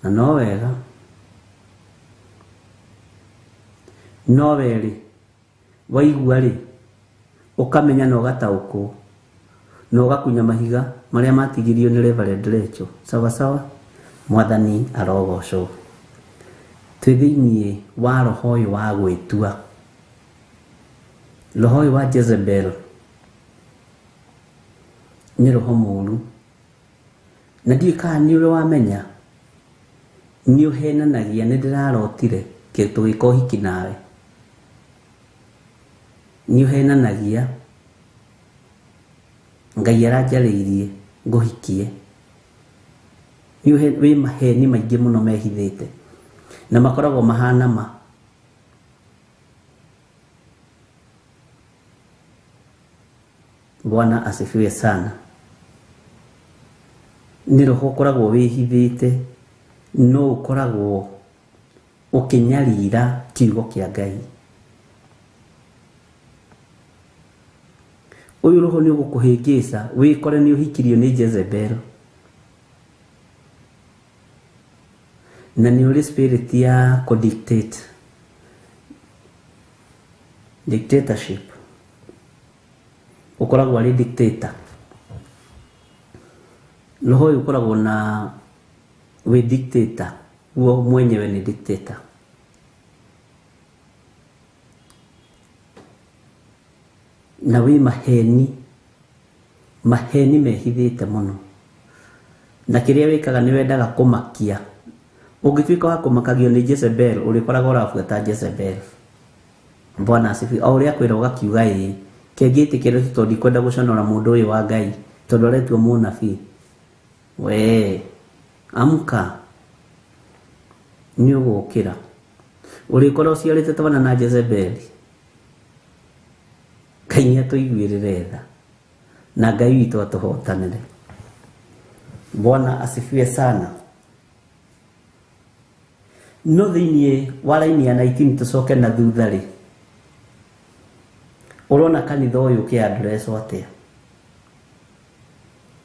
Na no wega. No werĩ, waigua rĩ, ũkamenya na ũgataũkwo na ũgakunya mahiga marĩa matigirio nĩ Reverend Rachel. Sawa sawa, mwathani arogocwo. Twĩ thĩinĩ wa roho ũyũ wa gwĩtua, roho ũyũ wa Jezebel nĩ roho mũru, na ndiũĩ kana nĩ ũrĩ wamenya nĩ ũhenanagia. Nĩ ndĩrarotire tũgĩka ũhiki nawe. Nĩ ũhenanagia, Ngai aranjarĩirie ngũhikie. Wĩ maheni maingĩ mũno mehithĩte na makoragwo mahana ma. Bwana asifiwe sana. Nĩ roho ũkoragwo wĩhithĩte no ũkoragwo ũkĩnyarira kiugo kĩa Ngai. Ũyũ roho nĩ ũgũkũhĩngĩca wĩkore nĩ ũhikirio nĩ Jezebel. Na nĩ ũrĩ spirit ya kũ-dictate, dictatorship. Ũkoragwo arĩ dictator. Roho ũyũ ũkoragwo na wĩ dictator, guo mwenyewe nĩ dictator. Na wĩ maheni, maheni mehithĩte mũno. Na kĩrĩa wĩkaga nĩ wendaga kũmakia. Ũngĩtuĩka wa kũmakagio nĩ Jezebel, ũrĩkoragwo ũrabuata Jezebel. Bwana asifiwe. O ũrĩa akwĩra ũgakiuga ĩĩ, kĩngĩtĩkĩre tu tondũ ndikwenda gũconora mũndũ ũyũ wa Ngai tondũ aretua mũnabii. We, amka, nĩ ũgũkĩra. Ũrĩkorwo ũciarĩte twana na Jezebel. Ngai nĩ atũiguĩrĩre tha na Ngai witũ atũhotanĩre. Bwana asifiwe sana. No thĩinĩ wa raini ya 19 tũcoke na thutha rĩ, ũrona kanitha ũyũ ũkĩandreswo atĩa?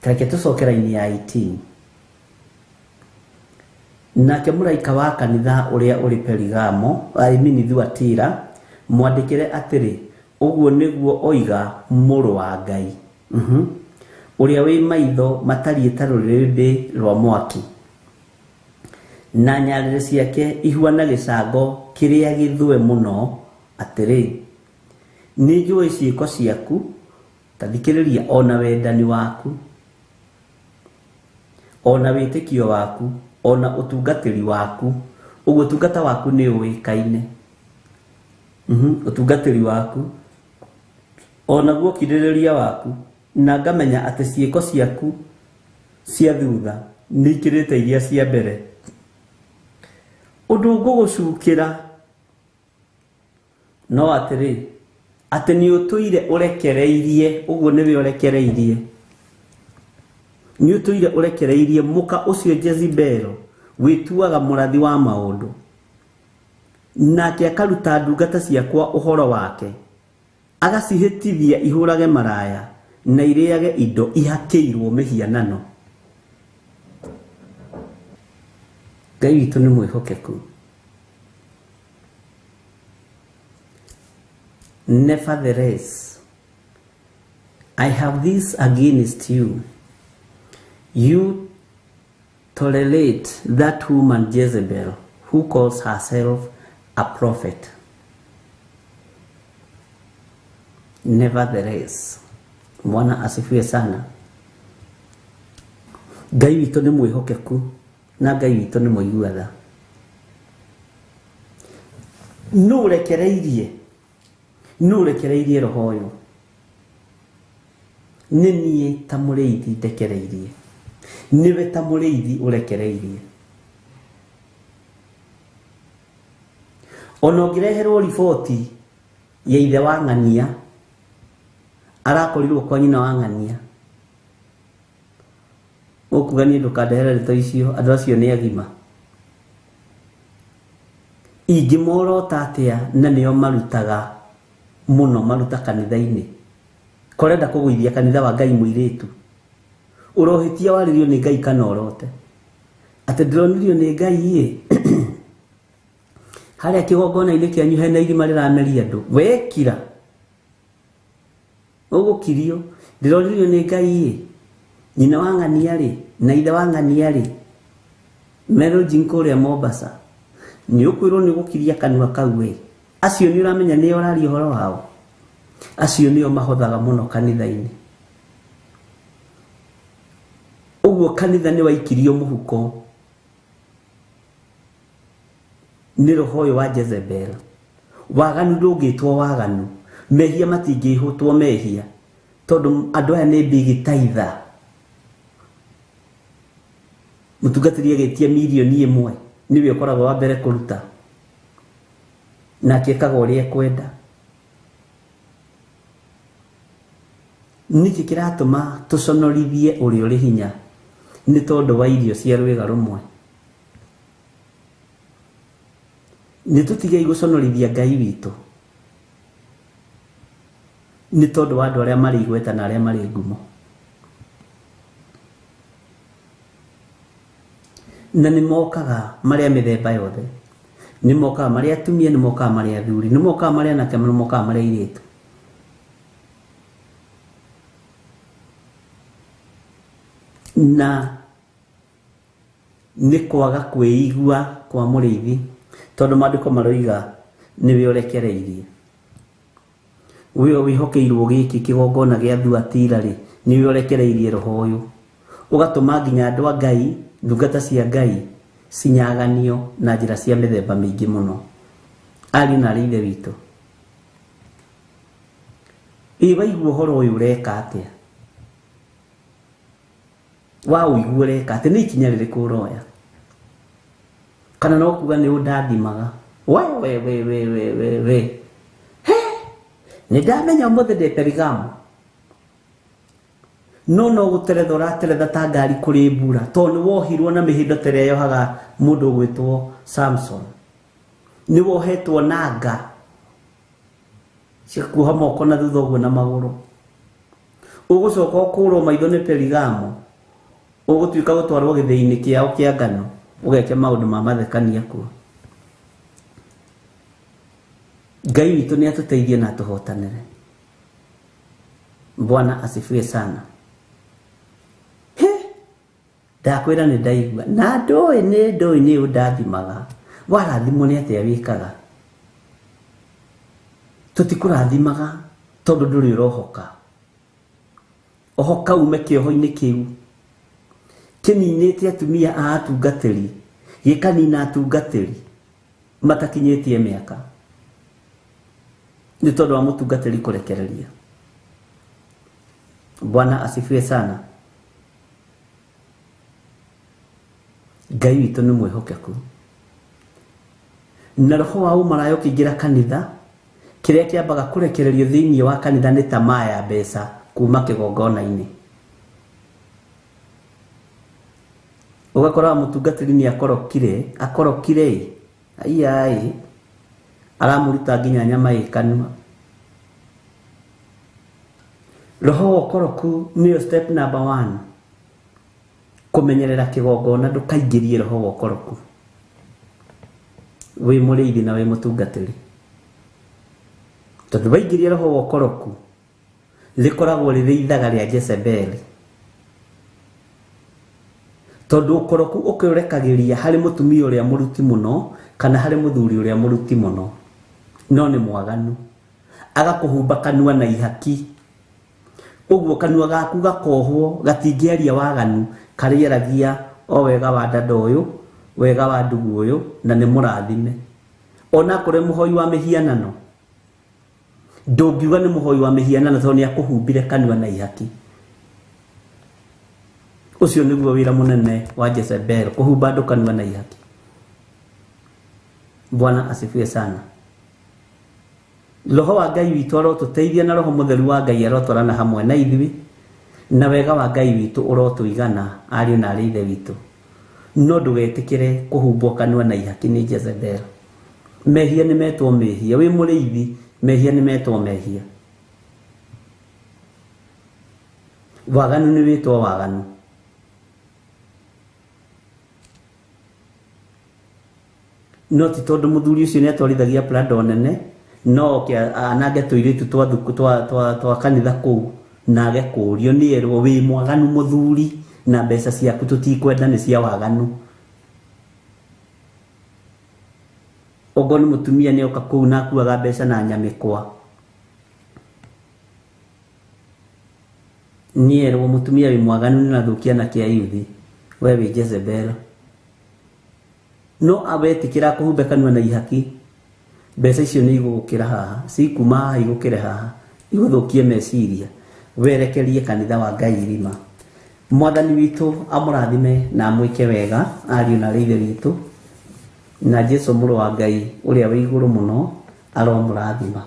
Tareke tũcoke raini ya 18. Nake mũraika wa kanitha ũrĩa ũrĩ Perigamo, I mean Thuatira, mwandĩkĩre atĩrĩ, ũguo nĩguo oiga mũrũ wa Ngai, ũrĩa wĩ maitho matariĩ ta rũrĩrĩmbĩ rwa mwaki, na nyarĩrĩ ciake ihuana gĩcango kĩrĩa gĩthũe mũno, atĩrĩ, nĩ njũĩ ciĩko ciaku, ta thikĩrĩria, ona wendani waku, ona wĩtĩkio waku, ona ũtungatĩri waku. Ũguo ũtungata waku nĩ ũĩkaine. Ũtungatĩri waku, onaguo ũkirĩrĩria waku, na ngamenya atĩ ciĩko ciaku cia thutha nĩ ikĩrĩte iria cia mbere. Ũndũ ngũgũcukĩra no atĩrĩ, atĩ nĩ ũtũire ũrekereirie, ũguo nĩwe ũrekereirie. Nĩ ũtũire ũrekereirie mũka ũcio Jezebel wĩtuaga mũrathi wa maũndũ, nake akaruta ndungata ciakwa ũhoro wake, agacihĩtithia ihũrage maraya na irĩage indo ihakĩirwo mĩhianano. Ngai witũ nĩ mwĩhokeku. Nevertheless, I have this against you. You tolerate that woman Jezebel, who calls herself a prophet. Nevertheless, Bwana asifiwe sana. Ngai witũ nĩ mwĩhokeku na Ngai witũ nĩ mũigua tha. Nũ ũrekereirie? Nũ ũrekereirie roho ũyũ? Nĩ niĩ ta mũrĩithi ndekereirie. Nĩwe ta mũrĩithi ũrekereirie. Ona ũngĩreherwo riboti ya ithe wa ng'ania, arakorirwo kwa nyina wa ng'ania, ũkuga niĩ ndũkandehere ndeto icio, andũ acio nĩ agima. Ingĩmorota atĩa na nĩo marutaga mũno, maruta kanitha-inĩ. Korenda kũgũithia kanitha wa Ngai mũirĩtu, ũrohĩtia warĩrio nĩ Ngai kana ũrote atĩ ndĩronirio nĩ Ngai ĩ harĩa kĩgongona-inĩ kĩanyu hena irima rĩrameria andũ, wekira ũgũkirio. Ndĩronirio nĩ Ngai ĩ nyina wa ng'ania rĩ na ithe wa ng'ania rĩ merũnjin kũrĩa Mombasa, nĩ ũkwĩrwo nĩ ũgũkiria kanua kau ĩ. Acio nĩ ũramenya nĩ ũraria ũhoro wao, acio nĩo mahothaga mũno kanitha-inĩ. Ũguo kanitha nĩ waikirio mũhuko nĩ roho ũyũ wa Jezebel. Waganu ndũngĩtwo waganu, mehia matingĩhũtwo mehia, tondũ andũ aya nĩ big tither. Mũtungatĩri agĩtia mirioni ĩmwe nĩwe ũkoragwo wa mbere kũruta, nake ekaga ũrĩa ekwenda. Nĩkĩ kĩratũma tũconorithie ũrĩa ũrĩ hinya? Nĩ tondũ wa irio cia rwĩga rũmwe. Nĩ tũtigei gũconorithia Ngai witũ nĩ tondũ wa andũ arĩa marĩ igweta na arĩa marĩ ngumo. Na nĩ mokaga marĩ a mĩthemba yothe, nĩ mokaga marĩ atumia, nĩ mokaga marĩ athuri, nĩ mokaga marĩ anake, nĩ mokaga marĩ airĩtu. Na nĩ kwaga kwĩigua kwa mũrĩithi, tondũ maandĩko maroiga nĩwe ũrekereirie. We wĩhokeirwo gĩkĩ kĩgongona gĩa Thuatira rĩ, nĩwe ũrekereirie roho ũyũ, ũgatũma nginya andũ a Ngai, ndungata cia Ngai cinyaganio na njĩra cia mĩthemba mĩingĩ mũno. Ariũ na arĩ ithe witũ, ĩ waigua ũhoro ũyũ ũreka atĩa? Wa ũigua ũreka atĩa? Nĩ ikinya rĩrĩkũ ũroya? Kana no kuga nĩ ũndathimaga? We we we we we we we, he nĩ ndamenya ũmũthĩ ndĩ Perigamo, no no gũteretha ũrateretha ta ngari kũrĩ mbura, tondũ nĩ wohirwo na mĩhĩndo ta ĩrĩa yohaga mũndũ ũgwĩtwo Samson. Nĩ wohetwo nanga cia kuoha moko na thutha ũguo na magũrũ. Ũgũcoka ũkũrwo maitho nĩ Perigamo, ũgũtuĩka gũtwarwo gĩthĩi-inĩ kĩao kĩa ngano, ũgeke maũndũ ma mathekania kuo. Ngai witũ nĩ atũteithie na atũhotanĩre. Bwana asifiwe sana. He, ndakwĩra nĩ ndaigua na ndũĩ nĩ ndũĩ nĩ ũndathimaga. Warathimwo nĩ atĩa wĩkaga? Tũtikũrathimaga tondũ ndũrĩ ũrohoka. Ohoka ume kĩoho-inĩ kĩu kĩninĩte atumia a atungatĩri, gĩkanina atungatĩri matakinyĩtie mĩaka nĩ tondũ wa mũtungatĩri kũrekereria. Bwana asifiwe sana. Ngai witũ nĩ mwĩhokeku. Na roho wa ũmaraya ũkĩingĩra kanitha, kĩrĩa kĩambaga kũrekererio thĩinĩ wa kanitha nĩ tamaa ya mbeca kuma kĩgongona-inĩ. Ũgakoraga mũtungatĩri nĩ akorokire, akorokire ĩ, aiya ĩ, aramũruta nginya nyama ĩ kanua. Roho wa ũkoroku nĩyo step number one. Kũmenyerera kĩgongona ndũkaingĩrie roho wa ũkoroku. Wĩ mũrĩithi na wĩ mũtungatĩri. Tondũ waingĩria roho wa ũkoroku, rĩkoragwo rĩrĩ ithaga rĩa Jezebeli. Tondũ ũkoroku ũkĩũrekagĩria harĩ mũtumia ũrĩa mũruti mũno kana harĩ mũthuri ũrĩa mũruti mũno, no nĩ mwaganu. Agakũhumba kanua na ihaki. Ũguo kanua gaku gakohwo, gatingĩaria waganu, karĩaragia o wega wa dada ũyũ, wega wa ndugu ũyũ, na nĩ mũrathime. Ona akorwo mũhoi wa mĩhianano, ndũngiuga nĩ mũhoi wa mĩhianano tondũ nĩ akũhumbire kanua na ihaki. Ũcio nĩguo wĩra mũnene wa Jezebel, kũhumba andũ kanua na ihaki. Bwana asifiwe sana. Roho wa Ngai witũ arotũteithia na Roho Mũtheru wa Ngai arotwarana hamwe na ithuĩ, na wega wa Ngai witũ ũrotũigana ariũ na arĩ ithe witũ. No ndũgetĩkĩre kũhumbwo kanua na ihaki nĩ Jezebel. Mehia nĩ metwo mehia. Wĩ mũrĩithi, mehia nĩ metwo mehia. Waganu nĩ wĩtwo waganu. No ti tondũ mũthuri ũcio nĩ atwarithagia Prado nene, no oke anange tũirĩtu twa thuku twa kanitha kũu na age kũũrio nĩ erwo wĩ mwaganu mũthuri na mbeca ciaku tũtikwenda nĩ cia waganu. Okorwo nĩ mũtumia nĩ oka kũu na akuaga mbeca na nyamĩkwa. Nĩ erwo mũtumia wĩ mwaganu nĩ ũrathũkia anake a yuthi, we wĩ Jezebel. No wetĩkĩra kũhumbe kanua na ihaki, mbeca icio nĩ igũgũkĩra haha, cikuma haha igũkĩre haha, igũthũkie meciria, werekerie kanitha wa Ngai irima. Mwathani witũ amũrathime na amwĩke wega ariũ na arĩ ithe witũ, na Jesu mũrũ wa Ngai ũrĩa wĩ igũrũ mũno aromũrathima.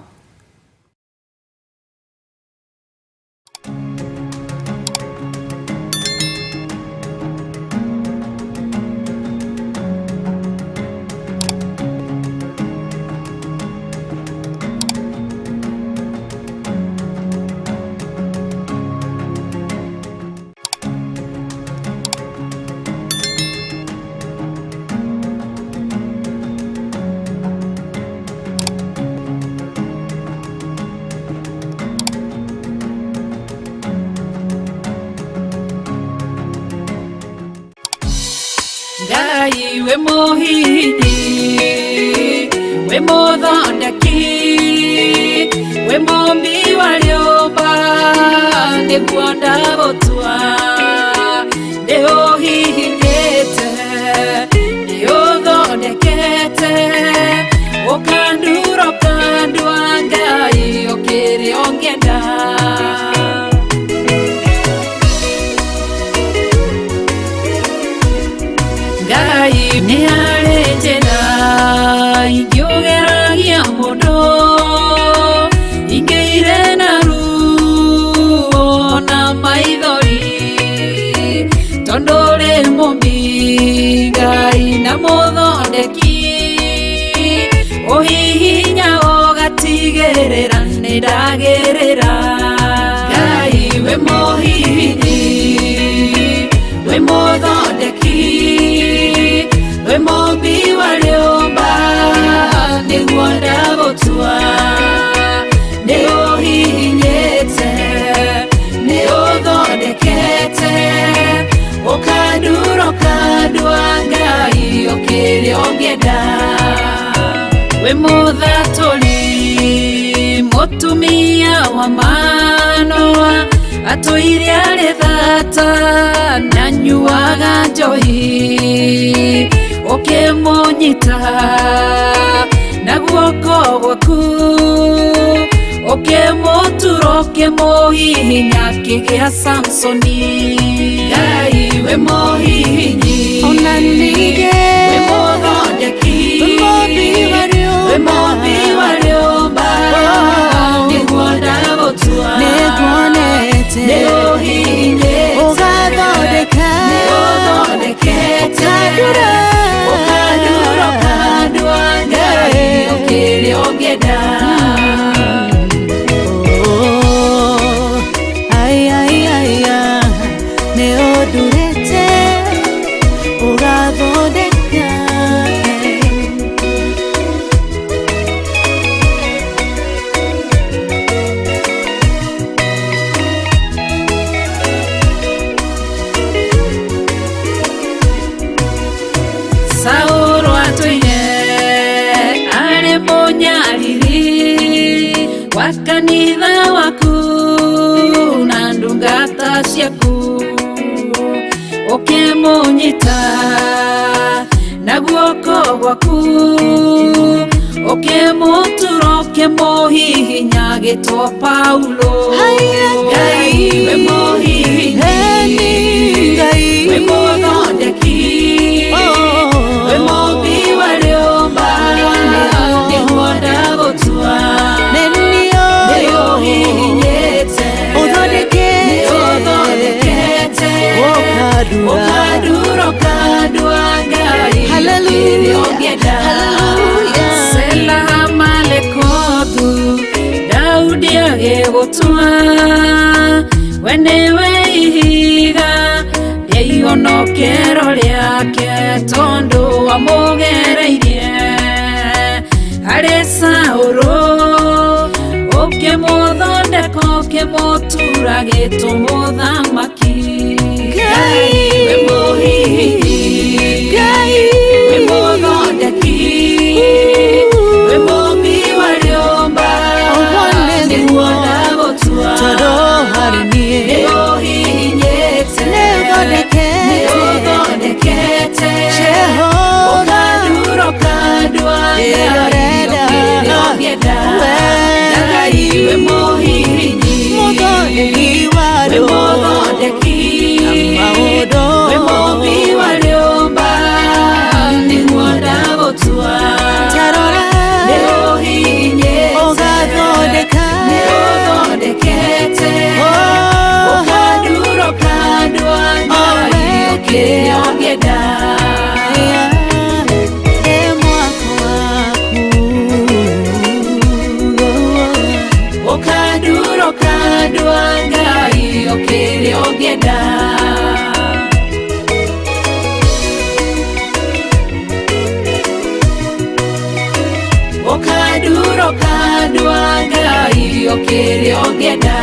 Ngai we mũhihinyi, we mũthondeki, we mũmbi wa rĩũmba, nĩguo ndagũtua. Nĩũhihinyĩte, nĩũthondekete, ũkandura ũkandua Ngai ũkĩrĩ ũngĩenda. Ngai nĩ harĩ njĩra ingĩũgeragia mũndũ, ingĩire na ruo na maithori, tondũ ũrĩ mũmbi Ngai na mũthondeki, ũhihinya ũgatigĩrĩra nĩ ndagĩrĩra. Ngai we mũhihinyi, we mũthondeki, we mũmbi wa rĩũmba, nĩguo ndagũtua. Nĩũhihinyĩte, nĩũthondekete, ũkandura ũkandua Ngai ũkĩrĩ ũngĩenda. We mũthatũri, mũtumia wa Manoa, atũire arĩ thata na nyuaga njohi, ũkĩmũnyita na guoko gwaku, ũkĩmũtura ũkĩmũhihinya akĩgĩa Samsoni. Ngai we mũhihinyi, Ona ningĩ we mũthondeki, we mũmbi wa rĩũmba, we mũmbi wa rĩũmba, nĩguo ndagũtua. Nĩnguonete Nĩũhihinyĩte, ũgathondeka, nĩũthondekete, Kanitha waku na ndungata ciaku ũkĩmũnyita na guoko gwaku ũkĩmũtura ũkĩmũhihinya gĩtwo Paulo. Ngai we mũhihinyi, we mũthondeki, we mũmbi wa rĩũmba, nĩguo ndagũtua. Nĩũhihinyĩte, nĩũthondekete, ũkandura ũkandua Ngai kĩrĩa ũngĩenda. Sela Hamalekothu Daudi agĩgũtua, we nĩwe ihiga rĩa ihonokero rĩake, tondũ wamũgereirie harĩ Saũlũ, ũkĩmũthondeka ũkĩmũtura gĩtũ mũthamaki. Ngai we mũhihinyi, we mũthondeki, we mũmbi wa rĩũmba, nĩguo ndagũtua. Nĩũhihinyĩte, nĩũthondekete, ũkandura ũkandua Ngai kĩrĩa ũngĩenda. Ngai we mũhihinyi, we mũthondeki, we mũmbi wa rĩũmba, nĩguo ndagũtua. Nĩũhihinyĩte, nĩũthondekete, ũkandura ũkandua Ngai kĩrĩa ũngĩenda. Ũkandura ũkandua Ngai kĩrĩa ũngĩenda. Ũkandura ũkandua Ngai kĩrĩa ũngĩenda.